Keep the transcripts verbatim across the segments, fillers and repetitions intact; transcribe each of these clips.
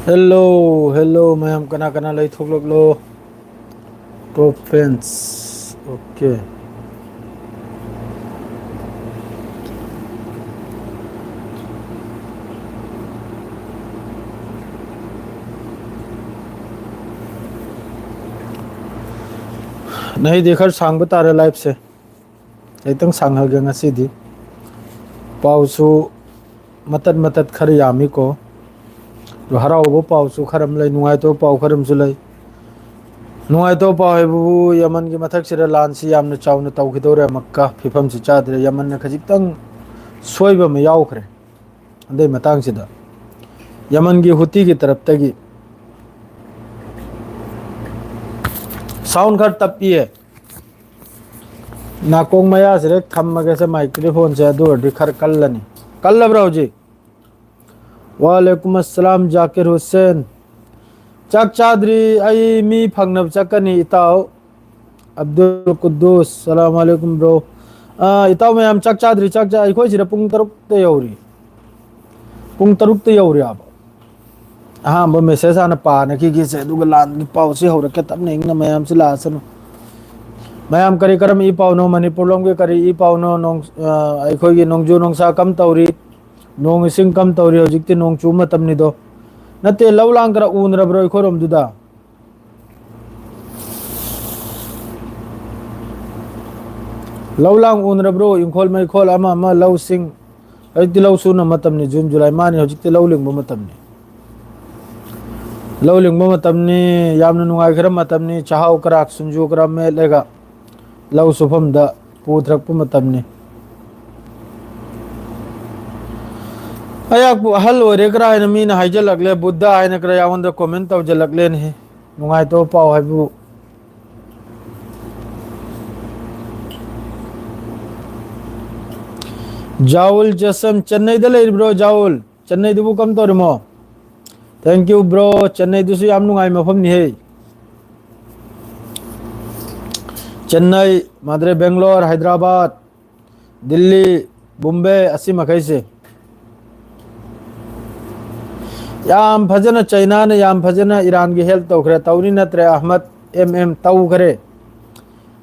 Hello, hello, ꯃꯌꯥꯝ ꯀꯅꯥ ꯀꯅꯥ ꯂꯩ ꯊꯣꯛꯂꯛꯂꯣ꯫ Top fans. Okay. ꯅꯩꯗꯤ ꯈꯔ ꯁꯥꯡꯕ ꯇꯥꯔꯦ live ꯁꯦ꯫ ꯈꯤꯇꯪ ꯁꯥꯡꯍꯜꯒꯦ ꯉꯁꯤꯗꯤ꯫ ꯄꯥꯎꯁꯨ ꯃꯇꯠ ꯃꯇꯠ ꯈꯔ ꯌꯥꯝꯃꯤꯀꯣ꯫ ꯑꯗꯣ ꯍꯔꯥꯎꯕ ꯄꯥꯎꯁꯨ ꯈꯔ ꯑꯃ ꯂꯩ, ꯅꯨꯡꯉꯥꯏꯇꯕ ꯄꯥꯎ ꯈꯔ ꯑꯃꯁꯨ ꯂꯩ꯫ ꯅꯨꯡꯉꯥꯏꯇꯕ ꯄꯥꯎ ꯍꯥꯏꯕꯕꯨ ꯌꯃꯟꯒꯤ ꯃꯊꯛꯁꯤꯗ ꯂꯥꯟꯁꯤ ꯌꯥꯝꯅ ꯆꯥꯎꯅ ꯇꯧꯈꯤꯗꯧꯔꯦ꯫ ꯃꯛꯀꯥ ꯐꯤꯕꯝꯁꯤ ꯆꯥꯗ꯭ꯔꯦ꯫ ꯌꯃꯟꯅ ꯈꯖꯤꯛꯇꯪ ꯁꯣꯏꯕ ꯑꯃ ꯌꯥꯎꯈ꯭ꯔꯦ꯫ ꯑꯗꯩ ꯃꯇꯥꯡꯁꯤꯗ ꯌꯃꯟꯒꯤ ꯍꯨꯇꯤꯒꯤ ꯇꯔꯞꯇꯒꯤ sound ꯈꯔ ꯇꯞꯄꯤꯌꯦ꯫ ꯅꯥꯀꯣꯡ ꯃꯌꯥꯁꯤꯗ ꯊꯝꯃꯒꯦꯁꯦ microphone ꯁꯦ, ꯑꯗꯨ ꯑꯣꯏꯔꯗꯤ ꯈꯔ ꯀꯜꯂꯅꯤ꯫ ꯀꯜꯂꯕ꯭ꯔꯥ ꯍꯧꯖꯤꯛ? ꯋꯥꯂꯦꯀꯨꯝ ꯑꯁꯂꯥꯝ ꯖꯥꯀꯤꯔ ꯍꯨꯁꯦꯟ꯫ ꯆꯥꯛ ꯆꯥꯗ꯭ꯔꯤ, ꯑꯩ ꯃꯤ ꯐꯪꯅꯕ ꯆꯠꯀꯅꯤ ꯏꯇꯥꯎ꯫ ꯑꯕꯗꯨꯜ ꯀꯨꯗꯨꯁ, ꯁꯂꯥꯝ ꯑꯂꯩꯀꯨꯝ bro꯫ ꯑꯥ, ꯏꯇꯥꯎ ꯃꯌꯥꯝ ꯆꯥꯛ ꯆꯥꯗ꯭ꯔꯤ, ꯆꯥꯛ ꯆꯥ-, ꯑꯩꯈꯣꯏ ꯁꯤꯗ ꯄꯨꯡ ꯇꯔꯨꯛꯇ ꯌꯧꯔꯤ꯫ ꯄꯨꯡ ꯇꯔꯨꯛꯇ ꯌꯧꯔꯤꯑꯕ꯫ ꯑꯍꯥꯟꯕ message ꯍꯥꯟꯅ ꯄꯥꯅꯈꯤꯒꯦꯁꯦ, ꯑꯗꯨꯒ ꯂꯥꯟꯒꯤ ꯄꯥꯎꯁꯤ ꯍꯧꯔꯛꯀꯦ꯫ ꯇꯞꯅ ꯏꯪꯅ ꯃꯌꯥꯝꯁꯤ ꯂꯥꯛꯑꯁꯅꯨ꯫ ꯃꯌꯥꯝ ꯀꯔꯤ ꯀꯔꯝ ꯏ ꯄꯥꯎꯅꯣ? ꯃꯅꯤꯄꯨꯔ ꯂꯣꯝꯒꯤ ꯀꯔꯤ ꯏ ꯄꯥꯎꯅꯣ? ꯅꯣꯡ-, ꯑ, ꯑꯩꯈꯣꯏꯒꯤ ꯅꯣꯡꯖꯨ ꯅꯨꯡꯁꯥ ꯀꯝ ꯇꯧꯔꯤ? ꯅꯣꯡ ꯏꯁꯤꯡ ꯀꯝ ꯇꯧꯔꯤ? ꯍꯧꯖꯤꯛꯇꯤ ꯅꯣꯡ ꯆꯨꯕ ꯃꯇꯝꯅꯤꯗꯣ꯫ ꯅꯠꯇꯦ, ꯂꯧ ꯂꯥꯡ ꯈꯔ ꯎꯅꯔꯕ꯭ꯔꯣ ꯑꯩꯈꯣꯏꯔꯣꯝꯗꯨꯗ? ꯂꯧ ꯂꯥꯡ ꯎꯅꯔꯕ꯭ꯔꯣ? ꯏꯪꯈꯣꯜ ꯃꯩꯈꯣꯜ ꯑꯃ ꯑꯃ ꯂꯧꯁꯤꯡ꯫ ꯍꯧꯖꯤꯛꯇꯤ ꯂꯧ ꯁꯨꯅ ꯃꯇꯝꯅꯤ, ꯖꯨꯟ, ꯖꯨꯂꯥꯏ, ꯃꯥꯅꯤ ꯍꯧꯖꯤꯛꯇꯤ ꯂꯧ ꯂꯤꯡꯕ ꯃꯇꯝꯅꯤ꯫ ꯂꯧ ꯂꯤꯡꯕ ꯃꯇꯝꯅꯤ, ꯌꯥꯝꯅ ꯅꯨꯡꯉꯥꯏꯈ꯭ꯔ ꯃꯇꯝꯅꯤ꯫ ꯆꯥꯍꯥꯎ ꯈꯔ, ꯁꯤꯡꯖꯨ ꯈꯔ ꯃꯦꯠꯂꯒ ꯂꯧ ꯁꯨꯐꯝꯗ ꯄꯨꯊꯔꯛꯄ ꯃꯇꯝꯅꯤ꯫ ꯑꯩꯍꯥꯛꯄꯨ ꯑꯍꯜ ꯑꯣꯏꯔꯦ ꯈꯔ ꯍꯥꯏꯅ ꯃꯤꯅ ꯍꯥꯏꯖꯜꯂꯛꯂꯦ, ꯕꯨꯗ ꯍꯥꯏꯅ ꯈꯔ ꯑꯩꯉꯣꯟꯗ comment ꯇꯧꯖꯜꯂꯛꯂꯦꯅꯦꯍꯦ꯫ ꯅꯨꯡꯉꯥꯏꯇꯕ ꯄꯥꯎ ꯍꯥꯏꯕꯨ꯫ ꯖꯥꯎꯜ ꯖꯁꯝ, ꯆꯦꯟꯅꯩꯗ ꯂꯩꯔꯤꯕ꯭ꯔꯣ ꯖꯥꯎꯜ? ꯆꯦꯟꯅꯩꯗꯨꯕꯨ ꯀꯝ ꯇꯧꯔꯤꯃꯣ? Thank you bro, ꯆꯦꯟꯅꯩꯗꯨꯁꯨ ꯌꯥꯝ ꯅꯨꯡꯉꯥꯏ ꯃꯐꯝꯅꯤꯍꯦ꯫ ꯆꯦꯟꯅꯩ, ꯃꯥꯗ꯭ꯔꯦ ꯕꯦꯡꯒ꯭ꯂꯣꯔ, ꯍꯥꯏꯗ꯭ꯔꯕꯥꯗ, ꯗꯤꯜꯂꯤ, ꯕꯣꯝꯕꯦ, ꯑꯁꯤ ꯃꯈꯩꯁꯦ꯫ ꯌꯥꯝ ꯐꯖꯅ ꯆꯩꯅꯥꯅ ꯌꯥꯝ ꯐꯖꯅ ꯏꯔꯥꯟꯒꯤ help ꯇꯧꯈ꯭ꯔꯦ, ꯇꯧꯅꯤ ꯅꯠꯇ꯭ꯔꯦ ꯑꯍꯃꯗ ꯑꯦꯝ ꯑꯦꯝ ꯇꯧꯈ꯭ꯔꯦ꯫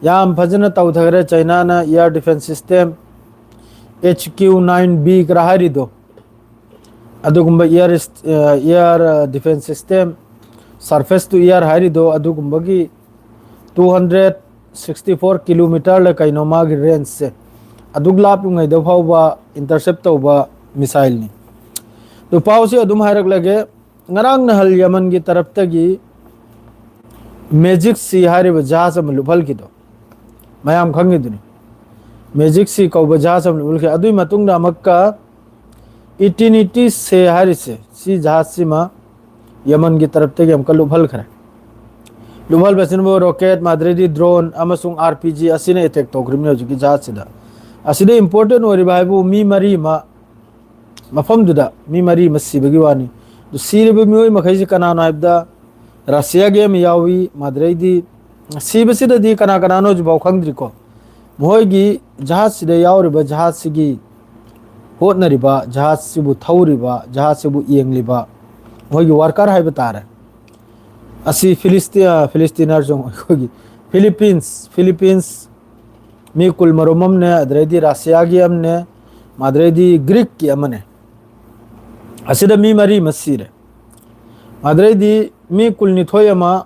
ꯌꯥꯝ ꯐꯖꯅ ꯇꯧꯊꯈ꯭ꯔꯦ ꯆꯩꯅꯥꯅ air defence system, H Q nine B ꯈꯔ ꯍꯥꯏꯔꯤꯗꯣ, ꯑꯗꯨꯒꯨꯝꯕ air, air defence system, surface to air ꯍꯥꯏꯔꯤꯗꯣ, ꯑꯗꯨꯒꯨꯝꯕꯒꯤ two hundred sixty four kilometer ꯂ ꯀꯩꯅꯣ ꯃꯥꯒꯤ range ꯁꯦ꯫ ꯑꯗꯨꯛ ꯂꯥꯞꯂꯤꯉꯩꯗ ꯐꯥꯎꯕ intercept ꯇꯧꯕ missile ꯅꯤ꯫ ꯑꯗꯨ ꯄꯥꯎꯁꯦ ꯑꯗꯨꯝ ꯍꯥꯏꯔꯛꯂꯒꯦ꯫ ꯉꯔꯥꯡ ꯅꯍꯥꯟ ꯌꯃꯟꯒꯤ ꯇꯔꯞꯇꯒꯤ Magic Sea ꯍꯥꯏꯔꯤꯕ ꯖꯍꯥꯖ ꯑꯃ ꯂꯨꯞꯍꯜꯈꯤꯗꯣ ꯃꯌꯥꯝ ꯈꯪꯉꯤꯗꯨꯅꯤ꯫ Magic Sea ꯀꯧꯕ ꯖꯍꯥꯖ ꯑꯃ ꯂꯨꯞꯍꯜꯈꯤ꯫ ꯑꯗꯨꯒꯤ ꯃꯇꯨꯡꯗ ꯑꯃꯨꯛꯀ Eternity Sea ꯍꯥꯏꯔꯤꯁꯦ, ꯁꯤ ꯖꯍꯥꯖꯁꯤꯃ ꯌꯃꯟꯒꯤ ꯇꯔꯞꯇꯒꯤ ꯑꯃꯨꯛꯀ ꯂꯨꯞꯍꯜꯈ꯭ꯔꯦ꯫ ꯂꯨꯞꯍꯜꯕꯁꯤꯅꯕꯨ rocket, ꯃꯗꯨꯗꯩꯗꯤ drone ꯑꯃꯁꯨꯡ R P G ꯑꯁꯤꯅ attack ꯇꯧꯈ꯭ꯔꯤꯕꯅꯤ ꯍꯧꯖꯤꯛꯀꯤ ꯖꯍꯥꯖꯁꯤꯗ꯫ ꯑꯁꯤꯗ important ꯑꯣꯏꯔꯤꯕ ꯍꯥꯏꯕꯨ ꯃꯤ ꯃꯔꯤ ꯑꯃ, ꯃꯐꯝꯗꯨꯗ ꯃꯤ ꯃꯔꯤ ꯑꯃ ꯁꯤꯕꯒꯤ ꯋꯥꯅꯤ꯫ ꯑꯗꯨ ꯁꯤꯔꯤꯕ ꯃꯤꯑꯣꯏ ꯃꯈꯩꯁꯤ ꯀꯅꯥꯅꯣ ꯍꯥꯏꯕꯗ, ꯔꯁꯤꯌꯥꯒꯤ ꯑꯃ ꯌꯥꯎꯏ, ꯃꯗꯨꯗꯩꯗꯤ ꯁꯤꯕꯁꯤꯗꯗꯤ ꯀꯅꯥ ꯀꯅꯥꯅꯣ ꯍꯧꯖꯤꯛꯐꯥꯎ ꯈꯪꯗ꯭ꯔꯤꯀꯣ꯫ ꯃꯈꯣꯏꯒꯤ ꯖꯍꯥꯖꯁꯤꯗ ꯌꯥꯎꯔꯤꯕ, ꯖꯍꯥꯖꯁꯤꯒꯤ ꯍꯣꯠꯅꯔꯤꯕ, ꯖꯍꯥꯖꯁꯤꯕꯨ ꯊꯧꯔꯤꯕ, ꯖꯍꯥꯖꯁꯤꯕꯨ ꯌꯦꯡꯂꯤꯕ ꯃꯈꯣꯏꯒꯤ worker ꯍꯥꯏꯕ ꯇꯥꯔꯦ꯫ ꯑꯁꯤ ꯐꯤꯂꯤꯁꯇꯤ-, ꯑ, ꯐꯤꯂꯤꯁꯇꯤꯅꯔꯁꯨ ꯑꯩꯈꯣꯏꯒꯤ ꯐꯤꯂꯤꯄꯤꯟꯁ, ꯐꯤꯂꯤꯄꯤꯟꯁ ꯃꯤ ꯀꯨꯜ ꯃꯔꯨꯝ ꯑꯃꯅꯦ, ꯑꯗꯨꯗꯩꯗꯤ ꯔꯁꯤꯌꯥꯒꯤ ꯑꯃꯅꯦ, ꯑꯗꯨꯗꯩꯗꯤ ꯒ꯭ꯔꯤꯛꯀꯤ ꯑꯃꯅꯦ꯫ ꯑꯁꯤꯗ ꯃꯤ ꯃꯔꯤ ꯑꯃ ꯁꯤꯔꯦ꯫ ꯑꯗꯨꯗꯩꯗꯤ ꯃꯤ ꯀꯨꯟꯅꯤꯊꯣꯏ ꯑꯃ,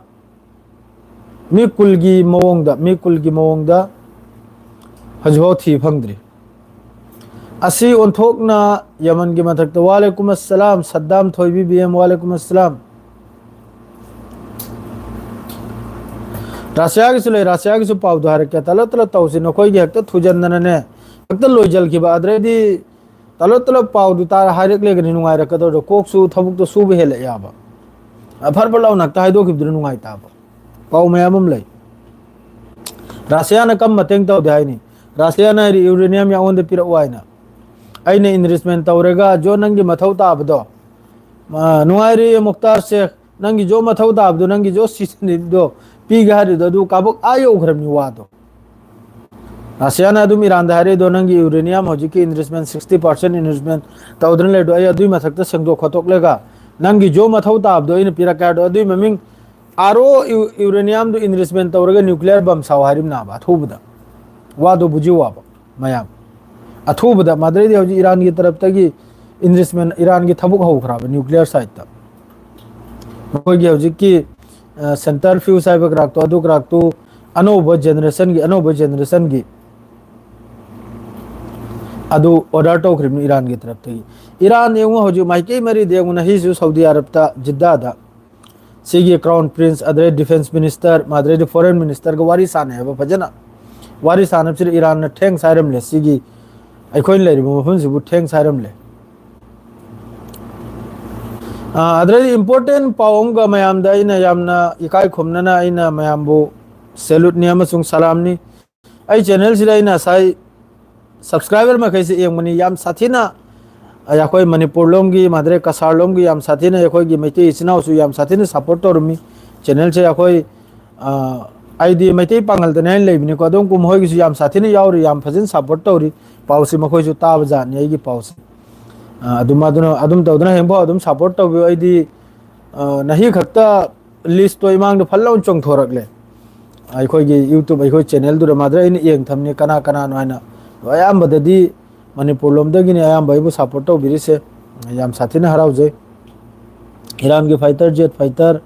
ꯃꯤ ꯀꯨꯟꯒꯤ ꯃꯑꯣꯡꯗ, ꯃꯤ ꯀꯨꯟꯒꯤ ꯃꯑꯣꯡꯗ ꯍꯧꯖꯤꯛꯐꯥꯎ ꯊꯤꯕ ꯐꯪꯗ꯭ꯔꯤ꯫ ꯑꯁꯤ ꯑꯣꯟꯊꯣꯛꯅ ꯌꯃꯟꯒꯤ ꯃꯊꯛꯇ, ꯋꯥꯂꯦꯀꯨꯝ ꯑꯁꯂꯥꯝ, ꯁꯗꯥꯝ ꯊꯣꯏꯕꯤ ꯕꯤ ꯑꯦꯝ, ꯋꯥꯂꯦꯀꯨꯝ ꯑꯁꯂꯥꯝ꯫ ꯔꯁꯤꯌꯥꯒꯤꯁꯨ ꯂꯩ, ꯔꯁꯤꯌꯥꯒꯤꯁꯨ ꯄꯥꯎꯗꯣ ꯍꯥꯏꯔꯛꯀꯦ꯫ ꯇꯂꯞ ꯇꯂꯞ ꯇꯧꯁꯤ, ꯅꯈꯣꯏꯒꯤ ꯍꯦꯛꯇ ꯊꯨꯖꯟꯗꯅꯅꯦ, ꯍꯦꯛꯇ ꯂꯣꯏꯖꯜꯈꯤꯕ꯫ ꯑꯗꯨꯗꯩꯗꯤ ꯇꯂꯞ ꯇꯂꯞ ꯄꯥꯎꯗꯨ ꯇꯥꯔ ꯍꯥꯏꯔꯛꯂꯦꯒꯅꯤ ꯅꯨꯡꯉꯥꯏꯔꯛꯀꯗꯧꯗꯣ, ꯀꯣꯛꯁꯨ ꯊꯕꯛꯇꯣ ꯁꯨꯕ ꯍꯦꯜꯂꯛꯑꯦꯕ꯫ ꯐꯠ ꯐꯠ ꯂꯥꯎꯅ ꯍꯦꯛꯇ ꯍꯥꯏꯗꯣꯛꯈꯤꯕꯗꯨꯅ ꯅꯨꯡꯉꯥꯏꯇꯕ꯫ ꯄꯥꯎ ꯃꯌꯥꯝ ꯑꯃ ꯂꯩ꯫ ꯔꯁꯤꯌꯥꯅ ꯀꯝ ꯃꯇꯦꯡ ꯇꯧꯗꯦ ꯍꯥꯏꯅꯤ? ꯔꯁꯤꯌꯥꯅ ꯍꯥꯏꯔꯤ ꯌꯨꯔꯦꯅꯤꯌꯝ ꯑꯩꯉꯣꯟꯗ ꯄꯤꯔꯛꯑꯣ ꯍꯥꯏꯅ꯫ ꯑꯩꯅ enrichment ꯇꯧꯔꯒ ꯖꯣ ꯅꯪꯒꯤ ꯃꯊꯧ ꯇꯥꯕꯗꯣ, ꯑ, ꯅꯨꯡꯉꯥꯏꯔꯤ ꯃꯨꯛꯇꯥꯔ ꯁꯦꯈ, ꯅꯪꯒꯤ ꯖꯣ ꯃꯊꯧ ꯇꯥꯕꯗꯣ, ꯅꯪꯒꯤ ꯖꯣ ꯁꯤꯖꯟꯗꯣ ꯄꯤꯒꯦ ꯍꯥꯏꯔꯤꯗꯣ, ꯑꯗꯨ ꯀꯥꯕꯛ ꯑꯥ ꯌꯧꯈ꯭ꯔꯕꯅꯤ ꯋꯥꯗꯣ꯫ ꯔꯁꯤꯌꯥꯅ ꯑꯗꯨꯝ ꯏꯔꯥꯟꯗ ꯍꯥꯏꯔꯛꯏꯗꯣ, ꯅꯪꯒꯤ ꯌꯨꯔꯦꯅꯤꯌꯝ ꯍꯧꯖꯤꯛꯀꯤ enrichment, sixty percent enrichment ꯇꯧꯗꯨꯅ ꯂꯩꯔꯗꯣ, ꯑꯩ ꯑꯗꯨꯏ ꯃꯊꯛꯇ ꯁꯦꯡꯗꯣꯛ ꯈꯣꯠꯇꯣꯛꯂꯒ ꯅꯪꯒꯤ ꯖꯣ ꯃꯊꯧ ꯇꯥꯕꯗꯣ ꯑꯩꯅ ꯄꯤꯔꯛꯀꯦ ꯍꯥꯏꯗꯣ, ꯑꯗꯨꯏ ꯃꯃꯤꯡ ꯑꯥꯔ ꯑꯣ ꯌꯨ-, ꯌꯨꯔꯦꯅꯤꯌꯝꯗꯣ enrichment ꯇꯧꯔꯒ nuclear bomb ꯁꯥꯎ ꯍꯥꯏꯔꯤꯕꯅꯥꯕ ꯑꯊꯨꯕꯗ꯫ ꯋꯥꯗꯣ ꯕꯨꯖꯤꯋꯥꯕ ꯃꯌꯥꯝ꯫ ꯑꯊꯨꯕꯗ ꯃꯥꯗ꯭ꯔꯦꯗꯤ ꯍꯧꯖꯤꯛ ꯏꯔꯥꯟꯒꯤ ꯇꯔꯞꯇꯒꯤ enrichment, ꯏꯔꯥꯟꯒꯤ ꯊꯕꯛ ꯍꯧꯈ꯭ꯔꯕ nuclear site ꯇ꯫ ꯃꯈꯣꯏꯒꯤ ꯍꯧꯖꯤꯛꯀꯤ, ꯑ, centrifuge ꯍꯥꯏꯕ ꯀ꯭ꯔꯥꯛꯇꯣ, ꯑꯗꯨ ꯀ꯭ꯔꯥꯛꯇꯨ ꯑꯅꯧꯕ generation ꯒꯤ, ꯑꯅꯧꯕ generation ꯒꯤ ꯑꯗꯨ order ꯇꯧꯈ꯭ꯔꯤꯕꯅꯤ ꯏꯔꯥꯟꯒꯤ ꯇꯔꯞꯇꯒꯤ꯫ ꯏꯔꯥꯟ ꯌꯦꯡꯉꯨ ꯍꯧꯖꯤꯛ ꯃꯥꯏꯀꯩ ꯃꯔꯤꯗ ꯌꯦꯡꯉꯨ, ꯅꯍꯤꯁꯨ ꯁꯥꯎꯗꯤ ꯑꯔꯕꯇ ꯖꯤꯗꯥꯗ ꯁꯤꯒꯤ crown prince, ꯑꯗꯩ defence minister, ꯑꯗꯩꯗꯤ foreign minister ꯒ ꯋꯥꯔꯤ ꯁꯥꯟꯅꯩ ꯍꯥꯏꯕ ꯐꯖꯅ꯫ ꯋꯥꯔꯤ ꯁꯥꯟꯅꯕꯁꯤꯗ ꯏꯔꯥꯟꯅ thanks ꯍꯥꯏꯔꯝꯂꯦ꯫ ꯁꯤꯒꯤ ꯑꯩꯈꯣꯏꯅ ꯂꯩꯔꯤꯕ ꯃꯐꯝꯁꯤꯕꯨ thanks ꯍꯥꯏꯔꯝꯂꯦ꯫ ꯑꯥ, ꯑꯗꯩꯗꯤ important ꯄꯥꯎ ꯑꯃꯒ ꯃꯌꯥꯝꯗ ꯑꯩꯅ ꯌꯥꯝꯅ ꯏꯀꯥꯏ ꯈꯨꯝꯅꯅ ꯑꯩꯅ ꯃꯌꯥꯝꯕꯨ salute ꯅꯤ ꯑꯃꯁꯨꯡ ꯁꯂꯥꯝꯅꯤ꯫ ꯑꯩ channel ꯁꯤꯗ ꯑꯩꯅ ꯉꯁꯥꯏ subscriber ꯃꯈꯩꯁꯦ ꯌꯦꯡꯕꯅꯤ, ꯌꯥꯝ ꯁꯥꯊꯤꯅ, ꯑ, ꯑꯩꯈꯣꯏ ꯃꯅꯤꯄꯨꯔ ꯂꯣꯝꯒꯤ, ꯃꯥꯗ꯭ꯔꯦ ꯀꯁꯥꯔ ꯂꯣꯝꯒꯤ ꯌꯥꯝ ꯁꯥꯊꯤꯅ, ꯑꯩꯈꯣꯏꯒꯤ ꯃꯩꯇꯩ ꯏꯆꯤꯟ ꯏꯅꯥꯎꯁꯨ ꯌꯥꯝ ꯁꯥꯊꯤꯅ support ꯇꯧꯔꯝꯃꯤ꯫ Channel ꯁꯦ ꯑꯩꯈꯣꯏ, ꯑ, ꯑꯩꯗꯤ ꯃꯩꯇꯩ ꯄꯥꯡꯒꯜꯗꯅꯦ ꯍꯥꯏꯅ ꯂꯩꯕꯅꯤꯀꯣ, ꯑꯗꯨꯝ ꯀꯨꯝ ꯃꯈꯣꯏꯒꯤꯁꯨ ꯌꯥꯝ ꯁꯥꯊꯤꯅ ꯌꯥꯎꯔꯤ, ꯌꯥꯝ ꯐꯖꯅ support ꯇꯧꯔꯤ꯫ ꯄꯥꯎꯁꯤ ꯃꯈꯣꯏꯁꯨ ꯇꯥꯕ ꯖꯥꯠꯅꯤ ꯑꯩꯒꯤ ꯄꯥꯎꯁꯦ꯫ ꯑ, ꯑꯗꯨꯝ, ꯑꯗꯨꯅ, ꯑꯗꯨꯝ ꯇꯧꯗꯅ ꯍꯌꯦꯡꯐꯥꯎ ꯑꯗꯨꯝ support ꯇꯧꯕꯤꯌꯨ꯫ ꯑꯩꯗꯤ, ꯑ, ꯅꯍꯤ ꯈꯛꯇ list ꯇꯣ ꯏꯃꯥꯡꯗ ꯐꯠ ꯂꯥꯎꯅ ꯆꯣꯡꯊꯣꯔꯛꯂꯦ꯫ ꯑꯩꯈꯣꯏꯒꯤ YouTube, ꯑꯩꯈꯣꯏ channel ꯗꯨꯗ ꯃꯥꯗ꯭ꯔꯦ ꯑꯩꯅ ꯌꯦꯡ ꯊꯝꯅꯤ ꯀꯅꯥ ꯀꯅꯥꯅꯣ ꯍꯥꯏꯅ꯫ ꯑꯌꯥꯝꯕꯗꯗꯤ ꯃꯅꯤꯄꯨꯔ ꯂꯣꯝꯗꯒꯤꯅꯤ ꯑꯌꯥꯝꯕ ꯑꯩꯕꯨ support ꯇꯧꯕꯤꯔꯤꯁꯦ꯫ ꯌꯥꯝ ꯁꯥꯊꯤꯅ ꯍꯔꯥꯎꯖꯩ꯫ ꯏꯔꯥꯟꯒꯤ fighter, jet fighter,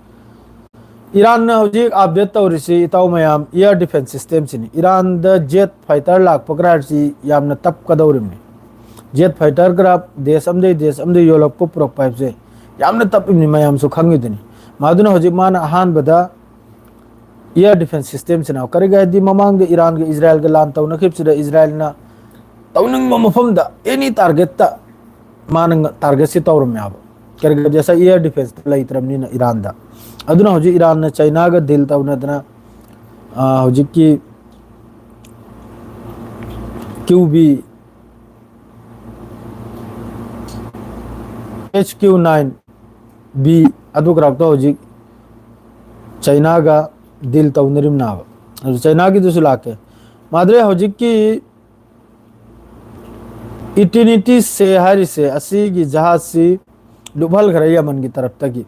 ꯏꯔꯥꯟꯅ ꯍꯧꯖꯤꯛ update ꯇꯧꯔꯤꯁꯤ, ꯏꯇꯥꯎ ꯃꯌꯥꯝ, air defence system ꯁꯤꯅꯤ꯫ ꯏꯔꯥꯟꯗ jet fighter ꯂꯥꯛꯄꯒ ꯍꯥꯏꯔꯤꯁꯤ ꯌꯥꯝꯅ ꯇꯞꯀꯗꯧꯔꯤꯕꯅꯤ꯫ Jet fighter craft ꯗꯦꯁ ꯑꯃꯗꯩ ꯗꯦꯁ ꯑꯃꯗ ꯌꯣꯜꯂꯛꯄ, ꯄꯨꯔꯛꯄ ꯍꯥꯏꯕꯁꯦ ꯌꯥꯝꯅ ꯇꯞꯄꯤꯕꯅꯤ, ꯃꯌꯥꯝꯁꯨ ꯈꯪꯉꯤꯗꯨꯅꯤ꯫ ꯃꯗꯨꯅ ꯍꯧꯖꯤꯛ ꯃꯥꯅ ꯑꯍꯥꯟꯕꯗ air defence system ꯁꯤꯅ, ꯀꯔꯤꯒꯤ ꯍꯥꯏꯗꯤ ꯃꯃꯥꯡꯗ ꯏꯔꯥꯟꯒ ꯏꯖꯔꯥꯏꯜꯒ ꯂꯥꯟ ꯇꯧꯅꯈꯤꯕꯁꯤꯗ ꯏꯖꯔꯥꯏꯜꯅ ꯇꯧꯅꯤꯡꯕ ꯃꯐꯝꯗ, any target ꯇ ꯃꯥꯅ ꯉ-, target ꯁꯤ ꯇꯧꯔꯝꯃꯦꯕ꯫ ꯀꯔꯤꯒꯤꯅꯣꯗꯤ ꯉꯁꯥꯏ air defence ꯂꯩꯇ꯭ꯔꯕꯅꯤꯅ ꯏꯔꯥꯟꯗ꯫ ꯑꯗꯨꯅ ꯍꯧꯖꯤꯛ ꯏꯔꯥꯟꯅ ꯆꯩꯅꯥꯒ deal ꯇꯧꯅꯗꯅ, ꯑ, ꯍꯧꯖꯤꯛꯀꯤ Q B, H Q nine B ꯑꯗꯨ ꯈꯔꯛꯇ ꯍꯧꯖꯤꯛ ꯆꯩꯅꯥꯒ deal ꯇꯧꯅꯔꯤꯕꯅꯦꯕ꯫ ꯑꯗꯨ ꯆꯩꯅꯥꯒꯤꯗꯨꯁꯨ ꯂꯥꯛꯀꯦ꯫ ꯃꯥꯗ꯭ꯔꯦ ꯍꯧꯖꯤꯛꯀꯤ Eternity ꯁꯦ ꯍꯥꯏꯔꯤꯁꯦ, ꯑꯁꯤꯒꯤ ꯖꯍꯥꯖꯁꯤ ꯂꯨꯞꯍꯟꯈ꯭ꯔꯦ ꯌꯃꯟꯒꯤ ꯇꯔꯞꯇꯒꯤ꯫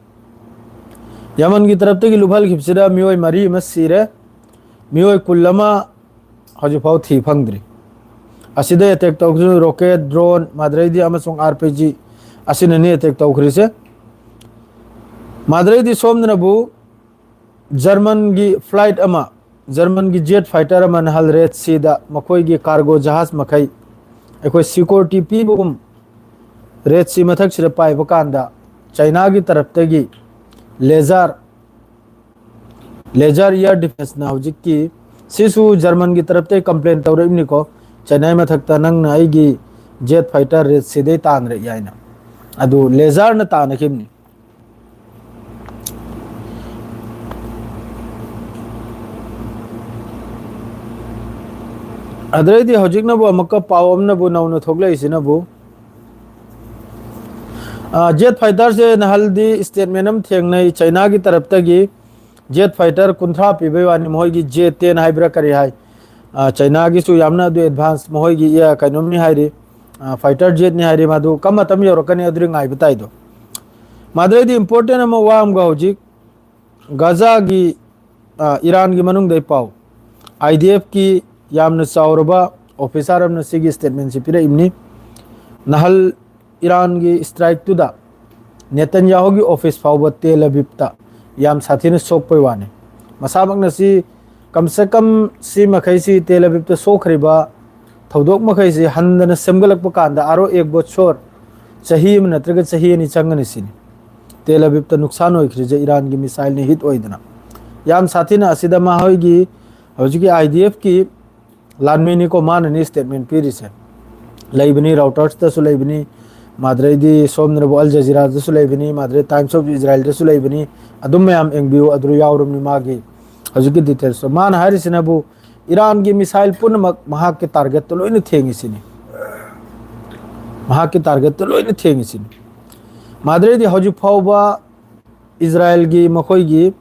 ꯌꯃꯟꯒꯤ ꯇꯔꯞꯇꯒꯤ ꯂꯨꯞꯍꯟꯈꯤꯕꯁꯤꯗ ꯃꯤꯑꯣꯏ ꯃꯔꯤ ꯑꯃ ꯁꯤꯔꯦ, ꯃꯤꯑꯣꯏ ꯀꯨꯟ ꯑꯃ ꯍꯧꯖꯤꯛꯐꯥꯎ ꯊꯤ ꯐꯪꯗ꯭ꯔꯤ꯫ ꯑꯁꯤꯗ ꯑꯦꯇꯦꯛ ꯇꯧꯈꯤꯕ ꯔꯣꯀꯦꯠ, ꯗ꯭ꯔꯣꯟ, ꯃꯥꯗ꯭ꯔꯩꯗꯤ ꯑꯃꯁꯨꯡ ꯑꯥꯔ ꯄꯤ ꯖꯤ ꯑꯁꯤꯅꯅꯤ ꯑꯦꯇꯦꯛ ꯇꯧꯈ꯭ꯔꯤꯁꯦ꯫ ꯃꯥꯗ꯭ꯔꯩꯗꯤ ꯁꯣꯝꯗꯅꯕꯨ ꯖꯔꯃꯟꯒꯤ ꯐ꯭ꯂꯥꯏꯠ ꯑꯃ, ꯖꯔꯃꯟꯒꯤ ꯖꯦꯠ ꯐꯥꯏꯇꯔ ꯑꯃ ꯅꯍꯥꯟ ꯔꯦꯗ ꯁꯤꯗ ꯃꯈꯣꯏꯒꯤ ꯀꯥꯔꯒꯣ ꯖꯍꯥꯖ ꯃꯈꯩ ꯑꯩꯈꯣꯏ ꯁꯤꯀ꯭ꯌꯨꯔꯤꯇꯤ ꯄꯤꯕꯒꯨꯝ ꯔꯦꯗ ꯁꯤ ꯃꯊꯛꯁꯤꯗ ꯄꯥꯏꯕ ꯀꯥꯟꯗ ꯆꯩꯅꯥꯒꯤ ꯇꯔꯞꯇꯒꯤ ꯂꯦꯖꯥꯔ, ꯂꯦꯖꯥꯔ ꯏꯌꯥꯔ ꯗꯤꯐꯦꯟꯁꯅ ꯍꯧꯖꯤꯛꯀꯤ, ꯁꯤꯁꯨ ꯖꯔꯃꯟꯒꯤ ꯇꯔꯞꯇꯒꯤ ꯀꯝꯄ꯭ꯂꯦꯟ ꯇꯧꯔꯛꯏꯕꯅꯤꯀꯣ, ꯆꯩꯅꯥꯒꯤ ꯃꯊꯛꯇ ꯅꯪꯅ ꯑꯩꯒꯤ ꯖꯦꯠ ꯐꯥꯏꯇꯔ ꯔꯦꯗ ꯁꯤꯗꯩ ꯇꯥꯟꯅꯔꯛꯏ ꯍꯥꯏꯅ꯫ ꯑꯗꯨ ꯂꯦꯖꯥꯔꯅ ꯇꯥꯟꯅꯈꯤꯕꯅꯤ꯫ ꯑꯗꯨꯗꯩꯗꯤ ꯍꯧꯖꯤꯛꯅꯕꯨ ꯑꯃꯨꯛꯀ ꯄꯥꯎ ꯑꯃꯅꯕꯨ ꯅꯧꯅ ꯊꯣꯛꯂꯛꯏꯁꯤꯅꯕꯨ, ꯖꯦꯠ ꯐꯥꯏꯇꯔꯁꯦ ꯅꯍꯥꯟꯗꯤ ꯁ꯭ꯇꯦꯠꯃꯦꯟ ꯑꯃ ꯊꯦꯡꯅꯩ, ꯆꯩꯅꯥꯒꯤ ꯇꯔꯞꯇꯒꯤ ꯖꯦꯠ ꯐꯥꯏꯇꯔ ꯀꯨꯟꯊ꯭ꯔꯥ ꯄꯤꯕꯩ ꯋꯥꯅꯤ, ꯃꯈꯣꯏꯒꯤ ꯖꯦ ꯇꯦꯟ ꯍꯥꯏꯕ꯭ꯔꯥ ꯀꯔꯤ ꯍꯥꯏ, ꯑ, ꯆꯩꯅꯥꯒꯤꯁꯨ ꯌꯥꯝꯅ ꯑꯗꯨ ꯑꯦꯗꯚꯥꯟꯁ ꯃꯈꯣꯏꯒꯤ, ꯑ, ꯀꯩꯅꯣꯝꯅꯤ ꯍꯥꯏꯔꯤ, ꯑ, ꯐꯥꯏꯇꯔ ꯖꯦꯠꯅꯤ ꯍꯥꯏꯔꯤ, ꯃꯗꯨ ꯀꯔꯝꯕ ꯃꯇꯝ ꯌꯧꯔꯛꯀꯅꯤ ꯑꯗꯨꯗꯤ ꯉꯥꯏꯕ ꯇꯥꯏꯗꯣ꯫ ꯃꯗꯨꯗꯩꯗꯤ ꯏꯝꯄꯣꯔꯇꯦꯟ ꯑꯃ ꯋꯥ ꯑꯃꯒ ꯍꯧꯖꯤꯛ ꯒꯥꯖꯥꯒꯤ, ꯑ, ꯏꯔꯥꯟꯒꯤ ꯃꯅꯨꯡꯗꯩ ꯄꯥꯎ, ꯑꯥꯏ ꯗꯤ ꯑꯦꯐꯀꯤ ꯌꯥꯝꯅ ꯆꯥꯎꯔꯕ ꯑꯣꯐꯤꯁꯥꯔ ꯑꯃꯅ ꯁꯤꯒꯤ ꯁ꯭ꯇꯦꯠꯃꯦꯟꯁꯤ ꯄꯤꯔꯛꯏꯕꯅꯤ꯫ ꯅꯍꯜ ꯏꯔꯥꯟꯒꯤ ꯁ꯭ꯇ꯭ꯔꯥꯏꯛꯇꯨꯗ ꯅꯦꯇꯟꯌꯥꯍꯨꯒꯤ ꯑꯣꯐꯤꯁ ꯐꯥꯎꯕ ꯇꯦꯜ ꯑꯕꯤꯕꯇ ꯌꯥꯝ ꯁꯥꯊꯤꯅ ꯁꯣꯛꯄꯩ ꯋꯥꯅꯤ꯫ ꯃꯁꯥꯃꯛꯅ ꯁꯤ ꯀꯝꯁꯦ ꯀꯝ ꯁꯤ ꯃꯈꯩꯁꯤ ꯇꯦꯜ ꯑꯕꯤꯕꯇ ꯁꯣꯛꯈ꯭ꯔꯤꯕ ꯊꯧꯗꯣꯛ ꯃꯈꯩꯁꯤ ꯍꯟꯗꯅ ꯁꯦꯝꯒꯠꯂꯛꯄ ꯀꯥꯟꯗ ꯑꯥꯔꯣ ꯑꯦꯛ ꯕꯣꯠꯁꯣꯔ ꯆꯍꯤ ꯑꯃ ꯅꯠꯇ꯭ꯔꯒ ꯆꯍꯤ ꯑꯅꯤ ꯆꯪꯒꯅꯤ ꯁꯤꯅꯤ꯫ ꯇꯦꯜ ꯑꯕꯤꯕꯇ ꯅꯨꯡꯁꯥꯟ ꯑꯣꯏꯈ꯭ꯔꯤꯁꯦ ꯏꯔꯥꯟꯒꯤ ꯃꯤꯁꯥꯏꯜꯅ ꯍꯤꯠ ꯑꯣꯏꯗꯅ꯫ ꯌꯥꯝ ꯁꯥꯊꯤꯅ ꯑꯁꯤꯗ ꯃꯈꯣꯏꯒꯤ ꯍꯧꯖꯤꯛꯀꯤ ꯑꯥꯏ ꯗꯤ ꯑꯦꯐꯀꯤ ꯂꯥꯟꯃꯤꯅꯤꯀꯣ, ꯃꯥꯅꯅꯤ ꯁ꯭ꯇꯦꯠꯃꯦꯟ ꯄꯤꯔꯤꯁꯦ꯫ ꯂꯩꯕꯅꯤ, ꯔꯥꯎꯇꯔꯁꯇꯁꯨ ꯂꯩꯕꯅꯤ, ꯃꯥꯗ꯭ꯔꯩꯗꯤ ꯁꯣꯝꯗꯅꯕꯨ ꯑꯜ ꯖꯖꯤꯔꯥꯗꯁꯨ ꯂꯩꯕꯅꯤ, ꯃꯥꯗ꯭ꯔꯩ ꯇꯥꯏꯝꯁ ꯑꯣꯐ ꯏꯖꯔꯥꯏꯜꯗꯁꯨ ꯂꯩꯕꯅꯤ, ꯑꯗꯨꯝ ꯃꯌꯥꯝ ꯌꯦꯡꯕꯤꯌꯨ, ꯑꯗꯨ ꯌꯥꯎꯔꯕꯅꯤ ꯃꯥꯒꯤ ꯍꯧꯖꯤꯛꯀꯤ ꯗꯤꯇꯦꯜꯁꯇꯣ꯫ ꯃꯥꯅ ꯍꯥꯏꯔꯤꯁꯤꯅꯕꯨ ꯏꯔꯥꯟꯒꯤ ꯃꯤꯁꯥꯏꯜ ꯄꯨꯝꯅꯃꯛ ꯃꯍꯥꯛꯀꯤ ꯇꯥꯔꯒꯦꯠꯇ ꯂꯣꯏꯅ ꯊꯦꯡꯉꯤꯁꯤꯅꯤ, ꯃꯍꯥꯛꯀꯤ ꯇꯥꯔꯒꯦꯠꯇ ꯂꯣꯏꯅ ꯊꯦꯡꯉꯤꯁꯤꯅꯤ꯫ ꯃꯥꯗ꯭ꯔꯩꯗꯤ ꯍꯧꯖꯤꯛ ꯐꯥꯎꯕ ꯏꯖꯔꯥꯏꯜꯒꯤ ꯃꯈꯣꯏꯒꯤ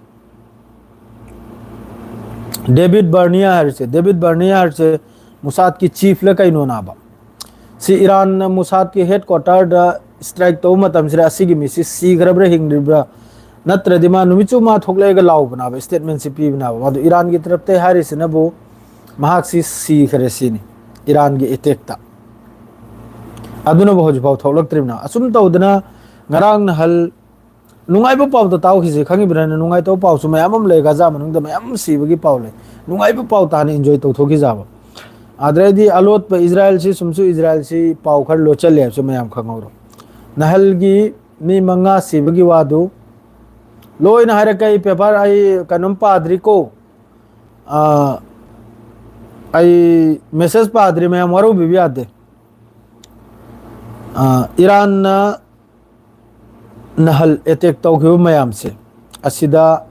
ꯗꯦꯕꯤꯠ ꯕꯔꯅꯤꯌꯥ ꯍꯥꯏꯔꯤꯁꯦ, ꯗꯦꯕꯤꯠ ꯕꯔꯅꯤꯌꯥ ꯍꯥꯏꯔꯤꯁꯦ ꯃꯨꯁꯥꯗꯀꯤ ꯆꯤꯐꯂ ꯀꯩꯅꯣ ꯅꯥꯕ꯫ ꯁꯤ ꯏꯔꯥꯟꯅ ꯃꯨꯁꯥꯗꯀꯤ ꯍꯦꯗ ꯀ꯭ꯋꯥꯇꯔꯗ strike ꯇꯧꯕ ꯃꯇꯝꯁꯤꯗ ꯑꯁꯤꯒꯤ ꯃꯤꯁꯤ ꯁꯤꯈ꯭ꯔꯕ꯭ꯔꯥ ꯍꯤꯡꯂꯤꯕ꯭ꯔꯥ, ꯅꯠꯇ꯭ꯔꯗꯤ ꯃꯥ ꯅꯨꯃꯤꯠ ꯆꯨꯞꯃ ꯊꯣꯛꯂꯛꯑꯒ ꯂꯥꯎꯕꯅꯦꯕ, statement ꯁꯤ ꯄꯤꯕꯅꯦꯕ꯫ ꯃꯥꯗꯣ ꯏꯔꯥꯟꯒꯤ ꯇꯔꯞꯇꯩ ꯍꯥꯏꯔꯤꯁꯤꯅꯕꯨ ꯃꯍꯥꯛꯁꯤ ꯁꯤꯈ꯭ꯔꯦ ꯁꯤꯅꯤ, ꯏꯔꯥꯟꯒꯤ attack ꯇ꯫ ꯑꯗꯨꯅꯕꯨ ꯍꯧꯖꯤꯛꯐꯥꯎ ꯊꯣꯛꯂꯛꯇ꯭ꯔꯤꯕꯅꯦ꯫ ꯑꯁꯨꯝ ꯇꯧꯗꯅ ꯉꯔꯥꯡ ꯅꯍꯥꯜ ꯅꯨꯡꯉꯥꯏꯕ ꯄꯥꯎꯗ ꯇꯥꯎꯈꯤꯁꯦ, ꯈꯪꯉꯤꯕ꯭ꯔꯥꯅ? ꯅꯨꯡꯉꯥꯏꯇꯕ ꯄꯥꯎꯁꯨ ꯃꯌꯥꯝ ꯑꯃ ꯂꯩ, ꯒꯥꯖꯥ ꯃꯅꯨꯡꯗ ꯃꯌꯥꯝ ꯑꯃ ꯁꯤꯕꯒꯤ ꯄꯥꯎ ꯂꯩ꯫ ꯅꯨꯡꯉꯥꯏꯕ ꯄꯥꯎ ꯇꯥꯅ enjoy ꯇꯧꯊꯣꯛꯈꯤꯖꯕ꯫ ꯑꯗꯩꯗꯤ ꯑꯂꯣꯠꯄ ꯏꯖꯔꯥꯏꯜꯁꯤ, ꯁꯨꯝꯁꯨ ꯏꯖꯔꯥꯏꯜꯁꯤ ꯄꯥꯎ ꯈꯔ ꯂꯣꯠꯆꯜꯂꯦ ꯍꯥꯏꯕꯁꯨ ꯃꯌꯥꯝ ꯈꯪꯍꯧꯔꯣ꯫ ꯅꯍꯜꯒꯤ ꯃꯤ ꯃꯉꯥ ꯁꯤꯕꯒꯤ ꯋꯥꯗꯨ ꯂꯣꯏꯅ ꯍꯥꯏꯔꯛꯀꯦ꯫ ꯑꯩ paper, ꯑꯩ ꯀꯩꯅꯣꯝ ꯄꯥꯗ꯭ꯔꯤꯀꯣ꯫ ꯑꯥ, ꯑꯩ message ꯄꯥꯗ꯭ꯔꯤ, ꯃꯌꯥꯝ ꯋꯥꯔꯧꯕꯤꯕ ꯌꯥꯗꯦ꯫ ꯑꯥ, ꯏꯔꯥꯟꯅ ꯅꯍꯜ attack ꯇꯧꯈꯤꯕ ꯃꯌꯥꯝꯁꯦ, ꯑꯁꯤꯗ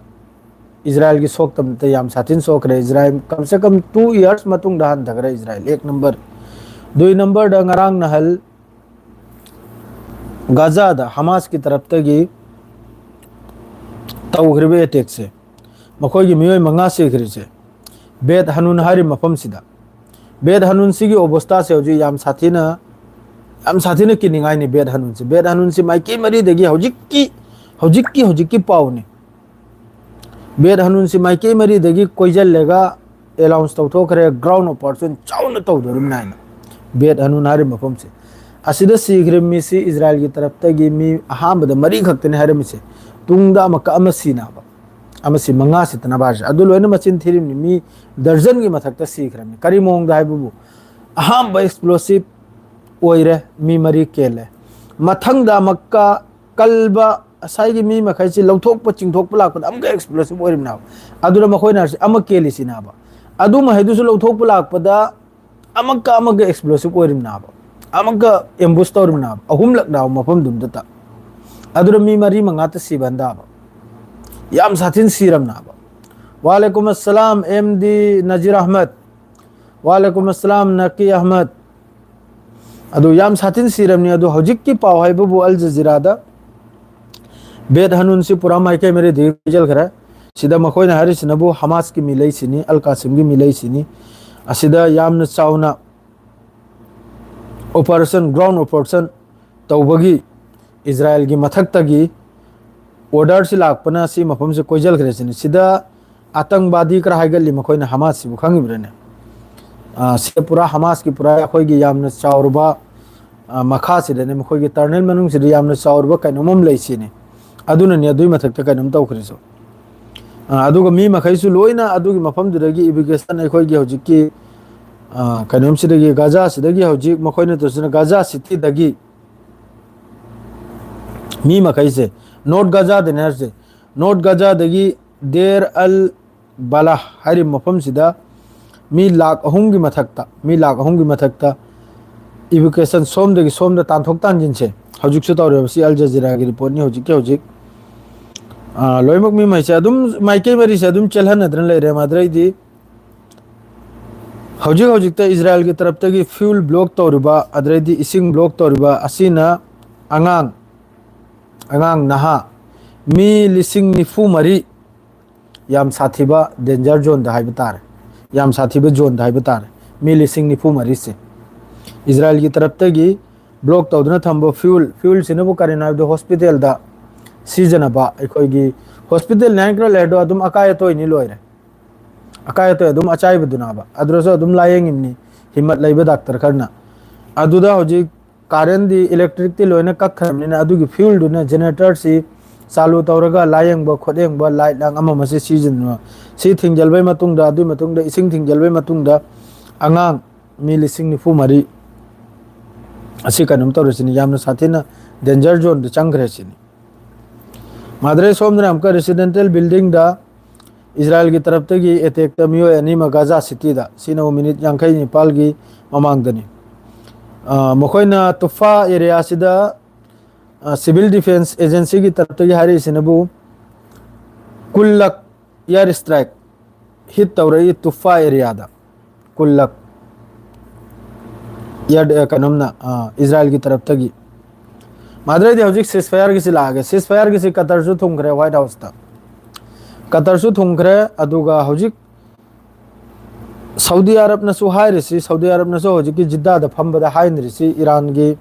ꯏꯖꯔꯥꯏꯜꯒꯤ ꯁꯣꯛꯇꯕ ꯅꯠꯇꯦ, ꯌꯥꯝ ꯁꯥꯊꯤꯅ ꯁꯣꯛꯈ꯭ꯔꯦ꯫ ꯏꯖꯔꯥꯏꯜ ꯀꯝ ꯁꯦ ꯀꯝ two years ꯃꯇꯨꯡꯗ ꯍꯟꯊꯈ꯭ꯔꯦ ꯏꯖꯔꯥꯏꯜ, ꯑꯦꯛ ꯅꯝꯕꯔ꯫ ꯗꯨꯏ ꯅꯝꯕꯔꯗ ꯉꯔꯥꯡ ꯅꯍꯜ ꯒꯥꯖꯥꯗ ꯍꯃꯥꯁꯀꯤ ꯇꯔꯞꯇꯒꯤ ꯇꯧꯈ꯭ꯔꯤꯕ attack ꯁꯦ, ꯃꯈꯣꯏꯒꯤ ꯃꯤꯑꯣꯏ ꯃꯉꯥ ꯁꯤꯈ꯭ꯔꯤꯁꯦ ꯕꯦꯠ ꯍꯅꯨꯟ ꯍꯥꯏꯔꯤꯕ ꯃꯐꯝꯁꯤꯗ꯫ ꯕꯦꯠ ꯍꯅꯨꯟꯁꯤꯒꯤ ꯑꯣꯕꯁꯊꯥꯁꯦ ꯍꯧꯖꯤꯛ ꯌꯥꯝ ꯁꯥꯊꯤꯅ, ꯌꯥꯝ ꯁꯥꯊꯤꯅ ꯀꯤꯅꯤꯡꯉꯥꯏꯅꯤ꯫ ꯕꯦꯠ ꯍꯅꯨꯟꯁꯤ, ꯕꯦꯠ ꯍꯅꯨꯟꯁꯤ ꯃꯥꯏꯀꯩ ꯃꯔꯤꯗꯒꯤ ꯍꯧꯖꯤꯛꯀꯤ, ꯍꯧꯖꯤꯛꯀꯤ, ꯍꯧꯖꯤꯛꯀꯤ ꯄꯥꯎꯅꯤ꯫ ꯕꯦꯠ ꯍꯅꯨꯟꯁꯤ ꯃꯥꯏꯀꯩ ꯃꯔꯤꯗꯒꯤ ꯀꯣꯏꯁꯤꯜꯂꯒ announce ꯇꯧꯊꯣꯛꯈ꯭ꯔꯦ, ground operation ꯆꯥꯎꯅ ꯇꯧꯗꯣꯔꯤꯕꯅꯤ ꯍꯥꯏꯅ꯫ ꯕꯦꯠ ꯍꯅꯨꯟ ꯍꯥꯏꯔꯤꯕ ꯃꯐꯝꯁꯦ, ꯑꯁꯤꯗ ꯁꯤꯈ꯭ꯔꯤꯕ ꯃꯤꯁꯤ ꯏꯖꯔꯥꯏꯜꯒꯤ ꯇꯔꯞꯇꯒꯤ ꯃꯤ ꯑꯍꯥꯟꯕꯗ ꯃꯔꯤ ꯈꯛꯇꯅꯤ ꯍꯥꯏꯔꯝꯃꯤꯁꯦ꯫ ꯇꯨꯡꯗ ꯑꯃꯨꯛꯀ ꯑꯃ ꯁꯤꯅꯕ, ꯑꯃꯁꯤ ꯃꯉꯥ ꯁꯤꯠꯇꯅꯕ ꯍꯥꯏꯔꯤꯁꯦ꯫ ꯑꯗꯨ ꯂꯣꯏꯅ ꯃꯆꯤꯟ ꯊꯤꯔꯤꯕꯅꯤ꯫ ꯃꯤ ꯗꯔꯖꯟꯒꯤ ꯃꯊꯛꯇ ꯁꯤꯈ꯭ꯔꯕꯅꯤ꯫ ꯀꯔꯤ ꯃꯑꯣꯡꯗ ꯍꯥꯏꯕꯕꯨ, ꯑꯍꯥꯟꯕ explosive ꯑꯣꯏꯔꯦ, ꯃꯤ ꯃꯔꯤ ꯀꯦꯜꯂꯦ꯫ ꯃꯊꯪꯗ ꯑꯃꯨꯛꯀ ꯀꯜꯕ ꯉꯁꯥꯏꯒꯤ ꯃꯤ ꯃꯈꯩꯁꯤ ꯂꯧꯊꯣꯛꯄ ꯆꯤꯡꯊꯣꯛꯄ ꯂꯥꯛꯄꯗ ꯑꯃꯨꯛꯀ explosive ꯑꯣꯏꯔꯤꯕꯅꯦꯕ꯫ ꯑꯗꯨꯅ ꯃꯈꯣꯏꯅ ꯍꯥꯏꯔꯤꯁꯤ ꯑꯃ ꯀꯦꯜꯂꯤꯁꯤꯅꯦꯕ꯫ ꯑꯗꯨ ꯃꯈꯩꯗꯨꯁꯨ ꯂꯧꯊꯣꯛꯄ ꯂꯥꯛꯄꯗ ꯑꯃꯨꯛꯀ, ꯑꯃꯨꯛꯀ explosive ꯑꯣꯏꯔꯤꯕꯅꯦꯕ꯫ ꯑꯃꯨꯛꯀ ambush ꯇꯧꯔꯤꯕꯅꯦꯕ꯫ ꯑꯍꯨꯝꯂꯛꯅꯦꯕ ꯃꯐꯝꯗꯨꯝꯗꯇ꯫ ꯑꯗꯨꯅ ꯃꯤ ꯃꯔꯤ ꯃꯉꯥꯇ ꯁꯤꯕ ꯍꯟꯗꯥꯕ꯫ ꯌꯥꯝ ꯁꯥꯊꯤꯅ ꯁꯤꯔꯝꯅꯦꯕ꯫ ꯋꯥꯂꯦꯀꯨꯝ ꯑꯁꯂꯥꯝ ꯑꯦꯝ ꯗꯤ ꯅꯖꯤꯔ ꯑꯍꯃꯗ꯫ ꯋꯥꯂꯦꯀꯨꯝ ꯑꯁꯂꯥꯝ ꯅꯀꯤ ꯑꯍꯃꯗ꯫ ꯑꯗꯨ ꯌꯥꯝ ꯁꯥꯊꯤꯅ ꯁꯤꯔꯝꯅꯤ꯫ ꯑꯗꯨ ꯍꯧꯖꯤꯛꯀꯤ ꯄꯥꯎ ꯍꯥꯏꯕꯕꯨ ꯑꯜ ꯖꯖꯤꯔꯥꯗ ꯕꯦꯠ ꯍꯅꯨꯟꯁꯤ ꯄꯨꯔꯥ ꯃꯥꯏꯀꯩ ꯃꯔꯤꯗꯒꯤ ꯀꯣꯏꯁꯤꯟꯈ꯭ꯔꯦ꯫ ꯁꯤꯗ ꯃꯈꯣꯏꯅ ꯍꯥꯏꯔꯤꯁꯤꯅꯕꯨ ꯍꯃꯥꯁꯀꯤ ꯃꯤꯂꯩꯁꯤꯅꯤ, ꯑꯜ ꯀꯥꯁꯤꯝꯒꯤ ꯃꯤꯂꯩꯁꯤꯅꯤ꯫ ꯑꯁꯤꯗ ꯌꯥꯝꯅ ꯆꯥꯎꯅ operation, ground operation ꯇꯧꯕꯒꯤ ꯏꯖꯔꯥꯌꯦꯜꯒꯤ ꯃꯊꯛꯇꯒꯤ order ꯁꯤ ꯂꯥꯛꯄꯅ ꯁꯤ ꯃꯐꯝꯁꯦ ꯀꯣꯏꯁꯤꯟꯈ꯭ꯔꯦ ꯁꯤꯅꯤ꯫ ꯁꯤꯗ ꯑꯇꯪꯕꯥꯗꯤ ꯈꯔ ꯍꯥꯏꯒꯠꯂꯤ ꯃꯈꯣꯏꯅ, ꯍꯃꯥꯁꯁꯤꯕꯨ ꯈꯪꯉꯤꯕ꯭ꯔꯅꯦ? ꯑ, ꯁꯤꯗ ꯄꯨꯔꯥ ꯍꯃꯥꯁꯀꯤ ꯄꯨꯔꯥ ꯑꯩꯈꯣꯏꯒꯤ ꯌꯥꯝꯅ ꯆꯥꯎꯔꯕ, ꯑ, ꯃꯈꯥꯁꯤꯗꯅꯦ, ꯃꯈꯣꯏꯒꯤ tunnel ꯃꯅꯨꯡꯁꯤꯗ ꯌꯥꯝꯅ ꯆꯥꯎꯔꯕ ꯀꯩꯅꯣꯝ ꯑꯃ ꯂꯩ ꯁꯤꯅꯤ꯫ ꯑꯗꯨꯅꯅꯦ ꯑꯗꯨꯒꯤ ꯃꯊꯛꯇ ꯀꯩꯅꯣꯝ ꯇꯧꯈ꯭ꯔꯤꯁꯨ꯫ ꯑ, ꯑꯗꯨꯒ ꯃꯤ ꯃꯈꯩꯁꯨ ꯂꯣꯏꯅ ꯑꯗꯨꯒꯤ ꯃꯐꯝꯗꯨꯗꯒꯤ evacuation ꯑꯩꯈꯣꯏꯒꯤ ꯍꯧꯖꯤꯛꯀꯤ, ꯑ, ꯀꯩꯅꯣꯝꯁꯤꯗꯒꯤ, ꯒꯥꯖꯥꯁꯤꯗꯒꯤ ꯍꯧꯖꯤꯛ ꯃꯈꯣꯏꯅ ꯇꯧꯔꯤꯁꯤꯅ ꯒꯥꯖꯥ ꯁꯤꯇꯤꯗꯒꯤ ꯃꯤ ꯃꯈꯩꯁꯦ, ꯅꯣꯔꯠ ꯒꯥꯖꯥꯗꯅꯦ ꯍꯥꯏꯔꯤꯁꯦ, ꯅꯣꯔꯠ ꯒꯥꯖꯥꯗꯒꯤ ꯗꯦꯔ ꯑꯜ ꯕꯂꯥ ꯍꯥꯏꯔꯤꯕ ꯃꯐꯝꯁꯤꯗ ꯃꯤ ꯂꯥꯈ ꯑꯍꯨꯝꯒꯤ ꯃꯊꯛꯇ, ꯃꯤ ꯂꯥꯈ ꯑꯍꯨꯝꯒꯤ ꯃꯊꯛꯇ evacuation ꯁꯣꯝꯗꯒꯤ ꯁꯣꯝꯗ ꯇꯥꯟꯊꯣꯛ ꯇꯥꯟꯁꯤꯟꯁꯦ ꯍꯧꯖꯤꯛꯁꯨ ꯇꯧꯔꯦꯕ꯫ ꯁꯤ ꯑꯜ ꯖꯖꯤꯔꯥꯒꯤ reportꯅꯤ ꯍꯧꯖꯤꯛꯀꯤ ꯍꯧꯖꯤꯛ꯫ ꯑ, ꯂꯣꯏꯅꯃꯛ ꯃꯤ ꯃꯩꯁꯦ ꯑꯗꯨꯝ ꯃꯥꯏꯀꯩ ꯃꯔꯤꯁꯦ ꯑꯗꯨꯝ ꯆꯦꯜꯍꯟꯅꯗꯅ ꯂꯩꯔꯦ꯫ ꯃꯗꯨꯗꯩꯗꯤ ꯍꯧꯖꯤꯛ ꯍꯧꯖꯤꯛꯇ ꯏꯖꯔꯥꯌꯦꯜꯒꯤ ꯇꯔꯞꯇꯒꯤ fuel block ꯇꯧꯔꯤꯕ, ꯑꯗꯨꯗꯩꯗꯤ ꯏꯁꯤꯡ block ꯇꯧꯔꯤꯕ ꯑꯁꯤꯅ ꯑꯉꯥꯡ, ꯑꯉꯥꯡ ꯅꯍꯥ ꯃꯤ ꯂꯤꯁꯤꯡ ꯅꯤꯐꯨ ꯃꯔꯤ, ꯌꯥꯝ ꯁꯥꯊꯤꯕ danger zoneꯗ ꯍꯥꯏꯕ ꯇꯥꯔꯦ, ꯌꯥꯝ ꯁꯥꯊꯤꯕ zoneꯗ ꯍꯥꯏꯕ ꯇꯥꯔꯦ꯫ ꯃꯤ ꯂꯤꯁꯤꯡ ꯅꯤꯐꯨ ꯃꯔꯤꯁꯦ ꯏꯖꯔꯥꯌꯦꯜꯒꯤ ꯇꯔꯞꯇꯒꯤ block ꯇꯧꯗꯨꯅ ꯊꯝꯕ fuel, fuelꯁꯤꯅꯕꯨ ꯀꯔꯤꯅꯣ ꯍꯥꯏꯕꯗ hospitalꯗ ꯁꯤꯖꯤꯟꯅꯕ, ꯑꯩꯈꯣꯏꯒꯤ hospital ꯅꯥꯏꯟ ꯈꯔ ꯂꯩꯔꯗꯣ ꯑꯗꯨꯝ ꯑꯀꯥꯏ ꯑꯇꯣꯏꯅꯤ ꯂꯣꯏꯔꯦ꯫ ꯑꯀꯥꯏ ꯑꯇꯣꯏ ꯑꯗꯨꯝ ꯑꯆꯥꯏꯕꯗꯨꯅꯕ, ꯑꯗꯨꯗꯁꯨ ꯑꯗꯨꯝ ꯂꯥꯏꯌꯦꯡꯉꯤꯕꯅꯤ ꯍꯤꯝꯃꯠ ꯂꯩꯕ ꯗꯥꯛꯇꯔ ꯈꯔꯅ꯫ ꯑꯗꯨꯗ ꯍꯧꯖꯤꯛ currentꯗꯤ, electricꯇꯤ ꯂꯣꯏꯅ ꯀꯛꯈ꯭ꯔꯕꯅꯤꯅ ꯑꯗꯨꯒꯤ fuelꯗꯨꯅ generatorꯁꯤ ꯆꯥꯂꯨ ꯇꯧꯔꯒ ꯂꯥꯏꯌꯦꯡꯕ ꯈꯣꯠꯌꯦꯡꯕ, light ꯂꯥꯡ ꯑꯃ ꯑꯃꯁꯦ ꯁꯤꯖꯤꯟꯅꯕ꯫ ꯁꯤ ꯊꯤꯡꯖꯤꯜꯕꯩ ꯃꯇꯨꯡꯗ, ꯑꯗꯨꯒꯤ ꯃꯇꯨꯡꯗ ꯏꯁꯤꯡ ꯊꯤꯡꯖꯤꯜꯕꯩ ꯃꯇꯨꯡꯗ ꯑꯉꯥꯡ ꯃꯤ ꯂꯤꯁꯤꯡ ꯅꯤꯐꯨ ꯃꯔꯤ ꯑꯁꯤ ꯀꯩꯅꯣꯝ ꯇꯧꯔꯦ ꯁꯤꯅꯤ, ꯌꯥꯝꯅ ꯁꯥꯊꯤꯅ danger zoneꯗ ꯆꯪꯈ꯭ꯔꯦ ꯁꯤꯅꯤ꯫ ꯃꯥꯗ꯭ꯔꯦ ꯁꯣꯝꯗꯅ ꯑꯃꯨꯛꯀ residential buildingꯗ ꯏꯖꯔꯥꯌꯦꯜꯒꯤ ꯇꯔꯞꯇꯒꯤ attackꯇ ꯃꯤꯑꯣꯏ ꯑꯅꯤ ꯑꯃ ꯒꯥꯖꯥ ꯁꯤꯇꯤꯗ, ꯁꯤꯅ ꯃꯤꯅꯤꯠ ꯌꯥꯡꯈꯩ ꯅꯤꯄꯥꯜꯒꯤ ꯃꯃꯥꯡꯗꯅꯤ꯫ ꯑ, ꯃꯈꯣꯏꯅ ꯇꯨꯐꯥ areaꯁꯤꯗ, ꯑ, civil defence agencyꯒꯤ ꯇꯔꯞꯇꯒꯤ ꯍꯥꯏꯔꯛꯏꯁꯤꯅꯕꯨ ꯀꯨꯜꯂꯛ air strike hit ꯇꯧꯔꯛꯏ ꯇꯨꯐꯥ areaꯗ꯫ ꯀꯨꯜꯂꯛ air, ꯑ, ꯀꯩꯅꯣꯝꯅ, ꯑ, ꯏꯖꯔꯥꯌꯦꯜꯒꯤ ꯇꯔꯞꯇꯒꯤ꯫ ꯃꯥꯗ꯭ꯔꯦꯗꯤ ꯍꯧꯖꯤꯛ ceasefireꯒꯤꯁꯤ ꯂꯥꯛꯑꯒꯦ꯫ Ceasefireꯒꯤꯁꯤ ꯀꯇꯔꯁꯨ ꯊꯨꯡꯈ꯭ꯔꯦ White Houseꯇ꯫ ꯀꯇꯔꯁꯨ ꯊꯨꯡꯈ꯭ꯔꯦ, ꯑꯗꯨꯒ ꯍꯧꯖꯤꯛ ꯁꯥꯎꯗꯤ ꯑꯔꯕꯅꯁꯨ ꯍꯥꯏꯔꯤꯁꯤ, ꯁꯥꯎꯗꯤ ꯑꯔꯕꯅꯁꯨ ꯍꯧꯖꯤꯛꯀꯤ ꯖꯤꯗꯥꯗ ꯐꯝꯕꯗ ꯍꯥꯏꯅꯔꯤꯁꯤ ꯏꯔꯥꯟꯒꯤ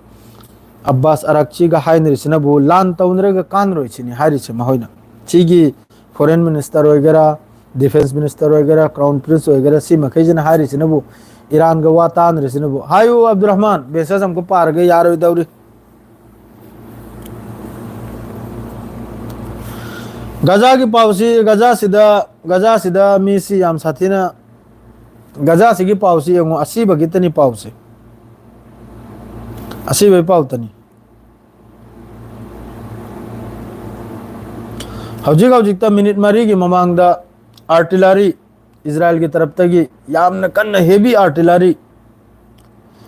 ꯑꯕꯥꯁ ꯑꯔꯥꯛꯆꯤꯒ ꯍꯥꯏꯅꯔꯤꯁꯤꯅꯕꯨ ꯂꯥꯟ ꯇꯧꯅꯔꯒ ꯀꯥꯟꯅꯔꯣꯏ ꯁꯤꯅꯤ ꯍꯥꯏꯔꯤꯁꯦ ꯃꯈꯣꯏꯅ꯫ ꯁꯤꯒꯤ foreign minister ꯑꯣꯏꯒꯦꯔꯥ, defence minister ꯑꯣꯏꯒꯦꯔꯥ, crown prince ꯑꯣꯏꯒꯦꯔꯥ, ꯁꯤ ꯃꯈꯩꯁꯤꯅ ꯍꯥꯏꯔꯤꯁꯤꯅꯕꯨ, ꯏꯔꯥꯟꯒ ꯋꯥ ꯇꯥꯅꯔꯤꯁꯤꯅꯕꯨ꯫ ꯍꯥꯏꯌꯨ ꯑꯕꯗꯨꯔꯍꯃꯥꯟ, message ꯑꯃꯨꯛꯀ ꯄꯥꯔꯒ ꯌꯥꯔꯣꯏꯗꯧꯔꯤ꯫ ꯒꯖꯥꯒꯤ ꯄꯥꯎꯁꯤ, ꯒꯖꯥꯁꯤꯗ, ꯒꯖꯥꯁꯤꯗ ꯃꯤꯁꯤ ꯌꯥꯝ ꯁꯥꯊꯤꯅ, ꯒꯖꯥꯁꯤꯒꯤ ꯄꯥꯎꯁꯤ ꯌꯦꯡꯉꯨ, ꯑꯁꯤꯕꯒꯤꯇꯅꯤ ꯄꯥꯎꯁꯦ, ꯑꯁꯤꯕꯒꯤ ꯄꯥꯎꯇꯅꯤ꯫ ꯍꯧꯖꯤꯛ ꯍꯧꯖꯤꯛꯇ ꯃꯤꯅꯤꯠ ꯃꯔꯤꯒꯤ ꯃꯃꯥꯡꯗ artillery, ꯏꯖꯔꯥꯏꯜꯒꯤ ꯇꯔꯞꯇꯒꯤ ꯌꯥꯝꯅ ꯀꯟꯅ heavy artillery,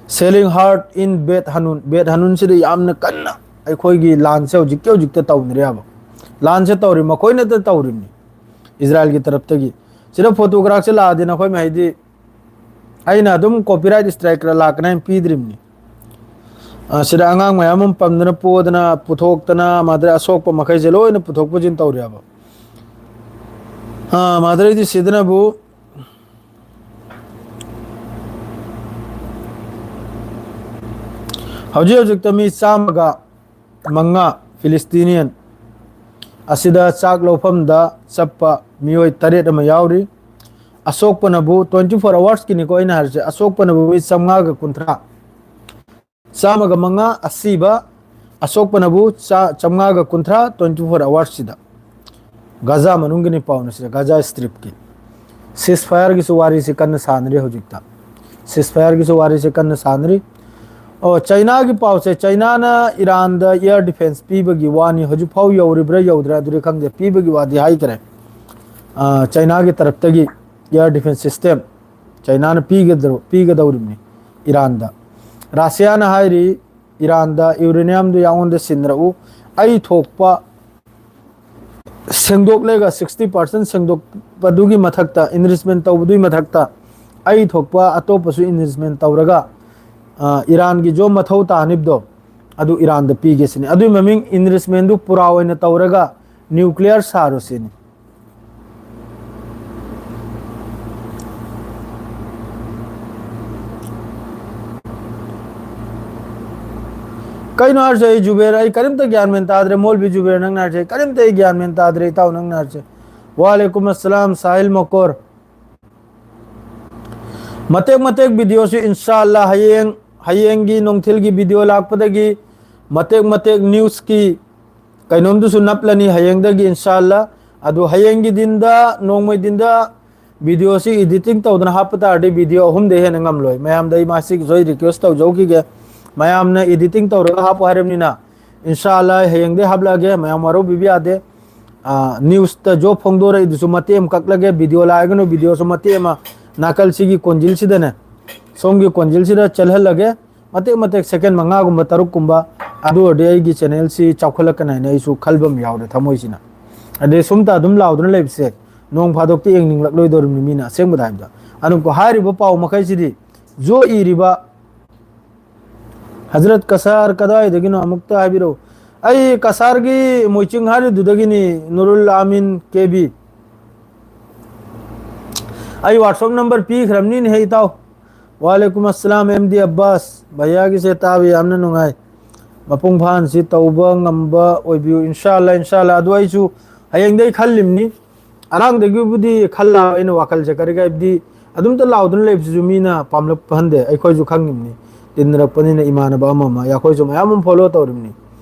shelling hard in Beit Hanoun, ꯕꯦꯠ ꯍꯅꯨꯟꯁꯤꯗ ꯌꯥꯝꯅ ꯀꯟꯅ ꯑꯩꯈꯣꯏꯒꯤ ꯂꯥꯟꯁꯦ ꯍꯧꯖꯤꯛꯀꯤ ꯍꯧꯖꯤꯛꯇ ꯇꯧꯅꯔꯤꯕ꯫ ꯂꯥꯟꯁꯦ ꯇꯧꯔꯤ, ꯃꯈꯣꯏꯅꯇ ꯇꯧꯔꯤꯕꯅꯤ, ꯏꯖꯔꯥꯏꯜꯒꯤ ꯇꯔꯞꯇꯒꯤ꯫ ꯁꯤꯗ photograph ꯁꯦ ꯂꯥꯛꯑꯗꯤ ꯅꯈꯣꯏ ꯃꯍꯩꯗꯤ, ꯑꯩꯅ ꯑꯗꯨꯝ copyright strike ꯂꯥꯛꯀꯅꯤ ꯍꯥꯏꯅ ꯄꯤꯗ꯭ꯔꯤꯕꯅꯤ꯫ ꯑ, ꯁꯤꯗ ꯑꯉꯥꯡ ꯃꯌꯥꯝ ꯑꯃ ꯄꯝꯗꯅ, ꯄꯣꯗꯅ, ꯄꯨꯊꯣꯛꯇꯅ, ꯃꯥꯗꯔ ꯑꯁꯣꯛꯄ ꯃꯈꯩꯁꯦ ꯂꯣꯏꯅ ꯄꯨꯊꯣꯛ ꯄꯨꯁꯤꯟ ꯇꯧꯔꯦꯕ꯫ ꯑ, ꯃꯥꯗꯔ ꯑꯩꯗꯤ ꯁꯤꯗꯅꯕꯨ ꯍꯧꯖꯤꯛ ꯍꯧꯖꯤꯛꯇ ꯃꯤ ꯆꯥꯝꯃꯒ ꯃꯉꯥ Palestinian ꯑꯁꯤꯗ ꯆꯥꯛ ꯂꯧꯐꯝꯗ ꯆꯠꯄ ꯃꯤꯑꯣꯏ ꯇꯔꯦꯠ ꯑꯃ ꯌꯥꯎꯔꯤ꯫ ꯑꯁꯣꯛꯄꯅꯕꯨ, twenty four hours ꯀꯤꯅꯤꯀꯣ ꯑꯩꯅ ꯍꯥꯏꯔꯤꯁꯦ, ꯑꯁꯣꯛꯄꯅꯕꯨ ꯃꯤ ꯆꯥꯝꯃꯉꯥꯒ ꯀꯨꯟꯊ꯭ꯔꯥ, ꯆꯥꯝꯃꯒ ꯃꯉꯥ ꯑꯁꯤꯕ, ꯑꯁꯣꯛꯄꯅꯕꯨ ꯆꯥ-, ꯆꯥꯝꯃꯉꯥꯒ ꯀꯨꯟꯊ꯭ꯔꯥ, twenty four hours ꯁꯤꯗ꯫ ꯒꯥꯖꯥ ꯃꯅꯨꯡꯒꯤꯅꯤ ꯄꯥꯎꯅ ꯁꯤꯗ, ꯒꯥꯖꯥ Strip ꯀꯤ ceasefire ꯒꯤꯁꯨ ꯋꯥꯔꯤꯁꯤ ꯀꯟꯅ ꯁꯥꯟꯅꯔꯤ ꯍꯧꯖꯤꯛꯇ꯫ Ceasefire ꯒꯤꯁꯨ ꯋꯥꯔꯤꯁꯤ ꯀꯟꯅ ꯁꯥꯟꯅꯔꯤ꯫ ꯑꯣ, ꯆꯩꯅꯥꯒꯤ ꯄꯥꯎꯁꯦ, ꯆꯩꯅꯥꯅ ꯏꯔꯥꯟꯗ air defence ꯄꯤꯕꯒꯤ ꯋꯥꯅꯤ, ꯍꯧꯖꯤꯛ ꯐꯥꯎ ꯌꯧꯔꯤꯕ꯭ꯔꯥ ꯌꯧꯗ꯭ꯔꯥ ꯑꯗꯨꯗꯤ ꯈꯪꯗꯦ, ꯄꯤꯕꯒꯤ ꯋꯥꯗꯤ ꯍꯥꯏꯈ꯭ꯔꯦ꯫ ꯑ, ꯆꯩꯅꯥꯒꯤ ꯇꯔꯞꯇꯒꯤ air defence system ꯆꯩꯅꯥꯅ ꯄꯤꯒꯗꯧ-, ꯄꯤꯒꯗꯧꯔꯤꯕꯅꯤ ꯏꯔꯥꯟꯗ꯫ ꯔꯁꯤꯌꯥꯅ ꯍꯥꯏꯔꯤ ꯏꯔꯥꯟꯗ uranium ꯗꯨ ꯌꯥꯉꯣꯟꯗ ꯁꯤꯟꯅꯔꯛꯎ, ꯑꯩ ꯊꯣꯛꯄ ꯁꯦꯡꯗꯣꯛꯂꯒ sixty percent ꯁꯦꯡꯗꯣꯛꯄꯗꯨꯒꯤ ꯃꯊꯛꯇ, enrichment ꯇꯧꯕꯗꯨꯒꯤ ꯃꯊꯛꯇ ꯑꯩ ꯊꯣꯛꯄ ꯑꯇꯣꯞꯄꯁꯨ enrichment ꯇꯧꯔꯒ, ꯑ, ꯏꯔꯥꯟꯒꯤ ꯖꯣꯕ ꯃꯊꯧ ꯇꯥꯍꯟꯅꯤꯕꯗꯣ ꯑꯗꯨ ꯏꯔꯥꯟꯗ ꯄꯤꯒꯦ ꯁꯤꯅꯤ꯫ ꯑꯗꯨꯒꯤ ꯃꯃꯤꯡ enrichment ꯗꯨ ꯄꯨꯔꯥ ꯑꯣꯏꯅ ꯇꯧꯔꯒ nuclear ꯁꯥꯔꯣ ꯁꯤꯅꯤ꯫ ꯀꯩꯅꯣ ꯍꯥꯏꯔꯤꯁꯦ? ꯑꯩ ꯖꯨꯕꯦꯔ, ꯑꯩ ꯀꯔꯤꯝꯇ ꯒ꯭ꯌꯥꯟ ꯃꯦꯟ ꯇꯥꯗ꯭ꯔꯦ꯫ ꯃꯣꯜꯕꯤ ꯖꯨꯕꯦꯔ, ꯅꯪꯅ ꯍꯥꯏꯔꯤꯁꯦ ꯀꯔꯤꯝꯇ ꯑꯩ ꯒ꯭ꯌꯥꯟ ꯃꯦꯟ ꯇꯥꯗ꯭ꯔꯦ, ꯏꯇꯥꯎ, ꯅꯪꯅ ꯍꯥꯏꯔꯤꯁꯦ꯫ ꯋꯥꯂꯦꯀꯨꯝ ꯑꯁꯂꯥꯝ, ꯁꯥꯍꯤꯜ ꯃꯀꯣꯔ꯫ ꯃꯇꯦꯛ ꯃꯇꯦꯛ ꯚꯤꯗꯤꯑꯣꯁꯤ ꯏꯟꯁꯥ ꯑꯜꯂꯥ ꯍꯌꯦꯡ, ꯍꯌꯦꯡꯒꯤ ꯅꯨꯡꯊꯤꯜꯒꯤ ꯚꯤꯗꯤꯑꯣ ꯂꯥꯛꯄꯗꯒꯤ ꯃꯇꯦꯛ ꯃꯇꯦꯛ ꯅ꯭ꯌꯨꯁꯀꯤ ꯀꯩꯅꯣꯝꯗꯨꯁꯨ ꯅꯞꯂꯅꯤ ꯍꯌꯦꯡꯗꯒꯤ ꯏꯟꯁꯥ ꯑꯜꯂꯥ꯫ ꯑꯗꯨ ꯍꯌꯦꯡꯒꯤ ꯗꯤꯟꯗ, ꯅꯣꯡꯃꯩ ꯗꯤꯟꯗ ꯚꯤꯗꯤꯑꯣꯁꯤ ꯏꯗꯤꯇꯤꯡ ꯇꯧꯗꯅ ꯍꯥꯞꯄ ꯇꯥꯔꯗꯤ ꯚꯤꯗꯤꯑꯣ ꯑꯍꯨꯝꯗꯩ ꯍꯦꯟꯅ ꯉꯝꯂꯣꯏ꯫ ꯃꯌꯥꯝꯗ ꯑꯩ ꯃꯁꯤꯒꯤꯁꯨ ꯑꯩ ꯔꯤꯀ꯭ꯋꯦꯁ ꯇꯧꯖꯍꯧꯈꯤꯒꯦ꯫ ꯃꯌꯥꯝꯅ ꯏꯗꯤꯇꯤꯡ ꯇꯧꯔꯒ ꯍꯥꯞꯄꯨ ꯍꯥꯏꯔꯕꯅꯤꯅ, ꯏꯟꯁꯥ ꯑꯜꯂꯥ, ꯍꯌꯦꯡꯗꯩ ꯍꯥꯞꯂꯛꯑꯒꯦ꯫ ꯃꯌꯥꯝ ꯋꯥꯔꯧꯕꯤꯕ ꯌꯥꯗꯦ꯫ ꯑꯥ, ꯅ꯭ꯌꯨꯁꯇ ꯖꯣꯕ ꯐꯣꯡꯗꯣꯔꯛꯏꯗꯨꯁꯨ ꯃꯇꯦꯛ ꯑꯃ ꯀꯛꯂꯒꯦ, ꯚꯤꯗꯤꯑꯣ ꯂꯥꯛꯑꯒꯅ ꯚꯤꯗꯤꯑꯣꯁꯨ ꯃꯇꯦꯛ ꯑꯃ ꯅꯥꯀꯜꯁꯤꯒꯤ ꯀꯣꯟꯖꯤꯜꯁꯤꯗꯅꯦ, ꯁꯣꯝꯒꯤ ꯀꯣꯟꯖꯤꯜꯁꯤꯗ ꯆꯦꯜꯍꯜꯂꯒꯦ꯫ ꯃꯇꯦꯛ ꯃꯇꯦꯛ ꯁꯦꯀꯦꯟ ꯃꯉꯥꯒꯨꯝꯕ, ꯇꯔꯨꯛꯀꯨꯝꯕ, ꯑꯗꯨ ꯑꯣꯏꯔꯗꯤ ꯑꯩꯒꯤ ꯆꯦꯅꯦꯜꯁꯤ ꯆꯥꯎꯈꯠꯂꯛꯀꯅꯤ ꯍꯥꯏꯅ ꯑꯩꯁꯨ ꯈꯜꯕ ꯑꯃ ꯌꯥꯎꯔꯦ ꯊꯃꯣꯏꯁꯤꯅ꯫ ꯑꯗꯩ ꯁꯨꯝꯇ ꯑꯗꯨꯝ ꯂꯥꯎꯗꯨꯅ ꯂꯩꯕꯁꯦ ꯅꯣꯡ ꯐꯥꯗꯣꯛꯇꯤ ꯌꯦꯡꯅꯤꯡꯂꯛꯂꯣꯏꯗꯧꯔꯤꯕꯅꯤ ꯃꯤꯅ, ꯑꯁꯦꯡꯕꯗ ꯍꯥꯏꯕꯗ꯫ ꯑꯗꯨꯝꯀꯣ, ꯍꯥꯏꯔꯤꯕ ꯄꯥꯎ ꯃꯈꯩꯁꯤꯗꯤ ꯖꯣ ꯏꯔꯤꯕ ꯍꯖꯔꯠ ꯀꯁꯥꯔ ꯀꯗꯥꯏꯗꯒꯤꯅꯣ ꯑꯃꯨꯛꯇ ꯍꯥꯏꯕꯤꯔꯛꯎ꯫ ꯑꯩ ꯀꯁꯥꯔꯒꯤ ꯃꯣꯏꯆꯤꯡ ꯍꯥꯏꯔꯤꯗꯨꯗꯒꯤꯅꯤ, ꯅꯨꯔꯨꯜ ꯑꯃꯤꯟ ꯀꯦ ꯕꯤ꯫ ꯑꯩ WhatsApp ꯅꯝꯕꯔ ꯄꯤꯈ꯭ꯔꯕꯅꯤꯅꯦꯍꯦ, ꯏꯇꯥꯎ꯫ ꯋꯥꯂꯦꯀꯨꯝ ꯑꯁꯂꯥꯝ, ꯑꯦꯝ ꯗꯤ ꯑꯕꯥꯁ꯫ ꯚꯩꯌꯥꯒꯤꯁꯦ ꯇꯥꯕ ꯌꯥꯝꯅ ꯅꯨꯡꯉꯥꯏ꯫ ꯃꯄꯨꯡ ꯐꯥꯍꯟꯁꯤ ꯇꯧꯕ ꯉꯝꯕ ꯑꯣꯏꯕꯤꯌꯨ, ꯏꯟꯁꯥ ꯑꯜꯂꯥ, ꯏꯟꯁꯥ ꯑꯜꯂꯥ꯫ ꯑꯗꯨ ꯑꯩꯁꯨ ꯍꯌꯦꯡꯗꯩ ꯈꯜꯂꯤꯝꯅꯤ꯫ ꯑꯔꯥꯡꯗꯒꯤꯕꯨꯗꯤ ꯈꯜꯂ ꯑꯩꯅ ꯋꯥꯈꯜꯁꯦ ꯀꯔꯤ ꯀꯔꯤ ꯍꯥꯏꯕꯗꯤ ꯑꯗꯨꯝꯇ ꯂꯥꯎꯗꯨꯅ ꯂꯩꯕꯁꯤꯁꯨ ꯃꯤꯅ ꯄꯥꯝꯂꯛꯄ ꯍꯟꯗꯦ꯫ ꯑꯩꯈꯣꯏꯁꯨ ꯈꯪꯉꯤꯝꯅꯤ꯫ ꯇꯤꯟꯅꯔꯛꯄꯅꯤꯅ ꯏꯃꯥꯟꯅꯕ ꯑꯃ ꯑꯃ ꯑꯩꯈꯣꯏꯁꯨ ꯃꯌꯥꯝ ꯑꯃ ꯐꯣꯂꯣ ꯇꯧꯔꯤꯝꯅꯤ꯫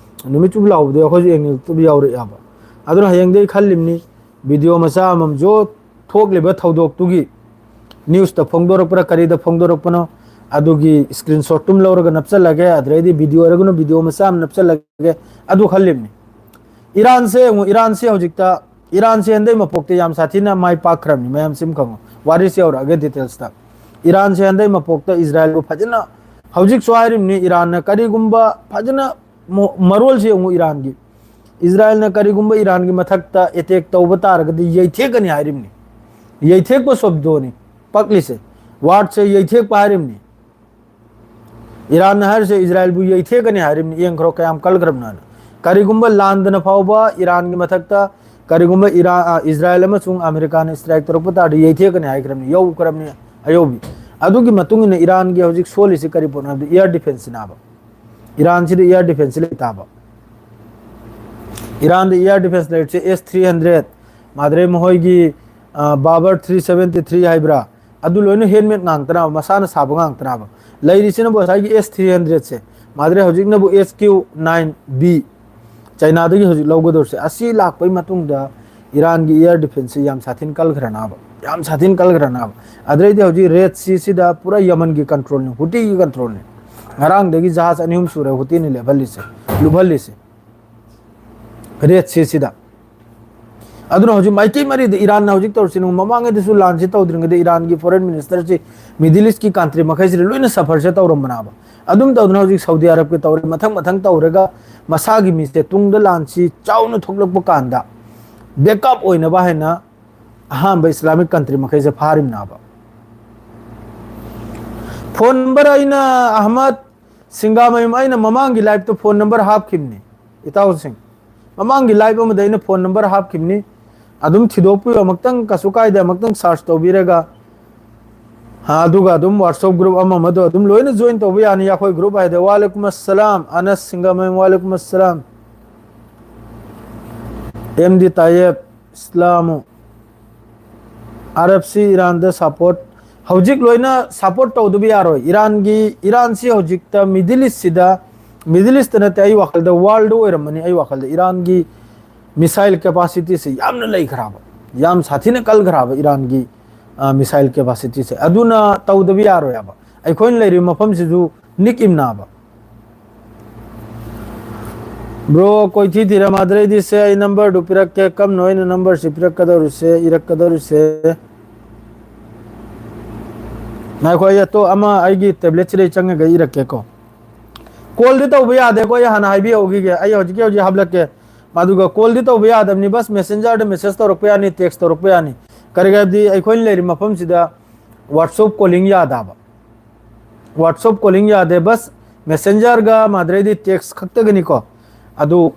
ꯅꯨꯃꯤꯠ ꯆꯨꯞ ꯂꯥꯎꯕꯗꯤ ꯑꯩꯈꯣꯏꯁꯨ ꯌꯦꯡꯅꯤꯡꯉꯛꯇꯕ ꯌꯥꯎꯔꯛꯑꯦꯕ꯫ ꯑꯗꯨꯅ ꯍꯌꯦꯡꯗꯩ ꯈꯜꯂꯤꯝꯅꯤ꯫ ꯚꯤꯗꯤꯑꯣ ꯃꯆꯥ ꯑꯃꯃꯝꯁꯨ ꯊꯣꯛꯂꯤꯕ ꯊꯧꯗꯣꯛꯇꯨꯒꯤ ꯅ꯭ꯌꯨꯁꯇ ꯐꯣꯡꯗꯣꯔꯛꯄ꯭ꯔꯥ ꯀꯔꯤꯗ ꯐꯣꯡꯗꯣꯔꯛꯄꯅꯣ, ꯑꯗꯨꯒꯤ ꯁ꯭ꯀ꯭ꯔꯤꯟ ꯁꯣꯠꯇꯨꯝ ꯂꯧꯔꯒ ꯅꯞꯆꯜꯂꯒꯦ, ꯑꯗꯨꯗꯩꯗꯤ ꯚꯤꯗꯤꯑꯣ ꯑꯣꯏꯔꯒꯅ ꯚꯤꯗꯤꯑꯣ ꯃꯆꯥ ꯑꯃ ꯅꯞꯆꯜꯂꯒꯦ, ꯑꯗꯨ ꯈꯜꯂꯤꯝꯅꯤ꯫ ꯏꯔꯥꯟꯁꯦ ꯌꯦꯡꯉꯨ, ꯏꯔꯥꯟꯁꯦ ꯍꯧꯖꯤꯛꯇ, ꯏꯔꯥꯟꯁꯦ ꯍꯟꯗꯩ ꯃꯄꯣꯛꯇ ꯌꯥꯝ ꯁꯥꯊꯤꯅ ꯃꯥꯏ ꯄꯥꯛꯈ꯭ꯔꯕꯅꯤ, ꯃꯌꯥꯝ ꯁꯤꯝ ꯈꯪꯉꯨ꯫ ꯋꯥꯔꯤꯁꯦ ꯌꯧꯔꯛꯑꯒꯦ ꯗꯤꯇꯦꯜꯁꯇ꯫ ꯏꯔꯥꯟꯁꯦ ꯍꯟꯗꯩ ꯃꯄꯣꯛꯇ ꯏꯖꯔꯥꯏꯜꯕꯨ ꯐꯖꯅ, ꯍꯧꯖꯤꯛꯁꯨ ꯍꯥꯏꯔꯤꯕꯅꯤ, ꯏꯔꯥꯟꯅ ꯀꯔꯤꯒꯨꯝꯕ ꯐꯖꯅ ꯃꯣ-, ꯃꯔꯣꯜꯁꯦ ꯌꯦꯡꯉꯨ ꯏꯔꯥꯟꯒꯤ꯫ ꯏꯖꯔꯥꯏꯜꯅ ꯀꯔꯤꯒꯨꯝꯕ ꯏꯔꯥꯟꯒꯤ ꯃꯊꯛꯇ ꯑꯦꯇꯦꯛ ꯇꯧꯕ ꯇꯥꯔꯒꯗꯤ ꯌꯩꯊꯦꯛꯀꯅꯤ ꯍꯥꯏꯔꯤꯕꯅꯤ꯫ ꯌꯩꯊꯦꯛꯄ ꯁꯣꯕꯗꯣꯅꯤ ꯄꯛꯂꯤꯁꯦ꯫ ꯋꯥꯔꯗꯁꯦ ꯌꯩꯊꯦꯛꯄ ꯍꯥꯏꯔꯤꯕꯅꯤ꯫ ꯏꯔꯥꯟꯅ ꯍꯥꯏꯔꯤꯁꯦ ꯏꯖꯔꯥꯏꯜꯕꯨ ꯌꯩꯊꯦꯛꯀꯅꯤ ꯍꯥꯏꯔꯤꯕꯅꯤ꯫ ꯌꯦꯡꯈ꯭ꯔꯣ ꯀꯌꯥꯝ ꯀꯜꯈ꯭ꯔꯕꯅꯣꯅ꯫ ꯀꯔꯤꯒꯨꯝꯕ ꯂꯥꯟꯗꯅ ꯐꯥꯎꯕ ꯏꯔꯥꯟꯒꯤ ꯃꯊꯛꯇ ꯀꯔꯤꯒꯨꯝꯕ ꯏꯔꯥ-, ꯑ, ꯏꯖꯔꯥꯏꯜ ꯑꯃꯁꯨꯡ ꯑꯃꯦꯔꯤꯀꯥꯅ ꯏꯁꯇ꯭ꯔꯥꯏꯛ ꯇꯧꯔꯛꯄ ꯇꯥꯔꯗꯤ ꯌꯩꯊꯦꯛꯀꯅꯤ ꯍꯥꯏꯈ꯭ꯔꯕꯅꯤ, ꯌꯧꯈ꯭ꯔꯕꯅꯤ ꯑꯌꯧꯕꯤ꯫ ꯑꯗꯨꯒꯤ ꯃꯇꯨꯡ ꯏꯟꯅ ꯏꯔꯥꯟꯒꯤ ꯍꯧꯖꯤꯛ ꯁꯣꯜꯂꯤꯁꯤ ꯀꯔꯤ ꯄꯣꯠꯅꯣ ꯍꯥꯏꯕꯗ ꯏꯌꯔ ꯗꯤꯐꯦꯟꯁꯁꯤꯅꯦꯕ꯫ ꯏꯔꯥꯟꯁꯤꯗ air defense ꯂꯩ ꯇꯥꯕ꯫ ꯏꯔꯥꯟꯗ air defense ꯂꯩꯔꯤꯁꯦ ꯑꯦꯁ ꯊ꯭ꯔꯤ ꯍꯟꯗ꯭ꯔꯦꯠ, ꯃꯥꯗ꯭ꯔꯦ ꯃꯈꯣꯏꯒꯤ ꯕꯥꯕꯔ ꯊ꯭ꯔꯤ ꯁꯕꯦꯟꯇꯤ ꯊ꯭ꯔꯤ ꯍꯥꯏꯕ꯭ꯔꯥ, ꯑꯗꯨ ꯂꯣꯏꯅ ꯍꯦꯟꯃꯦꯗ ꯉꯥꯛꯇꯅꯕ, ꯃꯁꯥꯅ ꯁꯥꯕ ꯉꯥꯛꯇꯅꯕ꯫ ꯂꯩꯔꯤꯁꯤꯅꯕꯨ ꯉꯁꯥꯏꯒꯤ ꯑꯦꯁ ꯊ꯭ꯔꯤ ꯍꯟꯗ꯭ꯔꯦꯠꯁꯦ, ꯃꯥꯗ꯭ꯔꯦ ꯍꯧꯖꯤꯛꯅꯕꯨ ꯑꯦꯁ ꯀ꯭ꯌꯨ ꯅꯥꯏꯟ ꯕꯤ ꯆꯩꯅꯥꯗꯒꯤ ꯍꯧꯖꯤꯛ ꯂꯧꯒꯗꯧꯔꯤꯁꯦ꯫ ꯑꯁꯤ ꯂꯥꯛꯄꯩ ꯃꯇꯨꯡꯗ ꯏꯔꯥꯟꯒꯤ air defense ꯁꯤ ꯌꯥꯝ ꯁꯥꯊꯤꯅ ꯀꯜꯈ꯭ꯔꯅꯕ, ꯌꯥꯝ ꯁꯥꯊꯤꯅ ꯀꯜꯈ꯭ꯔꯅꯕ꯫ ꯑꯗꯨꯗꯩꯗꯤ ꯍꯧꯖꯤꯛ ꯔꯦꯗ ꯁꯤꯁꯤꯗ ꯄꯨꯔꯥ ꯌꯃꯟꯒꯤ ꯀꯟꯇ꯭ꯔꯣꯜꯅꯤ, ꯍꯨꯇꯤꯒꯤ ꯀꯟꯇ꯭ꯔꯣꯜꯅꯤ꯫ ꯉꯔꯥꯡꯗꯒꯤ ꯖꯍꯥꯖ ꯑꯅꯤ ꯑꯍꯨꯝ ꯁꯨꯔꯦ ꯍꯨꯇꯤꯅ ꯂꯦꯞꯍꯜꯂꯤꯁꯦ, ꯂꯨꯞꯍꯜꯂꯤꯁꯦ ꯔꯦꯗ ꯁꯤꯁꯤꯗ꯫ ꯑꯗꯨꯅ ꯍꯧꯖꯤꯛ ꯃꯥꯏꯀꯩ ꯃꯔꯤꯗ ꯏꯔꯥꯟꯅ ꯍꯧꯖꯤꯛ ꯇꯧꯔꯤꯁꯤ, ꯃꯃꯥꯡꯉꯩꯗꯁꯨ ꯂꯥꯟꯁꯤ ꯇꯧꯗ꯭ꯔꯤꯉꯩꯗ ꯏꯔꯥꯟꯒꯤ ꯐꯣꯔꯦꯟ ꯃꯤꯅꯤꯁꯇꯔꯁꯤ ꯃꯤꯗꯜ ꯏꯁꯀꯤ ꯀꯟꯇ꯭ꯔꯤ ꯃꯈꯩꯁꯤꯗ ꯂꯣꯏꯅ ꯁꯐꯔꯁꯦ ꯇꯧꯔꯝꯕꯅꯦꯕ꯫ ꯑꯗꯨꯝ ꯇꯧꯗꯅ ꯍꯧꯖꯤꯛ ꯁꯥꯎꯗꯤ ꯑꯔꯕꯀꯤ ꯇꯧꯔꯦ, ꯃꯊꯪ ꯃꯊꯪ ꯇꯧꯔꯒ ꯃꯁꯥꯒꯤ ꯃꯤꯁꯦ ꯇꯨꯡꯗ ꯂꯥꯟꯁꯤ ꯆꯥꯎꯅ ꯊꯣꯛꯂꯛꯄ ꯀꯥꯟꯗ ꯕꯦꯛꯑꯞ ꯑꯣꯏꯅꯕ ꯍꯥꯏꯅ ꯑꯍꯥꯟꯕ ꯏꯁꯂꯥꯃꯤꯛ ꯀꯟꯇ꯭ꯔꯤ ꯃꯈꯩꯁꯦ ꯐꯥꯔꯤꯕꯅꯦꯕ꯫ ꯐꯣꯟ ꯅꯝꯕꯔ ꯑꯩꯅ ꯑꯍꯃꯗ ꯁꯤꯡꯒꯥꯃꯌꯨꯝ, ꯑꯩꯅ ꯃꯃꯥꯡꯒꯤ ꯂꯥꯏꯐꯇ ꯐꯣꯟ ꯅꯝꯕꯔ ꯍꯥꯞꯈꯤꯕꯅꯤ ꯏꯇꯥꯎꯁꯤꯡ꯫ ꯃꯃꯥꯡꯒꯤ ꯂꯥꯏꯐ ꯑꯃꯗ ꯑꯩꯅ ꯐꯣꯟ ꯅꯝꯕꯔ ꯍꯥꯞꯈꯤꯕꯅꯤ꯫ ꯑꯗꯨꯝ ꯊꯤꯗꯣꯛꯄꯤꯌꯨ ꯑꯃꯨꯛꯇꯪ, ꯀꯩꯁꯨ ꯀꯥꯏꯗꯦ, ꯑꯃꯨꯛꯇꯪ ꯁꯥꯔꯆ ꯇꯧꯕꯤꯔꯒ꯫ ꯍꯥ, ꯑꯗꯨꯒ ꯑꯗꯨꯝ WhatsApp ꯒ꯭ꯔꯨꯞ ꯑꯃ ꯑꯃꯗꯣ ꯑꯗꯨꯝ ꯂꯣꯏꯅ ꯖꯣꯏꯟ ꯇꯧꯕ ꯌꯥꯅꯤ ꯑꯩꯈꯣꯏ ꯒ꯭ꯔꯨꯞ ꯍꯥꯏꯗꯤ꯫ ꯋꯥꯂꯦꯀꯨꯝ ꯑꯁꯂꯥꯝ ꯑꯅꯁ ꯁꯤꯡꯒꯥꯃꯌꯨꯝ, ꯋꯥꯂꯦꯀꯨꯝ ꯑꯁꯂꯥꯝ꯫ ꯑꯦꯝ ꯗꯤ ꯇꯥꯏꯌꯦꯕ, ꯏꯁꯂꯥꯃꯨ ꯑꯔꯕꯁꯤ ꯏꯔꯥꯟꯗ ꯁꯄꯣꯔꯠ ꯍꯧꯖꯤꯛ ꯂꯣꯏꯅ ꯁꯄꯣꯔꯠ ꯇꯧꯗꯕ ꯌꯥꯔꯣꯏ꯫ ꯏꯔꯥꯟꯒꯤ, ꯏꯔꯥꯟꯁꯤ ꯍꯧꯖꯤꯛꯇ ꯃꯤꯗꯜ ꯏꯁꯁꯤꯗ, ꯃꯤꯗꯜ ꯏꯁꯇ ꯅꯠꯇꯦ, ꯑꯩ ꯋꯥꯈꯜꯗ ꯋꯥꯔꯜꯗ ꯑꯣꯏꯔꯝꯃꯅꯤ꯫ ꯑꯩ ꯋꯥꯈꯜꯗ ꯏꯔꯥꯟꯒꯤ ꯃꯤꯁꯥꯏꯜ ꯀꯦꯄꯥꯁꯤꯇꯤꯁꯦ ꯌꯥꯝꯅ ꯂꯩꯈ꯭ꯔꯕ, ꯌꯥꯝ ꯁꯥꯊꯤꯅ ꯀꯜꯈ꯭ꯔꯕ ꯏꯔꯥꯟꯒꯤ, ꯑ, ꯃꯤꯁꯥꯏꯜ ꯀꯦꯄꯥꯁꯤꯇꯤꯁꯦ꯫ ꯑꯗꯨꯅ ꯇꯧꯗꯕ ꯌꯥꯔꯣꯏ ꯍꯥꯏꯕ꯫ ꯑꯩꯈꯣꯏꯅ ꯂꯩꯔꯤꯕ ꯃꯐꯝꯁꯤꯁꯨ ꯅꯤꯛ ꯏꯝꯅꯥꯕ꯫ ꯕ꯭ꯔꯣ, ꯀꯣꯏꯊꯤ ꯊꯤꯔꯝꯃꯗ꯭ꯔꯩꯗꯤ ꯁꯦ, ꯑꯩ ꯅꯝꯕꯔꯗꯨ ꯄꯤꯔꯛꯀꯦ꯫ ꯀꯝꯅꯣ ꯑꯩꯅ ꯅꯝꯕꯔꯁꯤ ꯄꯤꯔꯛꯀꯗꯧꯔꯤꯁꯦ, ꯏꯔꯛꯀꯗꯧꯔꯤꯁꯦ? ꯉꯥꯏꯈꯣ, ꯑꯩ ꯑꯇꯣ-, ꯑꯃ ꯑꯩꯒꯤ ꯇꯦꯕ꯭ꯂꯦꯠꯁꯤꯗ ꯑꯩ ꯆꯪꯉꯒ ꯏꯔꯛꯀꯦꯀꯣ꯫ ꯀꯣꯜꯗꯤ ꯇꯧꯕ ꯌꯥꯗꯦꯀꯣ, ꯑꯩ ꯍꯥꯟꯅ ꯍꯥꯏꯕꯤꯍꯧꯈꯤꯒꯦ꯫ ꯑꯩ ꯍꯧꯖꯤꯛꯀꯤ ꯍꯧꯖꯤꯛ ꯍꯥꯞꯂꯛꯀꯦ꯫ ꯑꯗꯨꯒ ꯀꯣꯜꯗꯤ ꯇꯧꯕ ꯌꯥꯗꯕꯅꯤ, ꯕꯁ ꯃꯦꯁꯦꯟꯖꯔꯗ ꯃꯦꯁꯦꯖ ꯇꯧꯔꯛꯄ ꯌꯥꯅꯤ, ꯇꯦꯛꯁ ꯇꯧꯔꯛꯄ ꯌꯥꯅꯤ꯫ ꯀꯔꯤꯒꯤꯅꯣ ꯍꯥꯏꯕꯗꯤ ꯑꯩꯈꯣꯏꯅ ꯂꯩꯔꯤꯕ ꯃꯐꯝꯁꯤꯗ WhatsApp ꯀꯣꯂꯤꯡ ꯌꯥꯗꯕ꯫ WhatsApp ꯀꯣꯂꯤꯡ ꯌꯥꯗꯦ, ꯕꯁ ꯃꯦꯁꯦꯟꯖꯔꯒ ꯃꯥꯗ꯭ꯔꯩꯗꯤ ꯇꯦꯛꯁ ꯈꯛꯇꯒꯅꯤꯀꯣ꯫ ꯑꯗꯨ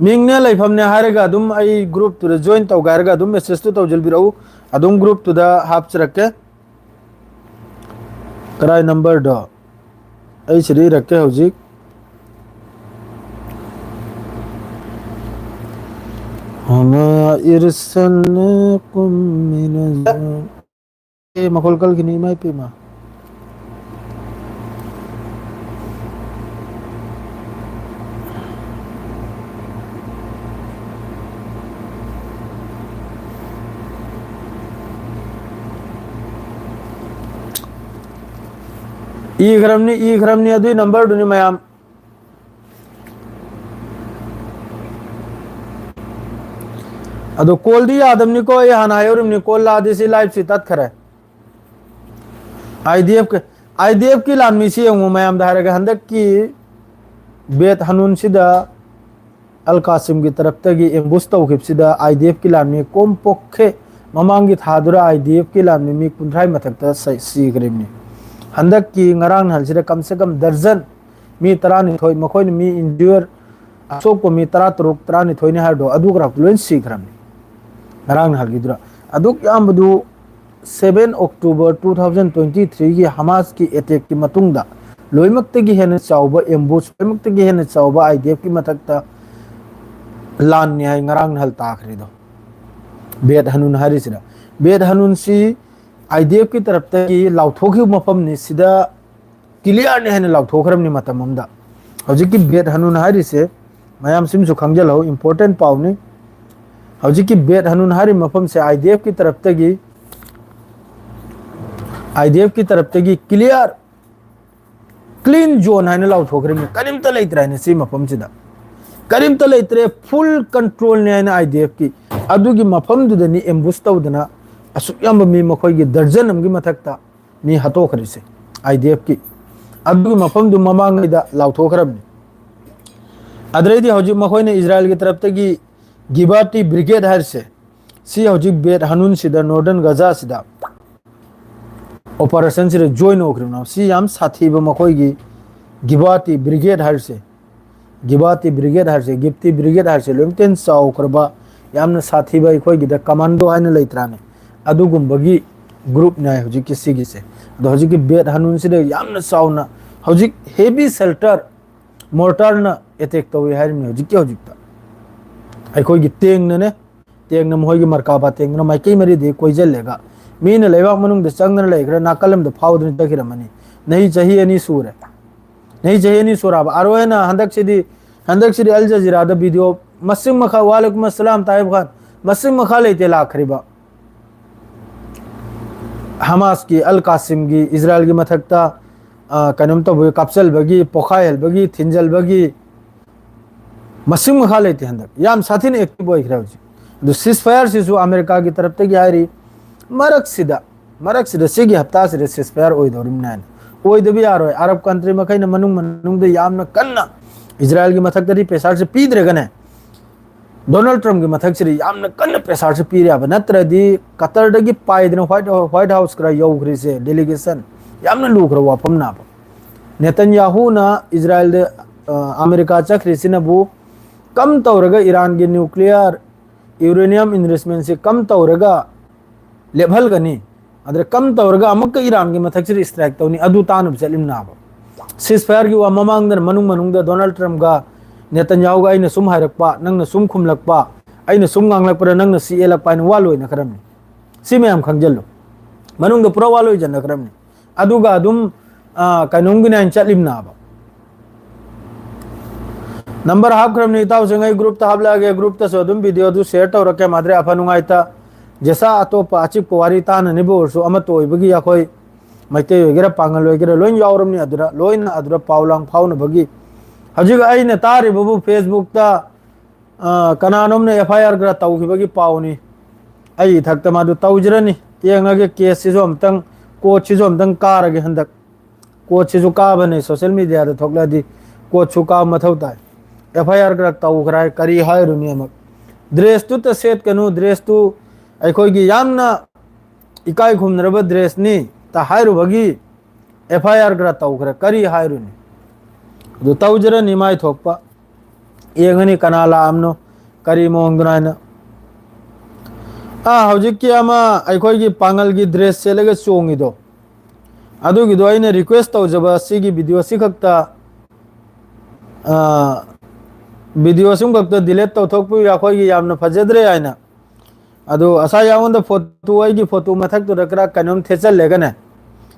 ꯃꯤꯡꯅꯦ ꯂꯩꯐꯝꯅꯦ ꯍꯥꯏꯔꯒ ꯑꯗꯨꯝ ꯑꯩ ꯒ꯭ꯔꯨꯞꯇꯨꯗ ꯖꯣꯏꯟ ꯇꯧꯒꯦ ꯍꯥꯏꯔꯒ ꯑꯗꯨꯝ ꯃꯦꯁꯦꯖꯇꯨ ꯇꯧꯁꯤꯟꯕꯤꯔꯛꯎ, ꯑꯗꯨꯝ ꯒ꯭ꯔꯨꯞꯇꯨꯗ ꯍꯥꯞꯆꯔꯛꯀꯦ꯫ ꯀꯔꯥꯏ ꯅꯝꯕꯔꯗꯣ? ꯑꯩ ꯁꯤꯗ ꯏꯔꯛꯀꯦ ꯍꯧꯖꯤꯛ꯫ ꯑꯃ ꯏꯔꯁꯜꯅ ꯀꯨꯝꯃꯤꯅ ꯑꯦ, ꯃꯈꯣꯜ ꯀꯜꯈꯤꯅꯤ, ꯏꯃꯥ ꯏꯄꯦꯝꯃ꯫ ꯏꯈ꯭ꯔꯝꯅꯤ, ꯏꯈ꯭ꯔꯝꯅꯤ, ꯑꯗꯨꯏ number ꯗꯨꯅꯤ ꯃꯌꯥꯝ꯫ ꯑꯗꯣ call ꯗꯤ ꯌꯥꯗꯕꯅꯤꯀꯣ, ꯑꯩ ꯍꯥꯟꯅ ꯍꯥꯏꯍꯧꯔꯤꯕꯅꯤ, call ꯂꯥꯛꯑꯗꯤ ꯁꯤ live ꯁꯤ ꯇꯠꯈ꯭ꯔꯦ꯫ IDF ꯀꯤ, IDF ꯀꯤ ꯂꯥꯟꯃꯤꯁꯤ ꯌꯦꯡꯉꯨ, ꯃꯌꯥꯝꯗ ꯍꯥꯏꯔꯒ, ꯍꯟꯗꯛꯀꯤ ꯕꯦꯠ ꯍꯅꯨꯟꯁꯤꯗ ꯑꯜ ꯀꯥꯁꯤꯝꯒꯤ ꯇꯔꯞꯇꯒꯤ ambush ꯇꯧꯈꯤꯕꯁꯤꯗ IDF ꯀꯤ ꯂꯥꯟꯃꯤ ꯀꯣꯝꯄꯣꯛꯈꯦ ꯃꯃꯥꯡꯒꯤ ꯊꯥꯗꯨꯔ IDF ꯀꯤ ꯂꯥꯟꯃꯤ ꯃꯤ ꯀꯨꯟꯊ꯭ꯔꯥ ꯃꯊꯛꯇ ꯁ-, ꯁꯤꯈ꯭ꯔꯤꯕꯅꯤ꯫ ꯍꯟꯗꯛꯀꯤ ꯉꯔꯥꯡ ꯅꯍꯥꯟꯁꯤꯗ ꯀꯝꯁꯦ ꯀꯝ ꯗꯔꯖꯟ ꯃꯤ ꯇꯔꯥꯅꯤꯊꯣꯏ, ꯃꯈꯣꯏꯅ ꯃꯤ injure, ꯑꯁꯣꯛꯄ ꯃꯤ ꯇꯔꯥꯇꯔꯨꯛ, ꯇꯔꯥꯅꯤꯊꯣꯏꯅꯤ ꯍꯥꯏꯔꯗꯣ, ꯑꯗꯨ ꯈꯔ ꯂꯣꯏ ꯁꯤꯈ꯭ꯔꯕꯅꯤ ꯉꯔꯥꯡ ꯅꯍꯥꯟꯒꯤꯗꯨꯗ꯫ ꯑꯗꯨꯛ ꯌꯥꯝꯕꯗꯨ seven October two thousand twenty three ꯒꯤ ꯍꯃꯥꯁꯀꯤ attack ꯀꯤ ꯃꯇꯨꯡꯗ ꯂꯣꯏꯅꯃꯛꯇꯒꯤ ꯍꯦꯟꯅ ꯆꯥꯎꯕ ambush, ꯂꯣꯏꯅꯃꯛꯇꯒꯤ ꯍꯦꯟꯅ ꯆꯥꯎꯕ IDF ꯀꯤ ꯃꯊꯛꯇ ꯂꯥꯟꯅꯤ ꯍꯥꯏ ꯉꯔꯥꯡ ꯅꯍꯥꯟ ꯇꯥꯈ꯭ꯔꯤꯗꯣ꯫ ꯕꯦꯠ ꯍꯅꯨꯟ ꯍꯥꯏꯔꯤꯁꯤꯅ, ꯕꯦꯠ ꯍꯅꯨꯟꯁꯤ IDF ꯀꯤ ꯇꯔꯞꯇꯒꯤ ꯂꯥꯎꯊꯣꯛꯈꯤꯕ ꯃꯐꯝꯅꯤ꯫ ꯁꯤꯗ clear ꯅꯤ ꯍꯥꯏꯅ ꯂꯥꯎꯊꯣꯛꯈ꯭ꯔꯕꯅꯤ ꯃꯇꯝ ꯑꯃꯗ꯫ ꯍꯧꯖꯤꯛꯀꯤ ꯕꯦꯠ ꯍꯅꯨꯟ ꯍꯥꯏꯔꯤꯁꯦ ꯃꯌꯥꯝꯁꯤꯃꯁꯨ ꯈꯪꯖꯤꯜꯍꯧ, important ꯄꯥꯎꯅꯤ꯫ ꯍꯧꯖꯤꯛꯀꯤ ꯕꯦꯠ ꯍꯅꯨꯟ ꯍꯥꯏꯔꯤꯕ ꯃꯐꯝꯁꯦ IDF ꯀꯤ ꯇꯔꯞꯇꯒꯤ, IDF ꯀꯤ ꯇꯔꯞꯇꯒꯤ clear, clean zone ꯍꯥꯏꯅ ꯂꯥꯎꯊꯣꯛꯈ꯭ꯔꯤꯕꯅꯤ꯫ ꯀꯔꯤꯝꯇ ꯂꯩꯇ꯭ꯔꯦ ꯍꯥꯏꯅ ꯁꯤ ꯃꯐꯝꯁꯤꯗ, ꯀꯔꯤꯝꯇ ꯂꯩꯇ꯭ꯔꯦ, full control ꯅꯤ ꯍꯥꯏꯅ IDF ꯀꯤ꯫ ꯑꯗꯨꯒꯤ ꯃꯐꯝꯗꯨꯗꯅꯤ ambush ꯇꯧꯗꯅ ꯑꯁꯨꯛ ꯌꯥꯝꯕ ꯃꯤ, ꯃꯈꯣꯏꯒꯤ ꯗꯔꯖꯟ ꯑꯃꯒꯤ ꯃꯊꯛꯇ ꯃꯤ ꯍꯥꯠꯇꯣꯛꯈ꯭ꯔꯤꯁꯦ IDF ꯀꯤ꯫ ꯑꯗꯨꯒꯤ ꯃꯐꯝꯗꯨ ꯃꯃꯥꯡꯉꯩꯗ ꯂꯥꯎꯊꯣꯛꯈ꯭ꯔꯕꯅꯤ꯫ ꯑꯗꯨꯗꯩꯗꯤ ꯍꯧꯖꯤꯛ ꯃꯈꯣꯏꯅ ꯏꯖꯔꯥꯏꯜꯒꯤ ꯇꯔꯞꯇꯒꯤ ꯒꯤꯕꯥꯇꯤ brigade ꯍꯥꯏꯔꯤꯁꯦ, ꯁꯤ ꯍꯧꯖꯤꯛ ꯕꯦꯠ ꯍꯅꯨꯟꯁꯤꯗ, northern ꯒꯖꯥꯁꯤꯗ operation ꯁꯤꯗ join ꯑꯣꯏꯈ꯭ꯔꯤꯕꯅꯤ꯫ ꯁꯤ ꯌꯥꯝ ꯁꯥꯊꯤꯕ ꯃꯈꯣꯏꯒꯤ ꯒꯤꯕꯥꯇꯤ brigade ꯍꯥꯏꯔꯤꯁꯦ, ꯒꯤꯕꯥꯇꯤ brigade ꯍꯥꯏꯔꯤꯁꯦ, ꯒꯤꯕꯇꯤ brigade ꯍꯥꯏꯔꯤꯁꯦ, ꯂꯣꯏꯅꯃꯛꯇꯩ ꯍꯦꯟꯅ ꯆꯥꯎꯈ꯭ꯔꯕ, ꯌꯥꯝꯅ ꯁꯥꯊꯤꯕ, ꯑꯩꯈꯣꯏꯒꯤꯗ commando ꯍꯥꯏꯅ ꯂꯩꯇ꯭ꯔꯥꯅꯦ, ꯑꯗꯨꯒꯨꯝꯕꯒꯤ group ꯅꯤ ꯍꯧꯖꯤꯛꯀꯤ ꯁꯤꯒꯤꯁꯦ꯫ ꯑꯗꯣ ꯍꯧꯖꯤꯛꯀꯤ ꯕꯦꯠ ꯍꯅꯨꯟꯁꯤꯗ ꯌꯥꯝꯅ ꯆꯥꯎꯅ ꯍꯧꯖꯤꯛ heavy shelter, mortar ꯅ attack ꯇꯧꯏ ꯍꯥꯏꯔꯤꯕꯅꯤ ꯍꯧꯖꯤꯛꯀꯤ ꯍꯧꯖꯤꯛꯇ꯫ ꯑꯩꯈꯣꯏꯒꯤ ꯇꯦꯡꯅꯅꯦ, ꯇꯦꯡꯅ ꯃꯈꯣꯏꯒꯤ ꯃꯔꯀꯥꯕꯥ ꯇꯦꯡꯗꯨꯅ ꯃꯥꯏꯀꯩ ꯃꯔꯤꯗꯤ ꯀꯣꯏꯁꯤꯜꯂꯒ ꯃꯤꯅ ꯂꯩꯕꯥꯛ ꯃꯅꯨꯡꯗ ꯆꯪꯗꯅ ꯂꯩꯈ꯭ꯔꯦ, ꯅꯥꯀꯜ ꯑꯃꯗ ꯐꯥꯎꯗꯅ ꯆꯠꯈꯤꯔꯝꯃꯅꯤ꯫ ꯅꯍꯤ ꯆꯍꯤ ꯑꯅꯤ ꯁꯨꯔꯦ꯫ ꯅꯍꯤ ꯆꯍꯤ ꯑꯅꯤ ꯁꯨꯔꯛꯑꯕ꯫ ꯑꯔꯣꯏꯅ ꯍꯟꯗꯛꯁꯤꯗꯤ, ꯍꯟꯗꯛꯁꯤꯗꯤ ꯑꯜ ꯖꯖꯤꯔꯥꯗ ꯚꯤꯗꯤꯑꯣ ꯃꯁꯤꯡ ꯃꯈꯥ, ꯋꯥꯂꯩꯀꯨꯝ ꯑꯁꯂꯥꯝ ꯇꯥꯏꯕ ꯈꯥꯟ, ꯃꯁꯤꯡ ꯃꯈꯥ ꯂꯩꯇꯦ ꯂꯥꯛꯈ꯭ꯔꯤꯕ꯫ ꯍꯃꯥꯁꯀꯤ ꯑꯜ ꯀꯥꯁꯤꯝꯒꯤ ꯏꯖꯔꯥꯏꯜꯒꯤ ꯃꯊꯛꯇ, ꯑ, ꯀꯩꯅꯣꯝ ꯇꯧꯕꯒꯤ, ꯀꯥꯞꯆꯜꯕꯒꯤ, ꯄꯣꯈꯥꯏꯍꯜꯕꯒꯤ, ꯊꯤꯟꯖꯜꯕꯒꯤ ꯃꯁꯤꯡ ꯃꯈꯥ ꯂꯩꯇꯦ꯫ ꯍꯟꯗꯛ ꯌꯥꯝ ꯁꯥꯊꯤꯅ ꯑꯦꯛꯇꯤꯚ ꯑꯣꯏꯈ꯭ꯔꯦ ꯍꯧꯖꯤꯛ꯫ ꯑꯗꯨ ꯁꯤꯁ ꯐꯥꯌꯔꯁꯤꯁꯨ ꯑꯃꯦꯔꯤꯀꯥꯒꯤ ꯇꯔꯞꯇꯒꯤ ꯍꯥꯏꯔꯤ, ꯃꯔꯛꯁꯤꯗ, ꯃꯔꯛꯁꯤꯗ ꯁꯤꯒꯤ ꯍꯞꯇꯥꯁꯤꯗ ꯁꯤꯁ ꯐꯥꯌꯔ ꯑꯣꯏꯗꯧꯔꯤꯕꯅꯤ ꯍꯥꯏꯅ꯫ ꯑꯣꯏꯗꯕ ꯌꯥꯔꯣꯏ꯫ ꯑꯔꯕ ꯀꯟꯇ꯭ꯔꯤ ꯃꯈꯩꯅ ꯃꯅꯨꯡ ꯃꯅꯨꯡꯗ ꯌꯥꯝꯅ ꯀꯟꯅ ꯏꯖꯔꯥꯏꯜꯒꯤ ꯃꯊꯛꯇꯗꯤ ꯄ꯭ꯔꯦꯁꯥꯔꯁꯦ ꯄꯤꯗ꯭ꯔꯒꯅꯦ, ꯗꯣꯅꯥꯜꯗ ꯇ꯭ꯔꯝꯞꯀꯤ ꯃꯊꯛꯁꯤꯗ ꯌꯥꯝꯅ ꯀꯟꯅ ꯄ꯭ꯔꯦꯁꯥꯔꯁꯦ ꯄꯤꯔꯦ ꯍꯥꯏꯕ꯫ ꯅꯠꯇ꯭ꯔꯗꯤ ꯀꯇꯔꯗꯒꯤ ꯄꯥꯏꯗꯅ ꯋꯥꯏꯠ ꯍꯥꯎ-, ꯋꯥꯏꯠ ꯍꯥꯎꯁ ꯈꯔ ꯌꯧꯈ꯭ꯔꯤꯁꯦ ꯗꯦꯂꯤꯒꯦꯁꯟ ꯌꯥꯝꯅ ꯂꯨꯈ꯭ꯔ ꯋꯥꯐꯝꯅꯦꯕ꯫ ꯅꯦꯇꯟꯌꯥꯍꯨꯅ ꯏꯖꯔꯥꯏꯜꯗ, ꯑ, ꯑꯃꯦꯔꯤꯀꯥ ꯆꯠꯈ꯭ꯔꯤꯁꯤꯅꯕꯨ ꯀꯝ ꯇꯧꯔꯒ ꯏꯔꯥꯟꯒꯤ ꯅ꯭ꯌꯨꯀ꯭ꯂꯤꯌꯔ ꯌꯨꯔꯦꯅꯤꯌꯝ ꯏꯟꯔꯤꯆꯃꯦꯟꯁꯦ ꯀꯝ ꯇꯧꯔꯒ ꯂꯦꯞꯍꯜꯒꯅꯤ, ꯑꯗꯨꯗ ꯀꯝ ꯇꯧꯔꯒ ꯑꯃꯨꯛꯀ ꯏꯔꯥꯟꯒꯤ ꯃꯊꯛꯁꯤꯗ ꯏꯁꯇ꯭ꯔꯥꯏꯛ ꯇꯧꯅꯤ, ꯑꯗꯨ ꯇꯥꯅꯕ ꯆꯠꯂꯤꯕꯅꯦꯕ꯫ ꯁꯤꯁ ꯐꯥꯌꯔꯒꯤ ꯋꯥ ꯃꯃꯥꯡꯗꯅ ꯃꯅꯨꯡ ꯃꯅꯨꯡꯗ ꯗꯣꯅꯥꯜꯗ ꯇ꯭ꯔꯝꯞꯒ ꯅꯦꯇꯟꯌꯥꯍꯨꯒ ꯑꯩꯅ ꯁꯨꯝ ꯍꯥꯏꯔꯛꯄ, ꯅꯪꯅ ꯁꯨꯝ ꯈꯨꯝꯂꯛꯄ, ꯑꯩꯅ ꯁꯨꯝ ꯉꯥꯡꯂꯛꯄꯗ ꯅꯪꯅ ꯁꯤ ꯑꯦꯜꯂꯛꯄ ꯍꯥꯏꯅ ꯋꯥ ꯂꯣꯏꯅꯈ꯭ꯔꯕꯅꯤ꯫ ꯁꯤ ꯃꯌꯥꯝ ꯈꯪꯖꯤꯜꯂꯨ꯫ ꯃꯅꯨꯡꯗ ꯄꯨꯔꯥ ꯋꯥ ꯂꯣꯏꯁꯤꯟꯅꯈ꯭ꯔꯕꯅꯤ꯫ ꯑꯗꯨꯒ ꯑꯗꯨꯝ, ꯑ, ꯀꯩꯅꯣꯝꯒꯤꯅꯦ ꯍꯥꯏꯅ ꯆꯠꯂꯤꯕꯅꯦꯕ꯫ ꯅꯝꯕꯔ ꯍꯥꯞꯈ꯭ꯔꯕꯅꯤ ꯏꯇꯥꯎꯁꯤꯡ, ꯑꯩ ꯒ꯭ꯔꯨꯞꯇ ꯍꯥꯞꯂꯛꯑꯒꯦ, ꯒ꯭ꯔꯨꯞꯇꯁꯨ ꯑꯗꯨꯝ ꯚꯤꯗꯤꯑꯣꯗꯨ ꯁꯤꯌꯔ ꯇꯧꯔꯛꯀꯦ꯫ ꯃꯥꯗ꯭ꯔꯦ ꯑꯐ ꯅꯨꯡꯉꯥꯏꯇ ꯖꯦꯁꯥ ꯑꯇꯣꯞꯄ ꯑꯆꯤꯛꯄ ꯋꯥꯔꯤ ꯇꯥꯅꯅꯤꯕ ꯑꯣꯏꯔꯁꯨ, ꯑꯃꯠꯇ ꯑꯣꯏꯕꯒꯤ ꯑꯩꯈꯣꯏ ꯃꯩꯇꯩ ꯑꯣꯏꯒꯦꯔꯥ ꯄꯥꯉꯜ ꯑꯣꯏꯒꯦꯔꯥ ꯂꯣꯏ ꯌꯥꯎꯔꯕꯅꯤ ꯑꯗꯨꯗ, ꯂꯣꯏꯅ ꯑꯗꯨꯗ ꯄꯥꯎ ꯂꯥꯡ ꯐꯥꯎꯅꯕꯒꯤ꯫ ꯍꯧꯖꯤꯛ ꯑꯩꯅ ꯇꯥꯔꯤꯕꯕꯨ ꯐꯦꯁꯕꯨꯛꯇ, ꯑ, ꯀꯅꯥꯅꯣꯝꯅ ꯑꯦꯐ ꯑꯥꯏ ꯑꯥꯔ ꯈꯔ ꯇꯧꯈꯤꯕꯒꯤ ꯄꯥꯎꯅꯤ꯫ ꯑꯩ ꯏꯊꯛꯇ ꯃꯥꯗꯨ ꯇꯧꯖꯔꯅꯤ, ꯌꯦꯡꯉꯒꯦ꯫ ꯀꯦꯁꯁꯤꯁꯨ ꯑꯝꯇꯪ, ꯀꯣꯔꯠꯁꯤꯁꯨ ꯑꯝꯇꯪ ꯀꯥꯔꯒꯦ ꯍꯟꯗꯛ꯫ ꯀꯣꯔꯠꯁꯤꯁꯨ ꯀꯥꯕꯅꯦ, ꯁꯣꯁꯦꯜ ꯃꯤꯗꯤꯌꯥꯗ ꯊꯣꯛꯂꯛꯑꯗꯤ ꯀꯣꯔꯠꯁꯨ ꯀꯥꯕ ꯃꯊꯧ ꯇꯥꯏ꯫ ꯑꯦꯐ ꯑꯥꯏ ꯑꯥꯔ ꯈꯔ ꯇꯧꯈ꯭ꯔꯦ ꯍꯥꯏ, ꯀꯔꯤ ꯍꯥꯏꯔꯨꯅꯤ ꯑꯃꯨꯛ? ꯗ꯭ꯔꯦꯁꯇꯨꯇ ꯁꯦꯠꯀꯅꯨ, ꯗ꯭ꯔꯦꯁꯇꯨ ꯑꯩꯈꯣꯏꯒꯤ ꯌꯥꯝꯅ ꯏꯀꯥꯏ ꯈꯨꯝꯅꯔꯕ ꯗ꯭ꯔꯦꯁꯅꯤ ꯇ ꯍꯥꯏꯔꯨꯕꯒꯤ ꯑꯦꯐ ꯑꯥꯏ ꯑꯥꯔ ꯈꯔ ꯇꯧꯈ꯭ꯔꯦ, ꯀꯔꯤ ꯍꯥꯏꯔꯨꯅꯤ? ꯑꯗꯨ ꯇꯧꯖꯔꯅꯤ ꯃꯥꯏ ꯊꯣꯛꯄ, ꯌꯦꯡꯉꯅꯤ ꯀꯅꯥ ꯂꯥꯛꯑꯝꯅꯣ, ꯀꯔꯤ ꯃꯑꯣꯡꯗꯅꯣ ꯍꯥꯏꯅ꯫ ꯑꯥ, ꯍꯧꯖꯤꯛꯀꯤ ꯑꯃ ꯑꯩꯈꯣꯏꯒꯤ ꯄꯥꯉꯜꯒꯤ ꯗ꯭ꯔꯦꯁ ꯁꯦꯠꯂꯒ ꯆꯣꯡꯉꯤꯗꯣ, ꯑꯗꯨꯒꯤꯗꯣ ꯑꯩꯅ ꯔꯤꯀ꯭ꯋꯦꯁ ꯇꯧꯖꯕ, ꯁꯤꯒꯤ ꯚꯤꯗꯤꯑꯣ ꯑꯁꯤ ꯈꯛꯇ, ꯑꯥ, ꯚꯤꯗꯤꯑꯣ ꯁꯨꯝ ꯈꯛꯇ ꯗꯤꯂꯦꯠ ꯇꯧꯊꯣꯛꯄꯤꯌꯨ, ꯑꯩꯈꯣꯏꯒꯤ ꯌꯥꯝꯅ ꯐꯖꯗ꯭ꯔꯦ ꯍꯥꯏꯅ꯫ ꯑꯗꯨ ꯉꯁꯥꯏ ꯑꯩꯉꯣꯟꯗ ꯐꯣꯇꯣ, ꯑꯩꯒꯤ ꯐꯣꯇꯣ ꯃꯊꯛꯇꯨꯗ ꯈꯔ ꯀꯩꯅꯣꯝ ꯊꯦꯠꯆꯜꯂꯦꯒꯅꯦ,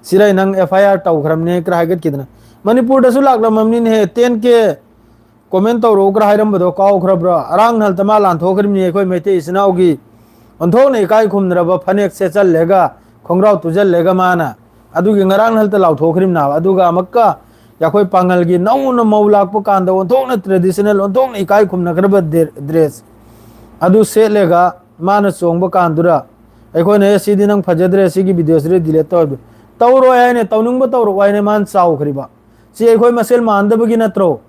ꯁꯤꯗ ꯅꯪ ꯑꯦꯐ ꯑꯥꯏ ꯑꯥꯔ ꯇꯧꯈ꯭ꯔꯕꯅꯦ ꯈꯔ ꯍꯥꯏꯒꯠꯈꯤꯗꯅ꯫ ꯃꯅꯤꯄꯨꯔꯗꯁꯨ ꯂꯥꯛꯂꯝꯃꯕꯅꯤꯅꯦꯍꯦ, ꯇꯦꯟ ꯀꯦ ꯀꯣꯃꯦꯟ ꯇꯧꯔꯛꯎ ꯈꯔ ꯍꯥꯏꯔꯝꯕꯗꯣ ꯀꯥꯎꯈ꯭ꯔꯕ꯭ꯔꯥ? ꯑꯔꯥꯡ ꯅꯍꯜꯇ ꯃꯥ ꯂꯥꯟꯊꯣꯛꯈ꯭ꯔꯤꯕꯅꯤ ꯑꯩꯈꯣꯏ ꯃꯩꯇꯩ ꯏꯆꯤꯟ ꯏꯅꯥꯎꯒꯤ꯫ ꯑꯣꯟꯊꯣꯛꯅ ꯏꯀꯥꯏ ꯈꯨꯝꯅꯔꯕ ꯐꯅꯦꯛ ꯁꯦꯠꯆꯜꯂꯦꯒ, ꯈꯣꯡꯒ꯭ꯔꯥꯎ ꯇꯨꯖꯜꯂꯦꯒ ꯃꯥꯅ꯫ ꯑꯗꯨꯒꯤ ꯉꯔꯥꯡ ꯅꯍꯜꯇ ꯂꯥꯎꯊꯣꯛꯈ꯭ꯔꯤꯕꯅꯦꯕ꯫ ꯑꯗꯨꯒ ꯑꯃꯨꯛꯀ ꯑꯩꯈꯣꯏ ꯄꯥꯡꯒꯜꯒꯤ ꯅꯧꯅ ꯃꯧ ꯂꯥꯛꯄ ꯀꯥꯟꯗ ꯑꯣꯟꯊꯣꯛꯅ ꯇ꯭ꯔꯦꯗꯤꯁꯅꯦꯜ, ꯑꯣꯟꯊꯣꯛꯅ ꯏꯀꯥꯏ ꯈꯨꯝꯅꯒꯗꯕ ꯗ꯭ꯔꯦ-, ꯗ꯭ꯔꯦꯁ ꯑꯗꯨ ꯁꯦꯠꯂꯦꯒ ꯃꯥꯅ ꯆꯣꯡꯕ ꯀꯥꯟꯗꯨꯗ ꯑꯩꯈꯣꯏꯅ, "ꯑꯦ, ꯁꯤꯗꯤ ꯅꯪ ꯐꯖꯗ꯭ꯔꯦ, ꯁꯤꯒꯤ ꯚꯤꯗꯤꯑꯣꯁꯤꯗꯤ ꯗꯤꯂꯦꯠ ꯇꯧ" ꯍꯥꯏꯕꯗꯨ ꯇꯧꯔꯣꯏ ꯍꯥꯏꯅꯦ, ꯇꯧꯅꯤꯡꯕ ꯇꯧꯔꯛꯑꯣ ꯍꯥꯏꯅꯦ, ꯃꯥꯅ ꯆꯥꯎꯈ꯭ꯔꯤꯕ꯫ ꯁꯤ ꯑꯩꯈꯣꯏ ꯃꯁꯦꯜ ꯃꯥꯟꯗꯕꯒꯤ ꯅꯠꯇ꯭ꯔꯣ?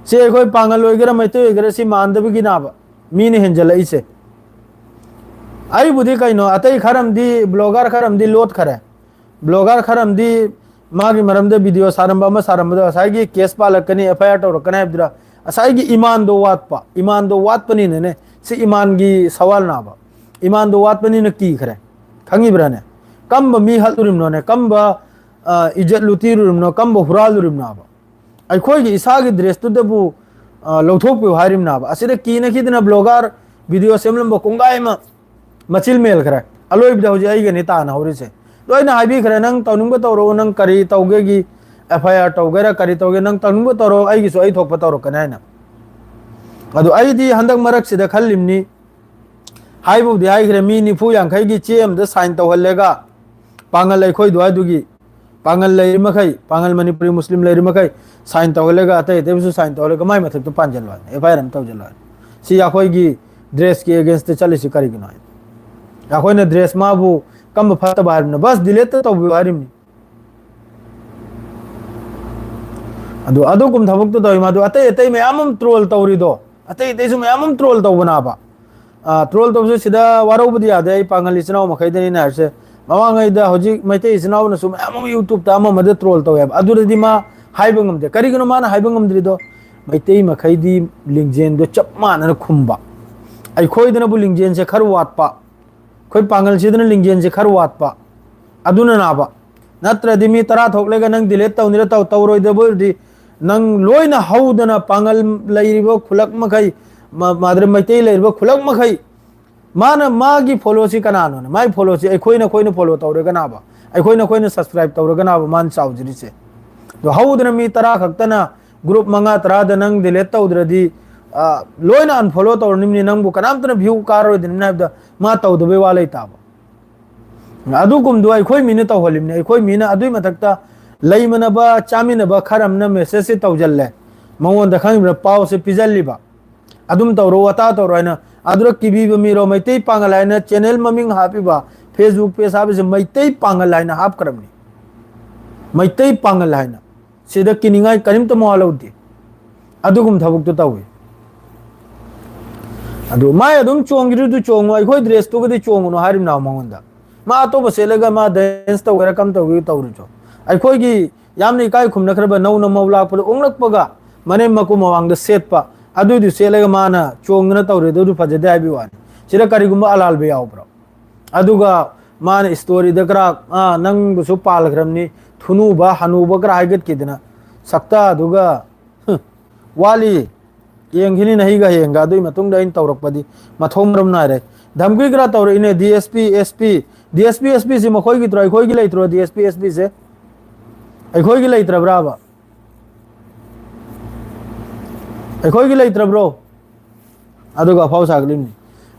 ꯁꯤ ꯑꯩꯈꯣꯏ ꯄꯥꯡꯒꯜ ꯑꯣꯏꯒꯦꯔꯥ ꯃꯩꯇꯩ ꯑꯣꯏꯒꯦꯔꯥ ꯁꯤ ꯃꯥꯟꯗꯕꯒꯤꯅꯥꯕ ꯃꯤꯅ ꯍꯦꯟꯖꯜꯂꯛꯏꯁꯦ꯫ ꯑꯩꯕꯨꯗꯤ ꯀꯩꯅꯣ, ꯑꯇꯩ ꯈꯔ ꯑꯃꯗꯤ, ꯕ꯭ꯂꯣꯒꯔ ꯈꯔ ꯑꯃꯗꯤ ꯂꯣꯠꯈꯔꯦ꯫ ꯕ꯭ꯂꯣꯒꯔ ꯈꯔ ꯑꯃꯗꯤ ꯃꯥꯒꯤ ꯃꯔꯝꯗ ꯚꯤꯗꯤꯑꯣ ꯁꯥꯔꯝꯕ ꯑꯃ ꯁꯥꯔꯝꯕꯗꯣ ꯉꯁꯥꯏꯒꯤ ꯀꯦꯁ ꯄꯥꯜꯂꯛꯀꯅꯤ, ꯑꯦꯐ ꯑꯥꯏ ꯑꯥꯔ ꯇꯧꯔꯛꯀꯅꯤ ꯍꯥꯏꯕꯗꯨꯗ ꯉꯁꯥꯏꯒꯤ ꯏꯃꯥꯟꯗꯣ ꯋꯥꯠꯄ, ꯏꯃꯥꯟꯗꯣ ꯋꯥꯠꯄꯅꯤꯅꯅꯦ, ꯁꯤ ꯏꯃꯥꯟꯒꯤ ꯁꯋꯥꯜꯅꯥꯕ, ꯏꯃꯥꯟꯗꯣ ꯋꯥꯠꯄꯅꯤꯅ ꯀꯤꯈ꯭ꯔꯦ꯫ ꯈꯪꯉꯤꯕ꯭ꯔꯥꯅꯦ? ꯀꯝꯕ ꯃꯤ ꯍꯥꯠꯂꯨꯔꯤꯕꯅꯣꯅꯦ? ꯀꯝꯕ, ꯑ, ꯏꯖꯠ ꯂꯨꯇꯤꯔꯨꯔꯤꯕꯅꯣ? ꯀꯝꯕ ꯍꯨꯔꯥꯜꯂꯨꯔꯤꯕꯅꯣꯕ? ꯑꯩꯈꯣꯏꯒꯤ ꯏꯁꯥꯒꯤ ꯗ꯭ꯔꯦꯁꯇꯨꯗꯕꯨ, ꯑ, ꯂꯧꯊꯣꯛꯄꯤꯌꯨ ꯍꯥꯏꯔꯤꯕꯅꯥꯕ꯫ ꯑꯁꯤꯗ ꯀꯤꯅꯈꯤꯗꯅ ꯕ꯭ꯂꯣꯒꯔ ꯚꯤꯗꯤꯑꯣ ꯁꯦꯝꯂꯝꯕ ꯀꯣꯡꯒꯥꯏ ꯑꯃ ꯃꯆꯤꯜ ꯃꯦꯜꯈ꯭ꯔꯦ꯫ ꯑꯂꯣꯏꯕꯗ ꯍꯧꯖꯤꯛ ꯑꯩꯒꯅꯤ ꯇꯥꯟꯅꯍꯧꯔꯤꯁꯦ꯫ ꯑꯗꯣ ꯑꯩꯅ ꯍꯥꯏꯕꯤꯈ꯭ꯔꯦ, "ꯅꯪ ꯇꯧꯅꯤꯡꯕ ꯇꯧꯔꯛꯑꯣ, ꯅꯪ ꯀꯔꯤ ꯇꯧꯒꯦꯒꯤ, ꯑꯦꯐ ꯑꯥꯏ ꯑꯥꯔ ꯇꯧꯒꯦꯔꯥ ꯀꯔꯤ ꯇꯧꯒꯦ, ꯅꯪ ꯇꯧꯅꯤꯡꯕ ꯇꯧꯔꯛꯑꯣ, ꯑꯩꯒꯤꯁꯨ ꯑꯩ ꯊꯣꯛꯄ ꯇꯧꯔꯛꯀꯅꯤ" ꯍꯥꯏꯅ꯫ ꯑꯗꯣ ꯑꯩꯗꯤ ꯍꯟꯗꯛ ꯃꯔꯛꯁꯤꯗ ꯈꯜꯂꯤꯕꯅꯤ, ꯍꯥꯏꯕꯕꯨꯗꯤ ꯍꯥꯏꯈ꯭ꯔꯦ, ꯃꯤ ꯅꯤꯐꯨ ꯌꯥꯡꯈꯩꯒꯤ ꯆꯦ ꯑꯃꯗ ꯁꯥꯏꯟ ꯇꯧꯍꯜꯂꯦꯒ, ꯄꯥꯡꯒꯜ ꯑꯩꯈꯣꯏ ꯑꯗꯨꯋꯥꯏꯗꯨꯒꯤ, ꯄꯥꯡꯒꯜ ꯂꯩꯔꯤ ꯃꯈꯩ, ꯄꯥꯡꯒꯜ ꯃꯅꯤꯄꯨꯔꯤ ꯃꯨꯁꯂꯤꯝ ꯂꯩꯔꯤ ꯃꯈꯩ ꯁꯥꯏꯟ ꯇꯧꯍꯜꯂꯦꯒ, ꯑꯇꯩ ꯑꯇꯩꯕꯨꯁꯨ ꯁꯥꯏꯟ ꯇꯧꯍꯜꯂꯦꯒ, ꯃꯥꯏ ꯃꯊꯛꯇ ꯄꯥꯟꯁꯤꯜꯂꯣ ꯍꯥꯏꯅ, ꯑꯦꯐ ꯑꯥꯏ ꯑꯥꯔ ꯑꯃ ꯇꯧꯁꯤꯜꯂꯣ ꯍꯥꯏꯅ꯫ ꯁꯤ ꯑꯩꯈꯣꯏꯒꯤ ꯗ꯭ꯔꯦꯁꯀꯤ ꯑꯦꯒꯦꯟꯁꯇ ꯆꯠꯂꯤꯁꯤ ꯀꯔꯤꯒꯤꯅꯣ ꯍꯥꯏꯅ꯫ ꯑꯩꯈꯣꯏꯅ ꯗ꯭ꯔꯦꯁ ꯃꯥꯕꯨ ꯀꯝꯕ ꯐꯠꯇꯕ ꯍꯥꯏꯔꯤꯕꯅꯣ? ꯕꯁ ꯗꯤꯂꯦꯠꯇ ꯇꯧꯕꯤꯌꯨ ꯍꯥꯏꯔꯤꯕꯅꯤ꯫ ꯑꯗꯨ, ꯑꯗꯨꯒꯨꯝ ꯊꯕꯛꯇꯣ ꯇꯧꯋꯤ ꯃꯥꯗꯨ꯫ ꯑꯇꯩ ꯑꯇꯩ ꯃꯌꯥꯝ ꯑꯃ ꯇ꯭ꯔꯣꯜ ꯇꯧꯔꯤꯗꯣ, ꯑꯇꯩ ꯑꯇꯩꯁꯨ ꯃꯌꯥꯝ ꯑꯃ ꯇ꯭ꯔꯣꯜ ꯇꯧꯕꯅꯥꯕ꯫ ꯑ, ꯇ꯭ꯔꯣꯜ ꯇꯧꯕꯁꯨ ꯁꯤꯗ ꯋꯥꯔꯧꯕꯗꯤ ꯌꯥꯗꯦ, ꯑꯩ ꯄꯥꯡꯒꯜ ꯏꯆꯤꯟ ꯏꯅꯥꯎ ꯃꯈꯩꯗꯅꯤꯅ ꯍꯥꯏꯔꯤꯁꯦ꯫ ꯃꯃꯥꯡꯉꯩꯗ ꯍꯧꯖꯤꯛ ꯃꯩꯇꯩ ꯏꯆꯤꯟ ꯏꯅꯥꯎꯅꯁꯨ ꯃꯌꯥꯝ ꯑꯃ YouTube-ꯇ ꯑꯃ ꯑꯃꯗ ꯇ꯭ꯔꯣꯜ ꯇꯧꯋꯦꯕ꯫ ꯑꯗꯨꯗꯗꯤ ꯃꯥ ꯍꯥꯏꯕ ꯉꯝꯗꯦ꯫ ꯀꯔꯤꯒꯤꯅꯣ ꯃꯥꯅ ꯍꯥꯏꯕ ꯉꯝꯗ꯭ꯔꯤꯗꯣ? ꯃꯩꯇꯩ ꯃꯈꯩꯗꯤ ꯂꯤꯡꯖꯦꯜꯗꯣ ꯆꯞ ꯃꯥꯟꯅꯅ ꯈꯨꯝꯕ꯫ ꯑꯩꯈꯣꯏꯗꯅꯕꯨ ꯂꯤꯡꯖꯦꯜꯁꯦ ꯈꯔ ꯋꯥꯠꯄ, ꯑꯩꯈꯣꯏ ꯄꯥꯡꯒꯜꯁꯤꯗꯅ ꯂꯤꯡꯖꯦꯜꯁꯦ ꯈꯔ ꯋꯥꯠꯄ, ꯑꯗꯨꯅ ꯅꯥꯕ꯫ ꯅꯠꯇ꯭ꯔꯗꯤ ꯃꯤ ꯇꯔꯥ ꯊꯣꯛꯂꯒ ꯅꯪ ꯗꯤꯂꯦꯠ ꯇꯧꯅꯤꯔ ꯇꯧ, ꯇꯧꯔꯣꯏꯗꯕ ꯑꯣꯏꯔꯗꯤ ꯅꯪ ꯂꯣꯏꯅ ꯍꯧꯗꯅ ꯄꯥꯡꯒꯜ ꯂꯩꯔꯤꯕ ꯈꯨꯂꯛ ꯃꯈꯩ, ꯃ-, ꯃꯥꯗ꯭ꯔ ꯃꯩꯇꯩ ꯂꯩꯔꯤꯕ ꯈꯨꯂꯛ ꯃꯈꯩ, ꯃꯥꯅ ꯃꯥꯒꯤ ꯐꯣꯂꯣꯁꯤ ꯀꯅꯥꯅꯣꯅꯦ? ꯃꯥꯒꯤ ꯐꯣꯂꯣꯁꯤ ꯑꯩꯈꯣꯏꯅ, ꯑꯩꯈꯣꯏꯅ ꯐꯣꯂꯣ ꯇꯧꯔꯒꯅꯥꯕ, ꯑꯩꯈꯣꯏꯅ, ꯑꯩꯈꯣꯏꯅ ꯁꯕꯁꯀ꯭ꯔꯥꯏꯕ ꯇꯧꯔꯒꯅꯥꯕ ꯃꯥꯅ ꯆꯥꯎꯖꯔꯤꯁꯦ꯫ ꯑꯗꯣ ꯍꯧꯗꯅ ꯃꯤ ꯇꯔꯥ ꯈꯛꯇꯅ, ꯒ꯭ꯔꯨꯞ ꯃꯉꯥ ꯇꯔꯥꯗ ꯅꯪ ꯗꯤꯂꯦꯠ ꯇꯧꯗ꯭ꯔꯗꯤ, ꯑ, ꯂꯣꯏꯅ ꯑꯟꯐꯣꯂꯣ ꯇꯧꯔꯅꯤꯝꯅꯤ, ꯅꯪꯕꯨ ꯀꯅꯥꯝꯇꯅ ꯚ꯭ꯌꯨ ꯀꯥꯔꯣꯏꯗꯅꯤꯝꯅꯤ ꯍꯥꯏꯕꯗ ꯃꯥ ꯇꯧꯗꯕꯩ ꯋꯥ ꯂꯩꯇꯥꯕ꯫ ꯑꯗꯨꯒꯨꯝꯗꯣ ꯑꯩꯈꯣꯏ ꯃꯤꯅ ꯇꯧꯍꯜꯂꯤꯕꯅꯤ꯫ ꯑꯩꯈꯣꯏ ꯃꯤꯅ ꯑꯗꯨꯏ ꯃꯊꯛꯇ ꯂꯩꯃꯅꯕ ꯆꯥꯃꯤꯟꯅꯕ ꯈꯔ ꯑꯃꯅ ꯃꯦꯁꯦꯖꯁꯦ ꯇꯧꯁꯤꯜꯂꯦ, ꯃꯉꯣꯟꯗ ꯈꯪꯉꯤꯕ꯭ꯔꯥ, ꯄꯥꯎꯁꯦ ꯄꯤꯁꯤꯜꯂꯤꯕ, ꯑꯗꯨꯝ ꯇꯧꯔꯣ, ꯑꯇꯥ ꯇꯧꯔꯣ ꯍꯥꯏꯅ꯫ ꯑꯗꯨꯗ ꯀꯤꯕꯤꯕ ꯃꯤꯔꯣ, ꯃꯩꯇꯩ ꯄꯥꯡꯒꯜ ꯍꯥꯏꯅ ꯆꯦꯅꯦꯜ ꯃꯃꯤꯡ ꯍꯥꯞꯄꯤꯕ, ꯐꯦꯁꯕꯨꯛ ꯄꯦꯖ ꯍꯥꯞꯄꯤꯁꯦ ꯃꯩꯇꯩ ꯄꯥꯡꯒꯜ ꯍꯥꯏꯅ ꯍꯥꯞꯈ꯭ꯔꯕꯅꯤ꯫ ꯃꯩꯇꯩ ꯄꯥꯡꯒꯜ ꯍꯥꯏꯅ꯫ ꯁꯤꯗ ꯀꯤꯅꯤꯡꯉꯥꯏ ꯀꯔꯤꯝꯇ ꯃꯋꯥ ꯂꯧꯗꯦ꯫ ꯑꯗꯨꯒꯨꯝ ꯊꯕꯛꯇꯣ ꯇꯧꯏ꯫ ꯑꯗꯨ ꯃꯥꯏ ꯑꯗꯨꯝ ꯆꯣꯡꯒꯤꯔꯨꯗꯨ ꯆꯣꯡꯉꯨ, ꯑꯩꯈꯣꯏ ꯗ꯭ꯔꯦꯁꯇꯨꯒꯗꯤ ꯆꯣꯡꯉꯨꯅꯨ ꯍꯥꯏꯔꯤꯕꯅꯦ ꯃꯉꯣꯟꯗ꯫ ꯃꯥ ꯑꯇꯣꯞꯄ ꯁꯦꯠꯂꯒ ꯃꯥ ꯗꯦꯟꯁ ꯇꯧꯒꯦꯔꯥ ꯀꯝ ꯇꯧꯒꯦ ꯇꯧꯔꯨꯆꯣ꯫ ꯑꯩꯈꯣꯏꯒꯤ ꯌꯥꯝꯅ ꯏꯀꯥꯏ ꯈꯨꯝꯅꯈ꯭ꯔꯕ ꯅꯧꯅ ꯃꯧ ꯂꯥꯛꯄꯗ ꯑꯣꯡꯂꯛꯄꯒ ꯃꯅꯦꯝ ꯃꯀꯨ ꯃꯃꯥꯡꯗ ꯁꯦꯠꯄ ꯑꯗꯨꯏꯗꯨ ꯁꯦꯠꯂꯒ ꯃꯥꯅ ꯆꯣꯡꯗꯅ ꯇꯧꯔꯦ, ꯑꯗꯨꯗꯨ ꯐꯖꯗꯦ ꯍꯥꯏꯕꯒꯤ ꯋꯥꯅꯤ꯫ ꯁꯤꯗ ꯀꯔꯤꯒꯨꯝꯕ ꯑꯂꯥꯜꯕ ꯌꯥꯎꯕ꯭ꯔꯣ? ꯑꯗꯨꯒ ꯃꯥꯅ ꯏꯁꯇꯣꯔꯤꯗ ꯈꯔ, "ꯑꯥ, ꯅꯪꯕꯨꯁꯨ ꯄꯥꯜꯈ꯭ꯔꯕꯅꯤ, ꯊꯨꯅꯨꯕ, ꯍꯅꯨꯕ" ꯈꯔ ꯍꯥꯏꯒꯠꯈꯤꯗꯅ, ꯁꯛꯇꯥꯗꯨꯒ, ꯍꯨꯝ, ꯋꯥꯠꯂꯤ꯫ ꯌꯦꯡꯈꯤꯅꯤ ꯅꯍꯤꯒ ꯍꯌꯦꯡꯒ꯫ ꯑꯗꯨꯒꯤ ꯃꯇꯨꯡꯗ ꯑꯩꯅ ꯇꯧꯔꯛꯄꯗꯤ ꯃꯊꯣꯡ ꯃꯔꯝ ꯅꯥꯏꯔꯦ꯫ ꯙꯝꯀꯤ ꯈꯔ ꯇꯧꯔꯛꯏꯅꯦ, D S P, S P. D S P, ꯑꯦꯁ ꯄꯤꯁꯤ ꯃꯈꯣꯏꯒꯤꯗ꯭ꯔꯣ? ꯑꯩꯈꯣꯏꯒꯤ ꯂꯩꯇ꯭ꯔꯣ ꯗꯤ ꯑꯦꯁ ꯄꯤ, ꯑꯦꯁ ꯄꯤꯁꯦ? ꯑꯩꯈꯣꯏꯒꯤ ꯂꯩꯇ꯭ꯔꯕ꯭ꯔꯥꯕ? ꯑꯩꯈꯣꯏꯒꯤ ꯂꯩꯇ꯭ꯔꯕ꯭ꯔꯣ? ꯑꯗꯨꯒ ꯑꯐꯥꯎ ꯁꯥꯒꯠꯂꯤꯕꯅꯤ꯫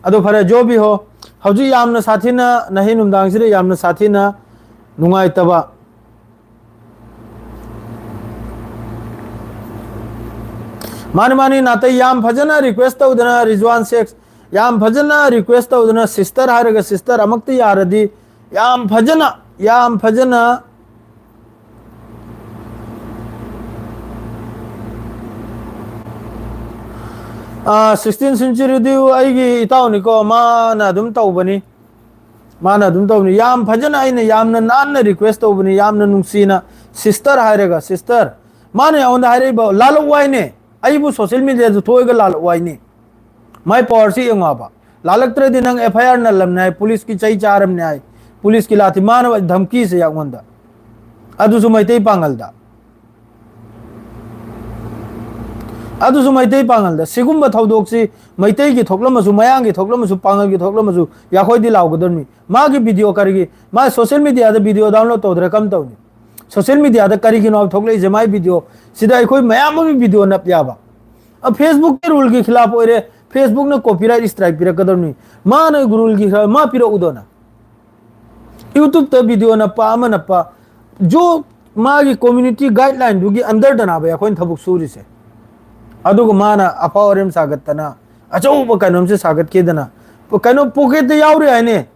ꯑꯗꯣ ꯐꯔꯦ, ꯖꯣꯕꯤ ꯍꯣ, ꯍꯧꯖꯤꯛ ꯌꯥꯝꯅ ꯁꯥꯊꯤꯅ, ꯅꯍꯤ ꯅꯨꯡꯗꯥꯡꯁꯤꯗ ꯌꯥꯝꯅ ꯁꯥꯊꯤꯅ ꯅꯨꯡꯉꯥꯏꯇꯕ꯫ ꯃꯥꯅꯤ, ꯃꯥꯅꯤ, ꯅꯥꯇꯩ ꯌꯥꯝ ꯐꯖꯅ ꯔꯤꯀ꯭ꯋꯦꯁ ꯇꯧꯗꯅ, ꯔꯤꯖꯋꯥꯟ ꯁꯦꯛꯁ, ꯌꯥꯝ ꯐꯖꯅ ꯔꯤꯀ꯭ꯋꯦꯁ ꯇꯧꯗꯅ, ꯁꯤꯁꯇꯔ ꯍꯥꯏꯔꯒ ꯁꯤꯁꯇꯔ ꯑꯃꯛꯇ ꯌꯥꯔꯗꯤ, ꯌꯥꯝ ꯐꯖꯅ, ꯌꯥꯝ ꯐꯖꯅ, ꯑꯥ, ꯁꯤꯛꯁꯇꯤꯟ ꯁꯦꯟꯆꯨꯔꯤꯗꯤ ꯑꯩꯒꯤ ꯏꯇꯥꯎꯅꯤꯀꯣ, ꯃꯥꯅ ꯑꯗꯨꯝ ꯇꯧꯕꯅꯤ, ꯃꯥꯅ ꯑꯗꯨꯝ ꯇꯧꯕꯅꯤ꯫ ꯌꯥꯝ ꯐꯖꯅ ꯑꯩꯅ ꯌꯥꯝꯅ ꯅꯥꯟꯅ ꯔꯤꯀ꯭ꯋꯦꯁ ꯇꯧꯕꯅꯤ, ꯌꯥꯝꯅ ꯅꯨꯡꯁꯤꯅ, ꯁꯤꯁꯇꯔ ꯍꯥꯏꯔꯒ, ꯁꯤꯁꯇꯔ, ꯃꯥꯅ ꯑꯩꯉꯣꯟꯗ ꯍꯥꯏꯔꯛꯏꯕ, "ꯂꯥꯜꯂꯛꯎ ꯍꯥꯏꯅꯦ, ꯑꯩꯕꯨ ꯁꯣꯁꯦꯜ ꯃꯦꯗꯤꯌꯥꯗ ꯊꯣꯛꯑꯒ ꯂꯥꯜꯂꯛꯎ ꯍꯥꯏꯅꯦ, ꯃꯥꯏ ꯄꯋꯥꯔꯁꯤ ꯌꯦꯡꯉꯣ" ꯍꯥꯏꯕ꯫ "ꯂꯥꯜꯂꯛꯇ꯭ꯔꯗꯤ ꯅꯪ ꯑꯦꯐ ꯑꯥꯏ ꯑꯥꯔ ꯅꯜꯂꯝꯅꯦ ꯍꯥꯏ, ꯄꯨꯂꯤꯁꯀꯤ ꯆꯩ ꯆꯥꯔꯝꯅꯦ" ꯍꯥꯏ, ꯄꯨꯂꯤꯁꯀꯤ ꯂꯥꯊꯤ, ꯃꯥꯅ ꯙꯝꯀꯤꯁꯦ ꯑꯩꯉꯣꯟꯗ, ꯑꯗꯨꯁꯨ ꯃꯩꯇꯩ ꯄꯥꯡꯒꯜꯗ꯫ ꯑꯗꯨꯁꯨ ꯃꯩꯇꯩ ꯄꯥꯉꯜꯗ꯫ ꯁꯤꯒꯨꯝꯕ ꯊꯧꯗꯣꯛꯁꯤ ꯃꯩꯇꯩꯒꯤ ꯊꯣꯛꯂꯝꯃꯁꯨ, ꯃꯌꯥꯡꯒꯤ ꯊꯣꯛꯂꯝꯃꯁꯨ, ꯄꯥꯉꯜꯒꯤ ꯊꯣꯛꯂꯝꯃꯁꯨ, ꯌꯥꯈꯣꯏꯗꯤ ꯂꯥꯎꯒꯗꯕꯅꯤ꯫ ꯃꯥꯒꯤ ꯚꯤꯗꯤꯑꯣ ꯀꯔꯤꯒꯤ, ꯃꯥ ꯁꯣꯁꯤꯌꯦꯜ ꯃꯦꯗꯤꯌꯥꯗ ꯚꯤꯗꯤꯑꯣ ꯗꯥꯎꯟꯂꯣꯗ ꯇꯧꯗ꯭ꯔꯦ ꯀꯝ ꯇꯧꯅꯤ? ꯁꯣꯁꯤꯌꯦꯜ ꯃꯦꯗꯤꯌꯥꯗ ꯀꯔꯤꯒꯤꯅꯣ ꯍꯥꯏꯕ ꯊꯣꯛꯂꯛꯏꯁꯦ? ꯃꯥꯏ ꯚꯤꯗꯤꯑꯣ ꯁꯤꯗ ꯑꯩꯈꯣꯏ ꯃꯌꯥꯝ ꯑꯃ ꯚꯤꯗꯤꯑꯣ ꯅꯞ ꯌꯥꯕ꯫ ꯑ, ꯐꯦꯁꯕꯨꯛꯀꯤ ꯔꯨꯜꯒꯤ ꯈꯤꯂꯥꯞ ꯑꯣꯏꯔꯦ, ꯐꯦꯁꯕꯨꯛꯅ ꯀꯣꯄꯤꯔꯥꯏꯠ ꯁ꯭ꯇ꯭ꯔꯥꯏꯛ ꯄꯤꯔꯛꯀꯗꯕꯅꯤ꯫ ꯃꯥꯅ ꯔꯨꯜꯒꯤ ꯈꯤꯂꯥꯞ ꯃꯥ ꯄꯤꯔꯛꯎꯗꯅ꯫ ꯌꯨꯇ꯭ꯌꯨꯕꯇ ꯚꯤꯗꯤꯑꯣ ꯅꯞꯄ ꯑꯃ ꯅꯞꯄ, ꯖꯣ ꯃꯥꯒꯤ ꯀꯝꯃ꯭ꯌꯨꯅꯤꯇꯤ ꯒꯥꯏꯗꯂꯥꯏꯟꯗꯨꯒꯤ ꯑꯟꯗꯔꯗꯅꯦꯕ ꯑꯩꯈꯣꯏꯅ ꯊꯕꯛ ꯁꯨꯔꯤꯁꯦ꯫ ꯑꯗꯨꯒ ꯃꯥꯅ ꯑꯐꯥꯎ ꯑꯔꯦꯝ ꯁꯥꯒꯠꯇꯅ, ꯑꯆꯧꯕ ꯀꯩꯅꯣꯝꯁꯦ ꯁꯥꯒꯠꯈꯤꯗꯅ, ꯀꯩꯅꯣ ꯄꯣꯀꯦꯠꯇ ꯌꯥꯎꯔꯤ ꯍꯥꯏꯅꯦ꯫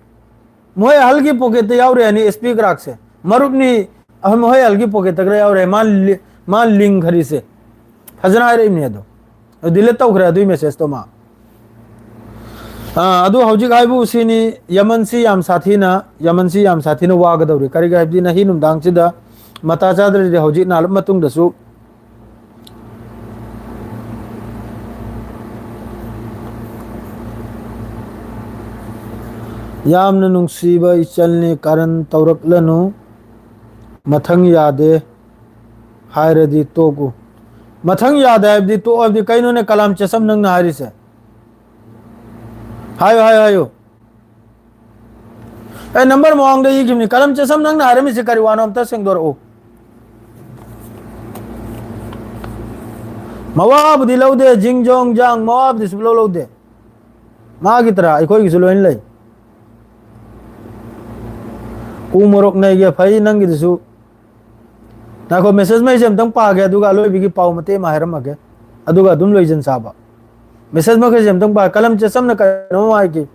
ꯃꯣꯏ ꯑꯍꯜꯒꯤ ꯄꯣꯀꯦꯠꯇ ꯌꯥꯎꯔꯤ ꯍꯥꯏꯅꯦ, ꯑꯦꯁ ꯄꯤ ꯀ꯭ꯔꯥꯛꯁꯦ꯫ ꯃꯔꯨꯞꯅꯤ, ꯑꯍꯟ ꯃꯣꯏ ꯑꯍꯜꯒꯤ ꯄꯣꯀꯦꯠꯇ ꯈꯔ ꯌꯥꯎꯔꯤ ꯍꯥꯏ, ꯃꯥ ꯂꯤ-, ꯃꯥ ꯂꯤꯡꯈꯔꯤꯁꯦ꯫ ꯐꯖꯅ ꯍꯥꯏꯔꯛꯏꯕꯅꯦ ꯑꯗꯣ꯫ ꯗꯤꯂꯤꯠ ꯇꯧꯈ꯭ꯔꯦ ꯑꯗꯨꯏ ꯃꯦꯁꯦꯖꯇꯣ ꯃꯥ꯫ ꯑꯥ, ꯑꯗꯨ ꯍꯧꯖꯤꯛ ꯍꯥꯏꯕꯨ ꯁꯤꯅꯤ, ꯌꯃꯟꯁꯤ ꯌꯥꯝ ꯁꯥꯊꯤꯅ, ꯌꯃꯟꯁꯤ ꯌꯥꯝ ꯁꯥꯊꯤꯅ ꯋꯥꯒꯗꯧꯔꯤ꯫ ꯀꯔꯤꯒꯤ ꯍꯥꯏꯕꯗꯤ ꯅꯍꯤ ꯅꯨꯡꯗꯥꯡꯁꯤꯗ ꯃꯇꯥ ꯆꯥꯗ꯭ꯔꯗꯤ ꯍꯧꯖꯤꯛ ꯅꯥꯜꯂꯕ ꯃꯇꯨꯡꯗꯁꯨ ꯌꯥꯝꯅ ꯅꯨꯡꯁꯤꯕ ꯏꯆꯜꯅꯤ, ꯀꯥꯔꯟ ꯇꯧꯔꯛꯂꯅꯨ꯫ ꯃꯊꯪ ꯌꯥꯗꯦ ꯍꯥꯏꯔꯗꯤ ꯇꯣꯛꯎ꯫ ꯃꯊꯪ ꯌꯥꯗꯦ ꯍꯥꯏꯕꯗꯤ ꯇꯣꯛꯑꯣ ꯍꯥꯏꯕꯗꯤ ꯀꯩꯅꯣꯅꯦ, ꯀꯂꯥꯝ ꯆꯦꯁꯝ ꯅꯪꯅ ꯍꯥꯏꯔꯤꯁꯦ? ꯍꯥꯏꯌꯨ, ꯍꯥꯏꯌꯨ, ꯍꯥꯏꯌꯨ꯫ ꯑꯦ, ꯅꯝꯕꯔ ꯃꯃꯥꯡꯗ ꯏꯈꯤꯕꯅꯤ꯫ ꯀꯂꯝ ꯆꯦꯁꯝ, ꯅꯪꯅ ꯍꯥꯏꯔꯝꯃꯤꯁꯦ ꯀꯔꯤ ꯋꯥꯅꯣ ꯑꯝꯇ ꯁꯦꯡꯗꯣꯔꯛꯎ꯫ ꯃꯋꯥꯕꯨꯗꯤ ꯂꯧꯗꯦ, ꯖꯤꯡ ꯖꯣꯡ ꯖꯥꯡ, ꯃꯋꯥꯕꯨꯗꯤ ꯁꯨꯡꯂꯧ ꯂꯧꯗꯦ꯫ ꯃꯥꯒꯤ ꯇꯔꯥ ꯑꯩꯈꯣꯏꯒꯤꯁꯨ ꯂꯣꯏꯅ ꯂꯩ꯫ ꯎ ꯃꯣꯔꯣꯛ ꯅꯩꯒꯦ ꯐꯩ ꯅꯪꯒꯤꯗꯨꯁꯨ꯫ ꯉꯥꯏꯈꯣ, ꯃꯦꯁꯦꯖ ꯃꯩꯁꯦ ꯑꯝꯇꯪ ꯄꯥꯒꯦ, ꯑꯗꯨꯒ ꯑꯂꯣꯏꯕꯒꯤ ꯄꯥꯎ ꯃꯇꯦꯛ ꯑꯃ ꯍꯥꯏꯔꯝꯃꯒꯦ, ꯑꯗꯨꯒ ꯑꯗꯨꯝ ꯂꯣꯏꯖꯤꯟ ꯁꯥꯕ꯫ ꯃꯦꯁꯦꯖ ꯃꯈꯩꯁꯦ ꯑꯝꯇꯪ ꯄꯥ-, ꯀꯂꯝ ꯆꯦꯁꯝꯅ ꯀꯔꯤꯅꯣ ꯍꯥꯏꯒꯦ꯫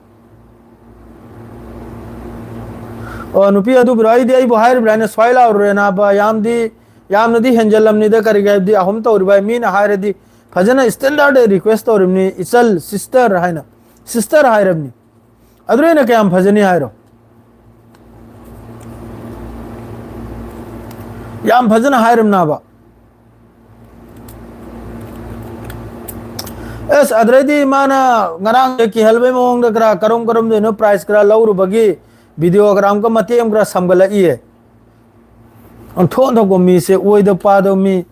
ꯑꯣ, ꯅꯨꯄꯤ ꯑꯗꯨꯕꯨꯔꯣ? ꯑꯩꯗꯤ ꯑꯩꯕꯨ ꯍꯥꯏꯔꯤꯕ꯭ꯔꯥ ꯍꯥꯏꯅ ꯁ꯭ꯋꯥꯏ ꯂꯥꯎꯔꯨꯔꯦ ꯅꯥꯕ꯫ ꯌꯥꯝꯗꯤ, ꯌꯥꯝꯅꯗꯤ ꯍꯦꯟꯖꯜꯂꯝꯅꯤꯗ, ꯀꯔꯤꯒꯤ ꯍꯥꯏꯕꯗꯤ ꯑꯍꯨꯝ ꯇꯧꯔꯤꯕ ꯍꯥꯏ ꯃꯤꯅ ꯍꯥꯏꯔꯗꯤ ꯐꯖꯅ ꯁ꯭ꯇꯦꯟꯗꯔꯗ ꯔꯤꯀ꯭ꯋꯦꯁ ꯇꯧꯔꯤꯕꯅꯤ, ꯏꯆꯜ, ꯁꯤꯁꯇꯔ ꯍꯥꯏꯅ, ꯁꯤꯁꯇꯔ ꯍꯥꯏꯔꯕꯅꯤ꯫ ꯑꯗꯨꯅ ꯍꯦꯟꯅ ꯀꯌꯥꯝ ꯐꯖꯅꯤ ꯍꯥꯏꯔꯣ? ꯌꯥꯝ ꯐꯖꯅ ꯍꯥꯏꯔꯝꯅꯕ꯫ ꯑꯁ, ꯑꯗꯨꯗꯩꯗꯤ ꯃꯥꯅ ꯉꯔꯥꯡꯁꯦ ꯀꯤꯍꯜꯕꯩ ꯃꯑꯣꯡꯗ ꯈꯔ ꯀꯔꯝ ꯀꯔꯝꯗꯩꯅꯣ ꯄ꯭ꯔꯥꯏꯖ ꯈꯔ ꯂꯧꯔꯨꯕꯒꯤ ꯚꯤꯗꯤꯑꯣ ꯈꯔ ꯑꯃꯨꯛꯀ ꯃꯇꯦꯛ ꯑꯃ ꯈꯔ ꯁꯝꯒꯠꯂꯛꯏꯌꯦ꯫ ꯑꯣꯟꯊꯣꯛ ꯑꯣꯟꯊꯣꯛꯄ ꯃꯤꯁꯦ, ꯑꯣꯏꯗ ꯄꯥꯗꯕ ꯃꯤ꯫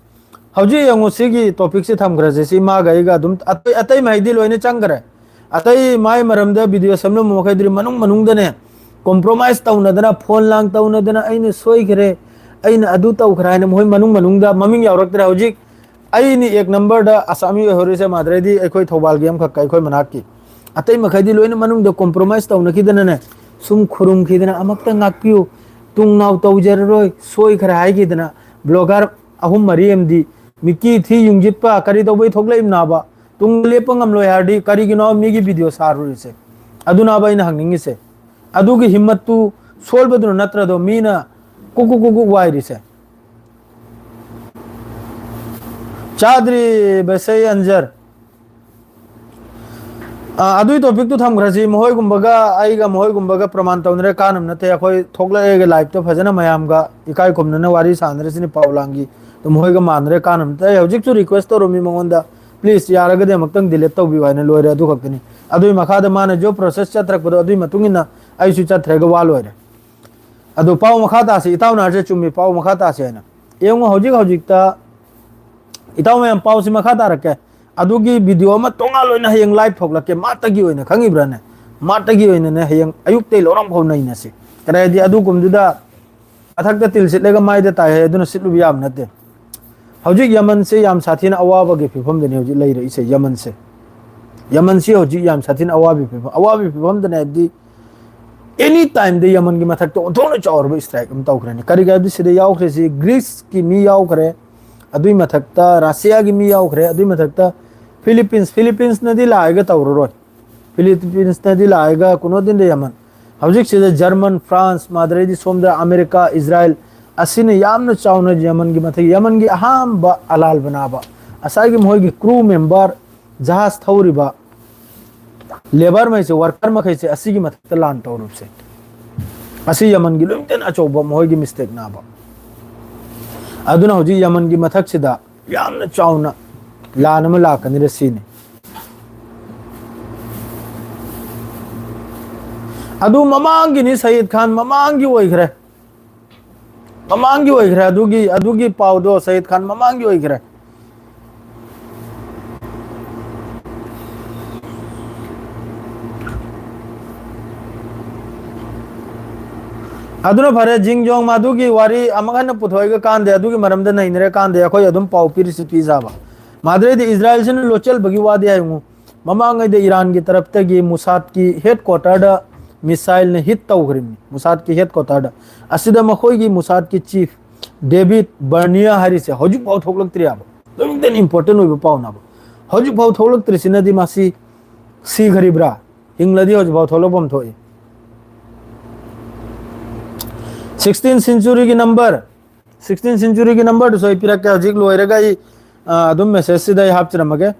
ꯍꯧꯖꯤꯛ ꯌꯦꯡꯉꯨ, ꯁꯤꯒꯤ ꯇꯣꯄꯤꯛꯁꯦ ꯊꯝꯈ꯭ꯔꯁꯦ꯫ ꯁꯤ ꯏꯃꯥꯒ ꯑꯩꯒ ꯑꯗꯨꯝ, ꯑꯇꯩ, ꯑꯇꯩ ꯃꯍꯩꯗꯤ ꯂꯣꯏꯅ ꯆꯪꯈ꯭ꯔꯦ꯫ ꯑꯇꯩ ꯃꯥꯏ ꯃꯔꯝꯗ ꯚꯤꯗꯤꯑꯣ ꯁꯦꯝꯂꯝꯕ ꯃꯈꯩꯗꯨꯗꯤ ꯃꯅꯨꯡ ꯃꯅꯨꯡꯗꯅꯦ, ꯀꯣꯝꯄ꯭ꯔꯣꯃꯥꯏꯁ ꯇꯧꯅꯗꯅ, ꯐꯣꯟ ꯂꯥꯡ ꯇꯧꯅꯗꯅ, "ꯑꯩꯅ ꯁꯣꯏꯈ꯭ꯔꯦ, ꯑꯩꯅ ꯑꯗꯨ ꯇꯧꯈ꯭ꯔꯦ" ꯍꯥꯏꯅ ꯃꯈꯣꯏ ꯃꯅꯨꯡ ꯃꯅꯨꯡꯗ ꯃꯃꯤꯡ ꯌꯥꯎꯔꯛꯇ꯭ꯔꯦ꯫ ꯍꯧꯖꯤꯛ ꯑꯩꯅꯤ ꯑꯦꯛ ꯅꯝꯕꯔꯗ ꯑꯁꯥꯃꯤ ꯑꯣꯏꯍꯧꯔꯤꯁꯦ ꯃꯥꯗ꯭ꯔꯦꯗꯤ ꯑꯩꯈꯣꯏ ꯊꯧꯕꯥꯜꯒꯤ ꯑꯃꯈꯛ, ꯑꯩꯈꯣꯏ ꯃꯅꯥꯛꯀꯤ꯫ ꯑꯇꯩ ꯃꯈꯩꯗꯤ ꯂꯣꯏꯅ ꯃꯅꯨꯡꯗ ꯀꯣꯝꯄ꯭ꯔꯣꯃꯥꯏꯁ ꯇꯧꯅꯈꯤꯗꯅꯅꯦ, ꯁꯨꯝ ꯈꯨꯔꯨꯝꯈꯤꯗꯅ, "ꯑꯃꯨꯛꯇ ꯉꯥꯛꯄꯤꯌꯨ, ꯇꯨꯡ ꯅꯥꯎ ꯇꯧꯖꯔꯔꯣꯏ, ꯁꯣꯏꯈ꯭ꯔꯦ" ꯍꯥꯏꯈꯤꯗꯅ, ꯕ꯭ꯂꯣꯒꯔ ꯑꯍꯨꯝ ꯃꯔꯤ ꯑꯃꯗꯤ ꯃꯤꯀꯤ ꯊꯤ ꯌꯨꯡꯖꯤꯠꯄ, ꯀꯔꯤ ꯇꯧꯕꯩ ꯊꯣꯛꯂꯛꯏꯕꯅꯥꯕ? ꯇꯨꯡꯗ ꯂꯦꯞꯄ ꯉꯝꯂꯣꯏ ꯍꯥꯏꯔꯗꯤ ꯀꯔꯤꯒꯤꯅꯣ ꯃꯤꯒꯤ ꯚꯤꯗꯤꯑꯣ ꯁꯥꯔꯨꯔꯤꯁꯦ? ꯑꯗꯨꯅꯥꯕ ꯑꯩꯅ ꯍꯪꯅꯤꯡꯉꯤꯁꯦ꯫ ꯑꯗꯨꯒꯤ ꯍꯤꯝꯃꯠꯇꯨ ꯁꯣꯜꯕꯗꯨꯅ ꯅꯠꯇ꯭ꯔꯗꯣ ꯃꯤꯅ ꯀꯨꯛ ꯀꯨꯛ ꯀꯨꯛ ꯀꯨꯛ ꯋꯥꯏꯔꯤꯁꯦ꯫ ꯆꯥꯗ꯭ꯔꯤ ꯕꯁꯩ ꯑꯟꯖꯔ꯫ ꯑ, ꯑꯗꯨꯏ ꯇꯣꯄꯤꯛꯇꯨ ꯊꯝꯈ꯭ꯔꯁꯤ꯫ ꯃꯈꯣꯏꯒꯨꯝꯕꯒ ꯑꯩꯒ ꯃꯈꯣꯏꯒꯨꯝꯕꯒ ꯄ꯭ꯔꯃꯥꯟ ꯇꯧꯅꯔꯦ ꯀꯥꯟꯅꯕ ꯅꯠꯇꯦ꯫ ꯑꯩꯈꯣꯏ ꯊꯣꯛꯂꯛꯑꯦꯒ ꯂꯥꯏꯞꯇ ꯐꯖꯅ ꯃꯌꯥꯝꯒ ꯏꯀꯥꯏ ꯈꯨꯝꯅꯅ ꯋꯥꯔꯤ ꯁꯥꯟꯅꯔꯁꯤꯅꯤ ꯄꯥꯎ ꯂꯥꯡꯒꯤ꯫ ꯑꯗꯨ ꯃꯈꯣꯏꯒ ꯃꯥꯟꯅꯔꯦ ꯀꯥꯟꯅꯕ ꯅꯠꯇꯦ꯫ ꯑꯩ ꯍꯧꯖꯤꯛꯁꯨ ꯔꯤꯀ꯭ꯋꯦꯁ ꯇꯧꯔꯝꯃꯤ ꯃꯉꯣꯟꯗ, "ꯄ꯭ꯂꯤꯖ, ꯌꯥꯔꯒꯗꯤ ꯑꯃꯨꯛꯇꯪ ꯗꯤꯂꯤꯠ ꯇꯧꯕꯤꯌꯨ" ꯍꯥꯏꯅ, ꯂꯣꯏꯔꯦ, ꯑꯗꯨ ꯈꯛꯇꯅꯤ꯫ ꯑꯗꯨꯒꯤ ꯃꯈꯥꯗ ꯃꯥꯅ ꯖꯣꯕ ꯄ꯭ꯔꯣꯁꯦꯁ ꯆꯠꯊꯔꯛꯄꯗꯣ ꯑꯗꯨꯒꯤ ꯃꯇꯨꯡ ꯏꯟꯅ ꯑꯩꯁꯨ ꯆꯠꯊ꯭ꯔꯒ ꯋꯥ ꯂꯣꯏꯔꯦ꯫ ꯑꯗꯨ ꯄꯥꯎ ꯃꯈꯥ ꯇꯥꯁꯤ, ꯏꯇꯥꯎꯅ ꯍꯥꯏꯔꯤꯁꯦ ꯆꯨꯝꯃꯤ, ꯄꯥꯎ ꯃꯈꯥ ꯇꯥꯁꯤ ꯍꯥꯏꯅ꯫ ꯌꯦꯡꯉꯨ, ꯍꯧꯖꯤꯛ ꯍꯧꯖꯤꯛꯇ ꯏꯇꯥꯎ ꯃꯌꯥꯝ ꯄꯥꯎꯁꯤ ꯃꯈꯥ ꯇꯥꯔꯛꯀꯦ꯫ ꯑꯗꯨꯒꯤ ꯚꯤꯗꯤꯑꯣ ꯑꯃ ꯇꯣꯉꯥꯟ ꯑꯣꯏꯅ ꯍꯌꯦꯡ ꯂꯥꯏꯚ ꯊꯣꯛꯂꯛꯀꯦ, ꯃꯥꯇꯒꯤ ꯑꯣꯏꯅ, ꯈꯪꯉꯤꯕ꯭ꯔꯥꯅꯦ? ꯃꯥꯇꯒꯤ ꯑꯣꯏꯅꯅꯦ ꯍꯌꯦꯡ ꯑꯌꯨꯛꯇꯩ ꯂꯧꯔꯝ ꯐꯥꯎ ꯅꯩꯅꯁꯤ꯫ ꯀꯔꯤ ꯍꯥꯏꯗꯤ ꯑꯗꯨꯒꯨꯝꯗꯨꯗ ꯃꯊꯛꯇ ꯇꯤꯜ ꯁꯤꯠꯂꯒ ꯃꯥꯏꯗ ꯇꯥꯏ ꯍꯥꯏ, ꯑꯗꯨꯅ ꯁꯤꯠꯂꯨꯕ ꯌꯥꯕ ꯅꯠꯇꯦ꯫ ꯍꯧꯖꯤꯛ ꯌꯃꯟꯁꯦ ꯌꯥꯝ ꯁꯥꯊꯤꯅ ꯑꯋꯥꯕꯒꯤ ꯐꯤꯕꯝꯗꯅꯤ ꯍꯧꯖꯤꯛ ꯂꯩꯔꯛꯏꯁꯦ꯫ ꯌꯃꯟꯁꯦ, ꯌꯃꯟꯁꯤ ꯍꯧꯖꯤꯛ ꯌꯥꯝ ꯁꯥꯊꯤꯅ ꯑꯋꯥꯕꯒꯤ ꯐꯤꯕꯝ, ꯑꯋꯥꯕꯒꯤ ꯐꯤꯕꯝꯗꯅꯦ ꯍꯥꯏꯕꯗꯤ ꯑꯦꯅꯤ ꯇꯥꯏꯝꯗ ꯌꯃꯟꯒꯤ ꯃꯊꯛꯇ ꯑꯣꯟꯊꯣꯛꯅ ꯆꯥꯎꯔꯕ ꯏꯁꯇ꯭ꯔꯥꯏꯛ ꯑꯃ ꯇꯧꯈ꯭ꯔꯅꯤ꯫ ꯀꯔꯤꯒꯤ ꯍꯥꯏꯕꯗꯤ ꯁꯤꯗ ꯌꯥꯎꯈ꯭ꯔꯤꯁꯤ ꯒ꯭ꯔꯤꯁꯀꯤ ꯃꯤ ꯌꯥꯎꯈ꯭ꯔꯦ, ꯑꯗꯨꯏ ꯃꯊꯛꯇ ꯔꯁꯤꯌꯥꯒꯤ ꯃꯤ ꯌꯥꯎꯈ꯭ꯔꯦ, ꯑꯗꯨꯏ ꯃꯊꯛꯇ ꯐꯤꯂꯤꯄꯤꯟꯁ, ꯐꯤꯂꯤꯄꯤꯟꯁꯅꯗꯤ ꯂꯥꯛꯑꯒ ꯇꯧꯔꯔꯣꯏ꯫ ꯐꯤꯂꯤꯄꯤꯟꯁꯅꯗꯤ ꯂꯥꯛꯑꯒ ꯀꯩꯅꯣꯗꯤꯟꯗ ꯌꯃꯟ꯫ ꯍꯧꯖꯤꯛꯁꯤꯗ ꯖꯔꯃꯟ, ꯐ꯭ꯔꯥꯟꯁ, ꯃꯥꯗ꯭ꯔꯩꯗꯤ ꯁꯣꯝꯗ ꯑꯃꯦꯔꯤꯀꯥ, ꯏꯖꯔꯥꯏꯜ ꯑꯁꯤꯅ ꯌꯥꯝꯅ ꯆꯥꯎꯅ ꯌꯃꯟꯒꯤ ꯃꯊꯛ, ꯌꯃꯟꯒꯤ ꯑꯍꯥꯟꯕ ꯑꯂꯥꯜꯕꯅꯥꯕ, ꯉꯁꯥꯏꯒꯤ ꯃꯈꯣꯏꯒꯤ ꯀ꯭ꯔꯨ ꯃꯦꯝꯕꯔ, ꯖꯍꯥꯖ ꯊꯧꯔꯤꯕ ꯂꯦꯕꯔ ꯃꯩꯁꯦ, ꯋꯥꯔꯀꯔ ꯃꯈꯩꯁꯦ ꯑꯁꯤꯒꯤ ꯃꯊꯛꯇ ꯂꯥꯟ ꯇꯧꯔꯨꯕꯁꯦ, ꯑꯁꯤ ꯌꯃꯟꯒꯤ ꯂꯣꯏꯅ ꯑꯆꯧꯕ ꯃꯈꯣꯏꯒꯤ ꯃꯤꯁꯇꯦꯛ ꯅꯥꯕ꯫ ꯑꯗꯨꯅ ꯍꯧꯖꯤꯛ ꯌꯃꯟꯒꯤ ꯃꯊꯛꯁꯤꯗ ꯌꯥꯝꯅ ꯆꯥꯎꯅ ꯂꯥꯟ ꯑꯃ ꯂꯥꯛꯀꯅꯤꯔ ꯁꯤꯅꯤ꯫ ꯑꯗꯨ ꯃꯃꯥꯡꯒꯤꯅꯤ, ꯁꯌꯤꯗ ꯈꯥꯟ ꯃꯃꯥꯡꯒꯤ ꯑꯣꯏꯈ꯭ꯔꯦ꯫ ꯃꯃꯥꯡꯒꯤ ꯑꯣꯏꯈ꯭ꯔꯦ, ꯑꯗꯨꯒꯤ, ꯑꯗꯨꯒꯤ ꯄꯥꯎꯗꯣ ꯁꯌꯤꯗ ꯈꯥꯟ ꯃꯃꯥꯡꯒꯤ ꯑꯣꯏꯈ꯭ꯔꯦ꯫ ꯑꯗꯨꯅ ꯐꯔꯦ, ꯖꯤꯡ ꯖꯣꯡ ꯃꯥꯗꯨꯒꯤ ꯋꯥꯔꯤ ꯑꯃꯨꯛ ꯍꯟꯅ ꯄꯨꯊꯣꯛꯑꯒ ꯀꯥꯟꯗꯦ, ꯑꯗꯨꯒꯤ ꯃꯔꯝꯗ ꯅꯩꯅꯔꯦ ꯀꯥꯟꯗꯦ, ꯑꯩꯈꯣꯏ ꯑꯗꯨꯝ ꯄꯥꯎ ꯄꯤꯔꯤꯁꯤ ꯄꯤꯖꯕ꯫ ꯃꯥꯗ꯭ꯔꯦꯗꯤ ꯏꯖꯔꯥꯏꯜꯁꯤꯅ ꯂꯣꯠꯆꯜꯕꯒꯤ ꯋꯥꯗꯤ ꯍꯥꯏꯉꯨ꯫ ꯃꯃꯥꯡꯉꯩꯗ ꯏꯔꯥꯟꯒꯤ ꯇꯔꯞꯇꯒꯤ ꯃꯨꯁꯥꯗꯀꯤ ꯍꯦꯗ ꯀ꯭ꯋꯥꯇꯔꯗ ꯃꯤꯁꯥꯏꯜꯅ ꯍꯤꯠ ꯇꯧꯈ꯭ꯔꯤꯕꯅꯤ, ꯃꯨꯁꯥꯗꯀꯤ ꯍꯦꯗ ꯀ꯭ꯋꯥꯇꯔꯗ꯫ ꯑꯁꯤꯗ ꯃꯈꯣꯏꯒꯤ ꯃꯨꯁꯥꯗꯀꯤ ꯆꯤꯐ ꯗꯦꯕꯤꯠ ꯕꯔꯅꯤꯌꯥ ꯍꯥꯏꯔꯤꯁꯦ ꯍꯧꯖꯤꯛꯐꯥꯎ ꯊꯣꯛꯂꯛꯇ꯭ꯔꯤ ꯍꯥꯏꯕ꯫ ꯂꯣꯏꯅꯃꯛꯇ ꯏꯝꯄꯣꯔꯇꯦꯟ ꯑꯣꯏꯕ ꯄꯥꯎꯅꯦꯕ꯫ ꯍꯧꯖꯤꯛꯐꯥꯎ ꯊꯣꯛꯂꯛꯇ꯭ꯔꯤꯁꯤꯅꯗꯤ ꯃꯁꯤ ꯁꯤꯈ꯭ꯔꯤꯕ꯭ꯔꯥ, ꯍꯤꯡꯂꯗꯤ ꯍꯧꯖꯤꯛꯐꯥꯎ ꯊꯣꯛꯂꯛꯐꯝ ꯊꯣꯛꯏ꯫ ꯁꯤꯛꯁꯇꯤꯟ ꯁꯦꯟꯆꯨꯔꯤꯒꯤ ꯅꯝꯕꯔ, ꯁꯤꯛꯁꯇꯤꯟ ꯁꯦꯟꯆꯨꯔꯤꯒꯤ ꯅꯝꯕꯔꯗꯨꯁꯨ ꯑꯩ ꯄꯤꯔꯛꯀꯦ꯫ ꯍꯧꯖꯤꯛ ꯂꯣꯏꯔꯒ ꯑꯩ, ꯑ, ꯑꯗꯨꯝ ꯃꯦꯁꯦꯖꯁꯤꯗ ꯑꯩ ꯍꯥꯞꯆꯔꯝꯃꯒꯦ꯫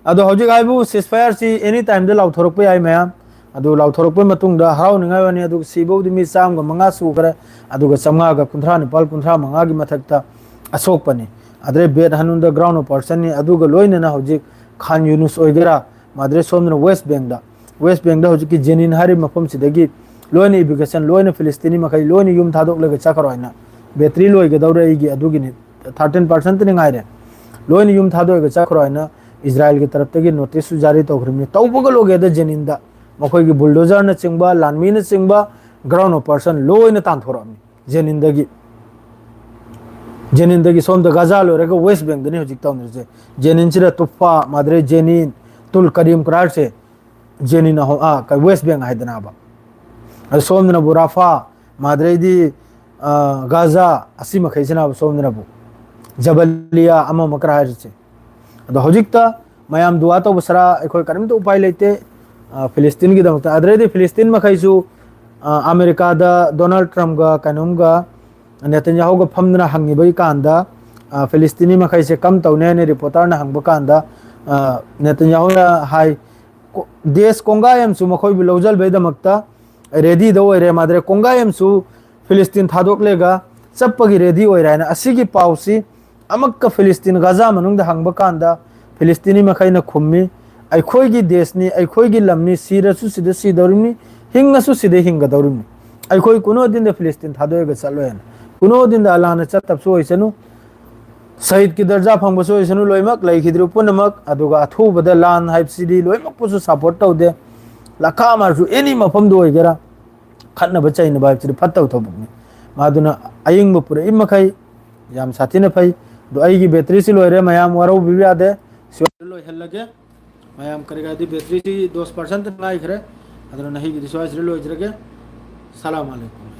ꯑꯗꯣ ꯍꯧꯖꯤꯛ ꯍꯥꯏꯕꯨ ceasefire ꯁꯤ any time ꯗ ꯂꯥꯎꯊꯣꯔꯛꯄ ꯌꯥꯏ ꯃꯌꯥꯝ꯫ ꯑꯗꯨ ꯂꯥꯎꯊꯣꯔꯛꯄ ꯃꯇꯨꯡꯗ ꯍꯔꯥꯎꯅꯤꯡꯉꯥꯏ ꯋꯥꯅꯤ꯫ ꯑꯗꯨꯒ ꯁꯤꯕꯕꯨꯗꯤ ꯃꯤ ꯆꯥꯝꯃꯒ ꯃꯉꯥ ꯁꯨꯈ꯭ꯔꯦ꯫ ꯑꯗꯨꯒ ꯆꯥꯝꯃꯉꯥꯒ ꯀꯨꯟꯊ꯭ꯔꯥ ꯅꯤꯄꯥꯜ, ꯀꯨꯟꯊ꯭ꯔꯥ ꯃꯉꯥꯒꯤ ꯃꯊꯛꯇ ꯑꯁꯣꯛꯄꯅꯤ꯫ ꯑꯗꯩ ꯕꯦꯠ ꯍꯅꯨꯟꯗ ground operation ꯅꯤ꯫ ꯑꯗꯨꯒ ꯂꯣꯏꯅꯅ ꯍꯧꯖꯤꯛ ꯈꯥꯟ ꯌꯨꯅꯨꯁ ꯑꯣꯏꯒꯦꯔꯥ, ꯃꯥꯗ꯭ꯔꯦ ꯁꯣꯝꯗꯅ ꯋꯦꯁ ꯕꯦꯡꯗ, ꯋꯦꯁ ꯕꯦꯡꯗ ꯍꯧꯖꯤꯛꯀꯤ ꯖꯦꯅꯤꯟ ꯍꯥꯏꯔꯤꯕ ꯃꯐꯝꯁꯤꯗꯒꯤ ꯂꯣꯏꯅ evacuation, ꯂꯣꯏꯅ ꯐꯤꯂꯤꯁꯇꯤꯅꯤ ꯃꯈꯩ ꯂꯣꯏꯅ ꯌꯨꯝ ꯊꯥꯗꯣꯛꯂꯒ ꯆꯠꯈ꯭ꯔꯣ ꯍꯥꯏꯅ, ꯕꯦꯇ꯭ꯔꯤ ꯂꯣꯏꯒꯗꯧꯔꯦ ꯑꯩꯒꯤ, ꯑꯗꯨꯒꯤꯅꯤ, ꯊꯥꯔꯇꯤꯟ ꯄꯥꯔꯁꯦꯟꯠꯅꯤ ꯉꯥꯏꯔꯦ, ꯂꯣꯏꯅ ꯌꯨꯝ ꯊꯥꯗꯣꯛꯑꯒ ꯆꯠꯈ꯭ꯔꯣ ꯍꯥꯏꯅ ꯏꯖꯔꯥꯏꯜꯒꯤ ꯇꯔꯞꯇꯒꯤ ꯅꯣꯇꯤꯁꯁꯨ ꯖꯥꯔꯤ ꯇꯧꯈ꯭ꯔꯤꯕꯅꯤ꯫ ꯇꯧꯕꯒ ꯂꯣꯏꯒꯦꯗ ꯖꯦꯅꯤꯟꯗ ꯃꯈꯣꯏꯒꯤ ꯕꯨꯜꯗꯣꯖꯔꯅꯆꯤꯡꯕ, ꯂꯥꯟꯃꯤꯅꯆꯤꯡꯕ, ground operation ꯂꯣꯏꯅ ꯇꯥꯟꯊꯣꯔꯛꯑꯕꯅꯤ ꯖꯦꯅꯤꯟꯗꯒꯤ꯫ ꯖꯦꯅꯤꯟꯗꯒꯤ ꯁꯣꯝꯗ ꯒꯥꯖꯥ ꯂꯣꯏꯔꯒ ꯋꯦꯁ ꯕꯦꯡꯗꯅꯤ ꯍꯧꯖꯤꯛ ꯇꯧꯅꯔꯤꯁꯦ꯫ ꯖꯦꯅꯤꯟꯁꯤꯗ ꯇꯨꯐꯥ, ꯃꯥꯗ꯭ꯔꯦ ꯖꯦꯅꯤꯟ, ꯇꯨꯜ ꯀꯔꯤꯝ ꯀ꯭ꯔꯥꯔꯁꯦ ꯖꯦꯅꯤꯟ ꯑꯍꯨꯝ, ꯑꯥ, ꯀ-, ꯋꯦꯁ ꯕꯦꯡ ꯍꯥꯏꯗꯅꯕ꯫ ꯑꯗ ꯁꯣꯝꯗꯅꯕꯨ ꯔꯥꯐꯥ, ꯃꯥꯗ꯭ꯔꯦꯗꯤ, ꯑꯥ, ꯒꯥꯖꯥ, ꯑꯁꯤ ꯃꯈꯩꯁꯤꯅꯕꯨ ꯁꯣꯝꯗꯅꯕꯨ ꯖꯕꯂꯤꯌꯥ ꯑꯃ ꯑꯃ ꯈꯔ ꯍꯥꯏꯔꯤꯁꯦ꯫ ꯑꯗꯣ ꯍꯧꯖꯤꯛꯇ ꯃꯌꯥꯝ ꯗꯨꯋꯥ ꯇꯧꯕ ꯁꯔꯥ ꯑꯩꯈꯣꯏ ꯀꯔꯤꯝꯇ ꯎꯄꯥꯏ ꯂꯩꯇꯦ, ꯑꯥ, ꯐꯤꯂꯤꯁꯇꯤꯟꯒꯤꯗꯃꯛꯇ꯫ ꯑꯗꯨꯗꯩꯗꯤ ꯐꯤꯂꯤꯁꯇꯤꯟ ꯃꯈꯩꯁꯨ, ꯑꯥ, ꯑꯃꯦꯔꯤꯀꯥꯗ ꯗꯣꯅꯥꯜꯗ ꯇ꯭ꯔꯝꯞꯒ ꯀꯩꯅꯣꯝꯒ ꯅꯦꯇꯟꯌꯥꯍꯨꯒ ꯐꯝꯗꯨꯅ ꯍꯪꯉꯤꯕꯒꯤ ꯀꯥꯟꯗ, ꯑꯥ, ꯐꯤꯂꯤꯁꯇꯤꯅꯤ ꯃꯈꯩꯁꯦ ꯀꯝ ꯇꯧꯅꯤ ꯍꯥꯏꯅ ꯔꯤꯄꯣꯔꯇꯔꯅ ꯍꯪꯕ ꯀꯥꯟꯗ, ꯑꯥ, ꯅꯦꯇꯟꯌꯥꯍꯨꯅ ꯍꯥꯏ, ꯀꯣ-, ꯗꯦꯁ ꯀꯣꯡꯒꯥꯏ ꯑꯃꯁꯨ ꯃꯈꯣꯏꯕꯨ ꯂꯧꯁꯤꯟꯕꯒꯤꯗꯃꯛꯇ ꯔꯦꯗꯤꯗ ꯑꯣꯏꯔꯦ꯫ ꯃꯥꯗ꯭ꯔꯦ ꯀꯣꯡꯒꯥꯏ ꯑꯃꯁꯨ ꯐꯤꯂꯤꯁꯇꯤꯟ ꯊꯥꯗꯣꯛꯂꯒ ꯆꯠꯄꯒꯤ ꯔꯦꯗꯤ ꯑꯣꯏꯔꯦ ꯍꯥꯏꯅ꯫ ꯑꯁꯤꯒꯤ ꯄꯥꯎꯁꯤ ꯑꯃꯛꯀ ꯐꯤꯂꯤꯁꯇꯤꯟ ꯒꯥꯖꯥ ꯃꯅꯨꯡꯗ ꯍꯪꯕ ꯀꯥꯟꯗ ꯐꯤꯂꯤꯁꯇꯤꯅꯤ ꯃꯈꯩꯅ ꯈꯨꯝꯃꯤ, "ꯑꯩꯈꯣꯏꯒꯤ ꯗꯦꯁꯅꯤ, ꯑꯩꯈꯣꯏꯒꯤ ꯂꯝꯅꯤ, ꯁꯤꯔꯁꯨ ꯁꯤꯗ ꯁꯤꯗꯧꯔꯤꯕꯅꯤ, ꯍꯤꯡꯉꯁꯨ ꯁꯤꯗ ꯍꯤꯡꯒꯗꯧꯔꯤꯕꯅꯤ"꯫ ꯑꯩꯈꯣꯏ ꯀꯨꯅꯣꯗꯤꯟꯗ ꯐꯤꯂꯤꯁꯇꯤꯟ ꯊꯥꯗꯣꯛꯑꯒ ꯆꯠꯂꯣꯏꯅ꯫ ꯀꯨꯅꯣꯗꯤꯟꯗ ꯑꯜꯂꯥꯍꯅ ꯆꯠꯇꯕꯁꯨ ꯑꯣꯏꯁꯅꯨ, ꯁꯍꯤꯗꯀꯤ ꯗꯔꯖꯥ ꯐꯪꯕꯁꯨ ꯑꯣꯏꯁꯅꯨ, ꯂꯣꯏꯅꯃꯛ ꯂꯩꯈꯤꯗ꯭ꯔꯤꯕ ꯄꯨꯝꯅꯃꯛ꯫ ꯑꯗꯨꯒ ꯑꯊꯨꯕꯗ ꯂꯥꯟ ꯍꯥꯏꯕꯁꯤꯗꯤ ꯂꯣꯏꯅꯃꯛꯄꯨꯁꯨ ꯁꯞꯄꯣꯔꯠ ꯇꯧꯗꯦ꯫ ꯂꯈꯥ ꯑꯃꯁꯨ ꯑꯦꯅꯤ ꯃꯐꯝꯗ ꯑꯣꯏꯒꯦꯔꯥ, ꯈꯠꯅꯕ ꯆꯩꯅꯕ ꯍꯥꯏꯕꯁꯤꯗꯤ ꯐꯠꯇꯕ ꯊꯕꯛꯅꯤ꯫ ꯃꯗꯨꯅ ꯑꯏꯪꯕ ꯄꯨꯔꯛꯏ ꯃꯈꯩ ꯌꯥꯝ ꯁꯥꯊꯤꯅ ꯐꯩ꯫ ꯑꯗꯣ ꯑꯩꯒꯤ ꯕꯦꯇ꯭ꯔꯤꯁꯤ ꯂꯣꯏꯔꯦ, ꯃꯌꯥꯝ ꯋꯥꯔꯧꯕꯤꯕ ꯌꯥꯗꯦ꯫ ꯁꯤ ꯂꯣꯏꯍꯜꯂꯒꯦ꯫ ꯃꯌꯥꯝ ꯀꯔꯤ ꯀꯥꯏꯗꯤ ꯕꯦꯇ꯭ꯔꯤꯁꯤ ꯗꯣꯁ ꯄꯥꯔꯁꯦꯟꯠ ꯉꯥꯏꯈ꯭ꯔꯦ꯫ ꯑꯗꯨꯅ ꯅꯍꯤꯒꯤꯗꯤ ꯁ꯭ꯋꯥꯏꯁꯤꯗ ꯂꯣꯏꯖꯔꯒꯦ꯫ ꯁꯂꯥꯝ ꯑꯂꯩꯀꯨꯝ꯫